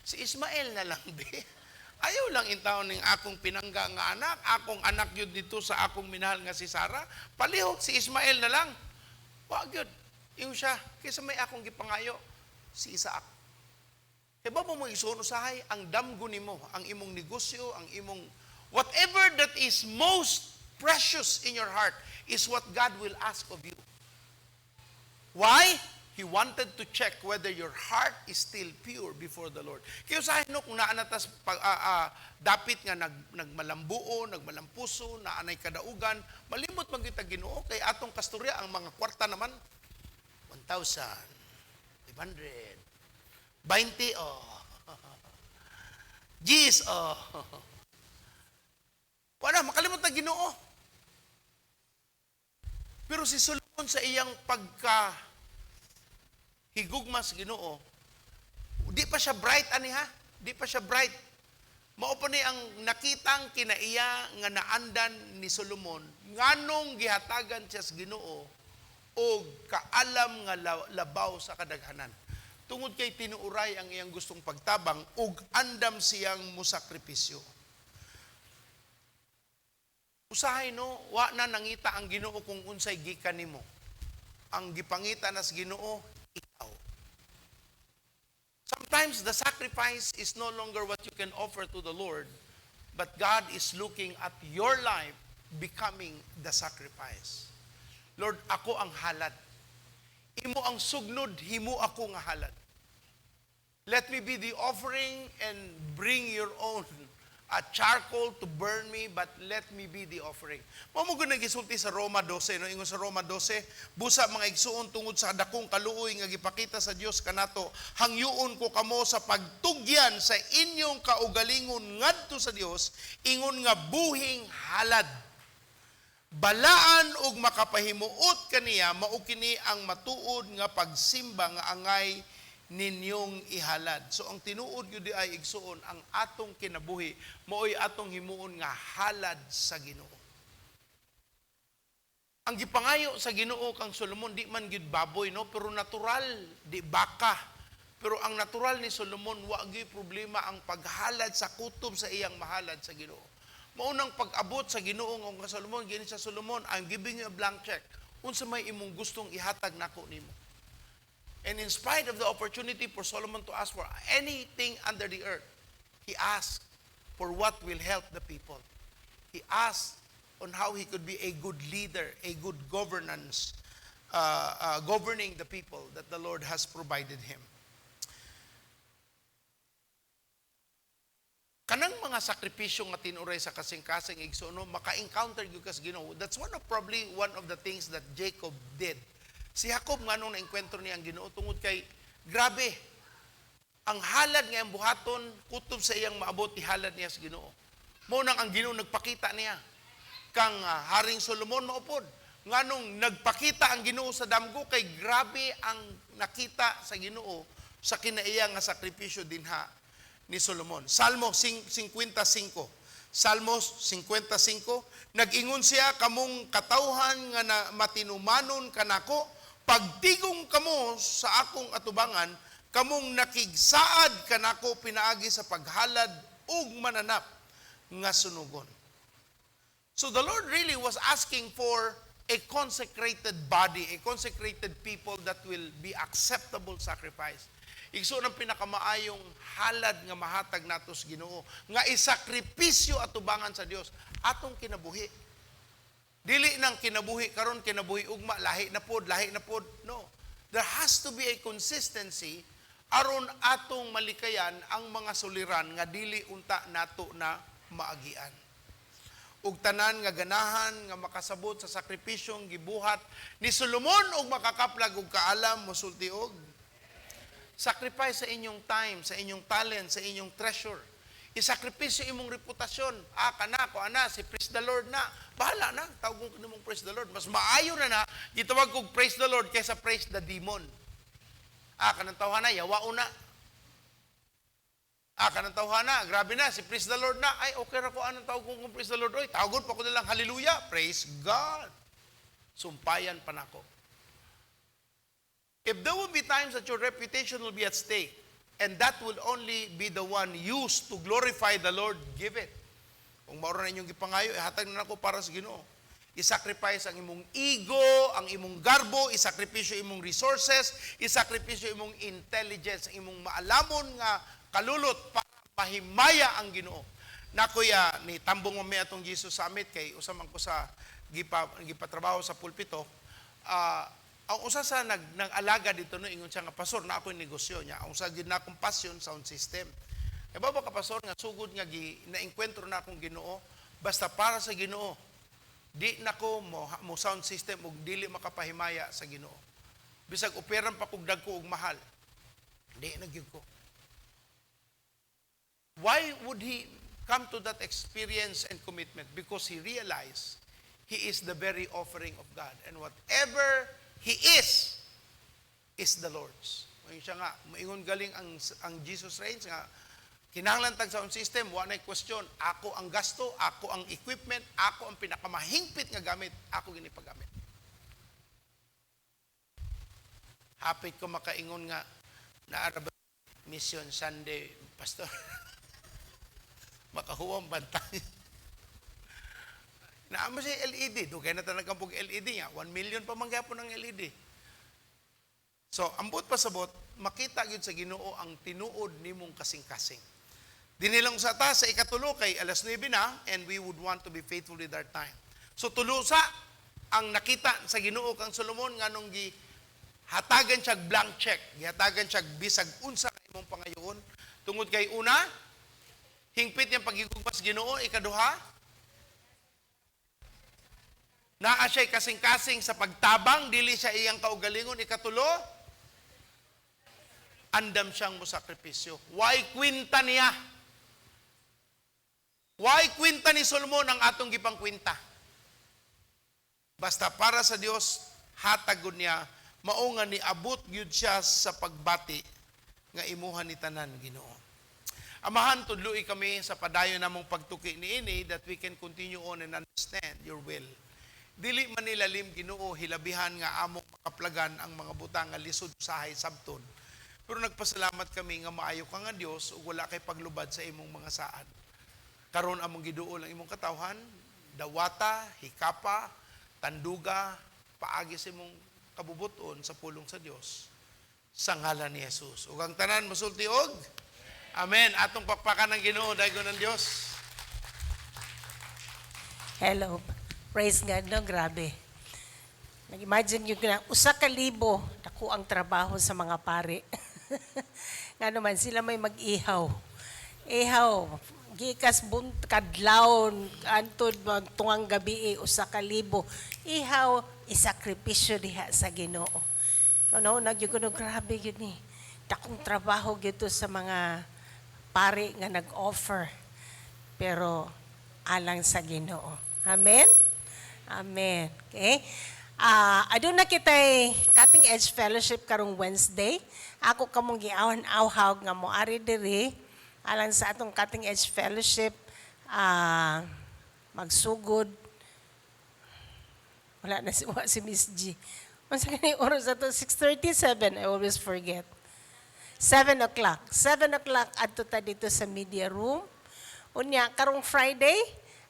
si Ismael na lang, be. Ayaw lang intaon ning akong pinangga nga anak, akong anak yun dito sa akong minahal nga si Sarah. Palihog si Ismael na lang." Wa gyud. Ingon siya, "Kaysa may akong gipangayo, si Isaac." Kaya ba mo isuon usahay ang damgo nimo, ang imong negosyo, ang imong whatever that is most precious in your heart is what God will ask of you. Why? He wanted to check whether your heart is still pure before the Lord. Kaya usahay no, kung naa na tas pag, dapit nga nagmalambuo, nagmalampuso, naanay kadaugan, malimot man gyud ta Ginoo kay atong kasturya ang mga kwarta naman 1,000, 500, 20, oh. Gis, oh. Wala, makalimot na Ginoo. Pero si Solomon sa iyang pagka higugma sa Ginoo, di pa siya bright ani ha, di pa siya bright. Mao pa ni ang nakitang kinaiya nga naandan ni Solomon nganong gihatagan siya sa Ginoo og kaalam nga labaw sa kadaghanan. Tungod kay tinuuray ang iyang gustong pagtabang ug andam siyang musakripisyo. Usahay no, wa na nangita ang Ginoo kung unsay gikan nimo. Ang gipangita na sa Ginoo, ikaw. Sometimes the sacrifice is no longer what you can offer to the Lord, but God is looking at your life becoming the sacrifice. "Lord, ako ang halad. Imo ang sugnod, himo ako nga halad. Let me be the offering and bring your own a charcoal to burn me, but let me be the offering." Mao mo gud gisulti sa Roma 12, no? Ingon sa Roma 12, "Busa mga igsuon, tungod sa dakong kaluoy nga gipakita sa Dios kanato, hangyoon ko kamo sa pagtugyan sa inyong kaugalingon ngadto sa Dios ingon nga buhing halad, balaan ug makapahimuot kaniya. Mao kini ang matuod nga pagsimba nga angay ninyong ihalad." So ang tinuod gyud di ay, igsuon, ang atong kinabuhi maoy atong himuon nga halad sa Ginoo. Ang gipangayo sa Ginoo kang Solomon di man gyud baboy no, pero natural di baka. Pero ang natural ni Solomon, wa gyud problema ang paghalad sa kutob sa iyang mahalad sa Ginoo. Maunang pag-abot sa Ginoo nga Solomon, giingon sa Solomon, "I'm giving you a blank check. Unsa may imong gustong ihatag nako nimo?" And in spite of the opportunity for Solomon to ask for anything under the earth, he asked for what will help the people. He asked on how he could be a good leader, a good governance, governing the people that the Lord has provided him. Kanang mga sakripisyo nga tinuray sa kasing-kasing, igsoon, no, maka-encounter gyud ka sa Ginoo. That's one of probably one of the things that Jacob did. Si Jacob nganong naengkwentro niya ang Ginoo tungod kay grabe ang halad nga iyang buhaton kutob sa iyang maabot, ihalad niya sa Ginoo. Mao nang ang Ginoo nagpakita niya kang Haring Solomon maupod. Nganong nagpakita ang Ginoo sa damgo kay grabe ang nakita sa Ginoo sa kinaiya nga sakripisyo dinha ni Solomon. Salmo 55. Salmos 55, nag-ingon siya, "Kamong katawhan nga na matinumanon kanako, pagtigong kamo sa akong atubangan, kamong nakigsaad kanako pinaagi sa paghalad ug mananap nga sunugon." So the Lord really was asking for a consecrated body, a consecrated people that will be acceptable sacrifice. Igsoon, ang pinakamaayong halad nga mahatag nato sa Ginoo, nga isakripisyo atubangan sa Dios, atong kinabuhi. Dili nang kinabuhi karon, kinabuhi ugma, lahi na pod, lahi na pod. No. There has to be a consistency aron atong malikayan ang mga suliran nga dili unta nato na maagian. Ug tanan nga ganahan nga makasabot sa sakripisyong gibuhat ni Solomon ug makakaplag og kaalam, mosulti og sacrifice sa inyong time, sa inyong talent, sa inyong treasure. Isakripisyo imong reputasyon. Ah, kana ko ana si praise the Lord na. Bahala na, tawgon ko nimong praise the Lord. Mas maayo na na gitawag kog praise the Lord kaysa praise the demon. Ah, kanang tawhana yawa una. Ah, kanang tawhana, grabe na si praise the Lord na. Ay, okay ra ko anong tawag kong praise the Lord. Oy, tawagon pa ko nilang hallelujah. Praise God. Sumpayan pa nako. If there will be times that your reputation will be at stake, and that will only be the one used to glorify the Lord, give it. Kung mao na inyong gipangayo, ihatag na nako para sa Ginoo. Isacrifice ang imong ego, ang imong garbo, isakripisyo imong resources, isakripisyo imong intelligence, ang imong maalamon nga kalulot para mahimaya ang Ginoo. Nakuya ni tambong mami atong Jesus Summit kay usa man ko sa gipatrabaho sa pulpito. Ang usa sa nag-alaga dito, no, ingon siya nga, "Pastor, na ako'y negosyo niya. Ang usa gyud na akong passion, sound system. E ba ka, pastor, nga sugod nga gi naengkwentro na akong Ginoo, basta para sa Ginoo, di nako mo sound system ug dili makapahimaya sa Ginoo. Bisag operan pa kog dagko og mahal, di na gyud ko." Why would he come to that experience and commitment? Because he realized he is the very offering of God. And whatever he is the Lord's. Ngayon siya nga, maingon galing ang Jesus Reigns nga, kinahanglan tag sound system, wa na question. Ako ang gasto, ako ang equipment, ako ang pinakamahingpit nga gamit, ako gini paggamit. Hapit ko makaingon nga, naara ba Mission Sunday, Pastor? Makahuwang bantay. Naamo siya LED. Dugay na talagang pog LED nga. 1 million pa man gyapon ang LED. So, ambot pasabot, makita gyud sa Ginoo ang tinuod nimong kasing-kasing. Dinilang sa ta sa ikatulo kay alas 9 na and we would want to be faithful with our time. So tulo sa ang nakita sa Ginoo kang Solomon nganong gi hatagan siya blank check, gihatagan siya bisag unsa ka imong pangayoon tungod kay una, hingpit niyang pagigugma sa Ginoo, ikaduha, naa siya'y kasing-kasing sa pagtabang, dili siya iyang kaugalingon, ikatulo, andam siyang mosakripisyo. Why kwinta niya? Why kwinta ni Solomon ang atong gipang kwinta? Basta para sa Dios, hatag gud niya, mao nga niabot gyud siya sa pagbati nga imuha ni tanan, Ginoo. Amahan, tudloi kami sa padayon namong pagtuki niini that we can continue on and understand your will. Dili man nilalim, Ginoo, hilabihan nga among makaplagan ang mga butang nga lisod usahay sabton. Pero nagpasalamat kami nga maayo ka nga Dios ug wala kay paglubad sa imong mga saad. Karon among giduol ang imong katawhan, dawata, hikapa, tanduga, paagi sa imong kabubuton sa pulong sa Dios. Sa ngalan ni Jesus. Ug ang tanan mosulti og Amen. Atong pakpakan ng Ginoo, daygon ng Dios. Hello. Praise God, no? Grabe. Nag-imagine yun na, 1,000, naku ang trabaho sa mga pare. Nga naman, sila may mag-ihaw. Ihaw, gikas bunt, kadlawon, antod, tungang gabi, eh, 1,000. Ihaw, isakripisyo diha sa Ginoo. Ano, nagyo ko, no, grabe yun eh. Dakong trabaho gito sa mga pare nga nag-offer. Pero alang sa Ginoo. Amen? Amen. Okay? Ah, aduna kitay Cutting Edge Fellowship karong Wednesday. Ako kamong giawan awhaw nga moari diri alang sa atong Cutting Edge Fellowship. Magsugod. Wala na si, wa si Miss G. Unsa kani oras ato? 6:37. I always forget. 7 o'clock. 7 o'clock adto ta dito sa media room. Unya karong Friday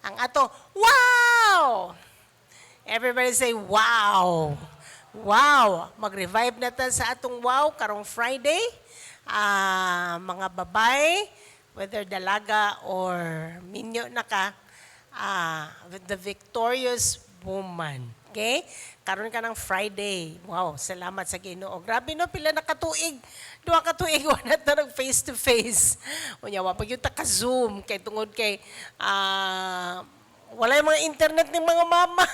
ang ato, wow! Everybody say, "Wow!" Wow! Mag-revive na ta sa atong wow karong Friday. Mga babae, whether dalaga or minyo na ka, the victorious woman. Okay? Karon ka ng Friday. Wow, salamat sa Ginoo. Grabe no, pila na katuig. 2 ka tuig wala ta nag face to face. Unya wa pa gyud ta ka Zoom kay tungod kay wala yung mga internet ng mga mama.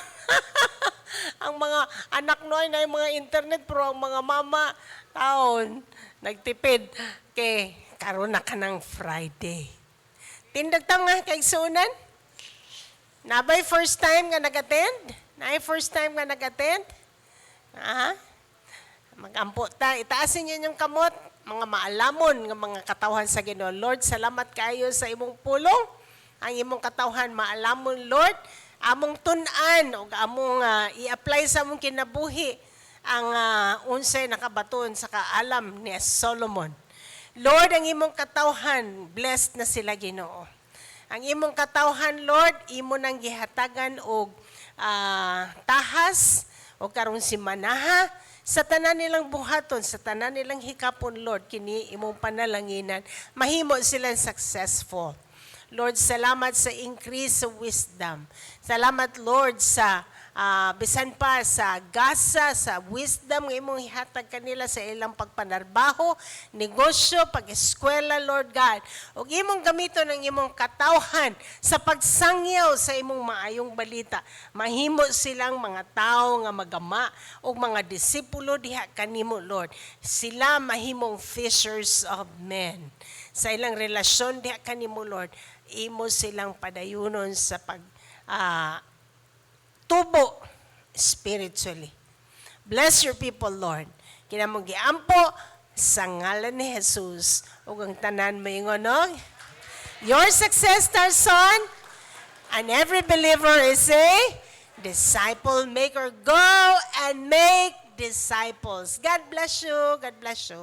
Ang mga anak no ay na yung mga internet, pero ang mga mama taon nagtipid kay karon na ka ng Friday. Tindag ta, mga kaigsuonan. Nabay first time nga nag-attend? Naay first time nga nag-attend? Ah? Magampo ta. Itaasin niyo yung kamot, mga maalamon nga mga katawhan sa Ginoo. Lord, salamat kayo sa imong pulong. Ang imong katawhan maalamon, Lord. Among tun-an ug among i-apply sa among kinabuhi ang unsay nakabaton sa kaalam ni Solomon. Lord, ang imong katawhan, blessed na sila, Ginoo. Ang imong katawhan, Lord, imo nang gihatagan og tahas o karong simanaha sa tanan nilang buhaton, sa tanan nilang hikapon, Lord, kini imong panalanginan, mahimo silang successful. Lord, salamat sa increase sa wisdom. Salamat, Lord, sa bisan pa sa gasa, sa wisdom nga imong ihatag kanila sa ilang pagpanarbaho, negosyo, pag-eskwela, Lord God. Ug imong gamiton ang imong katawhan sa pagsangyaw sa imong maayong balita. Mahimo silang mga tao nga magama ug mga disipulo diha kanimo, Lord. Sila mahimong fishers of men. Sa ilang relasyon diha kanimo, Lord, imo silang padayunon sa pag tubo spiritually. Bless your people, Lord. Kinamong giampo sa ngalan ni Jesus ug ang tanan moingon og, "Your success starts on," and every believer is a disciple maker. Go and make disciples. God bless you. God bless you.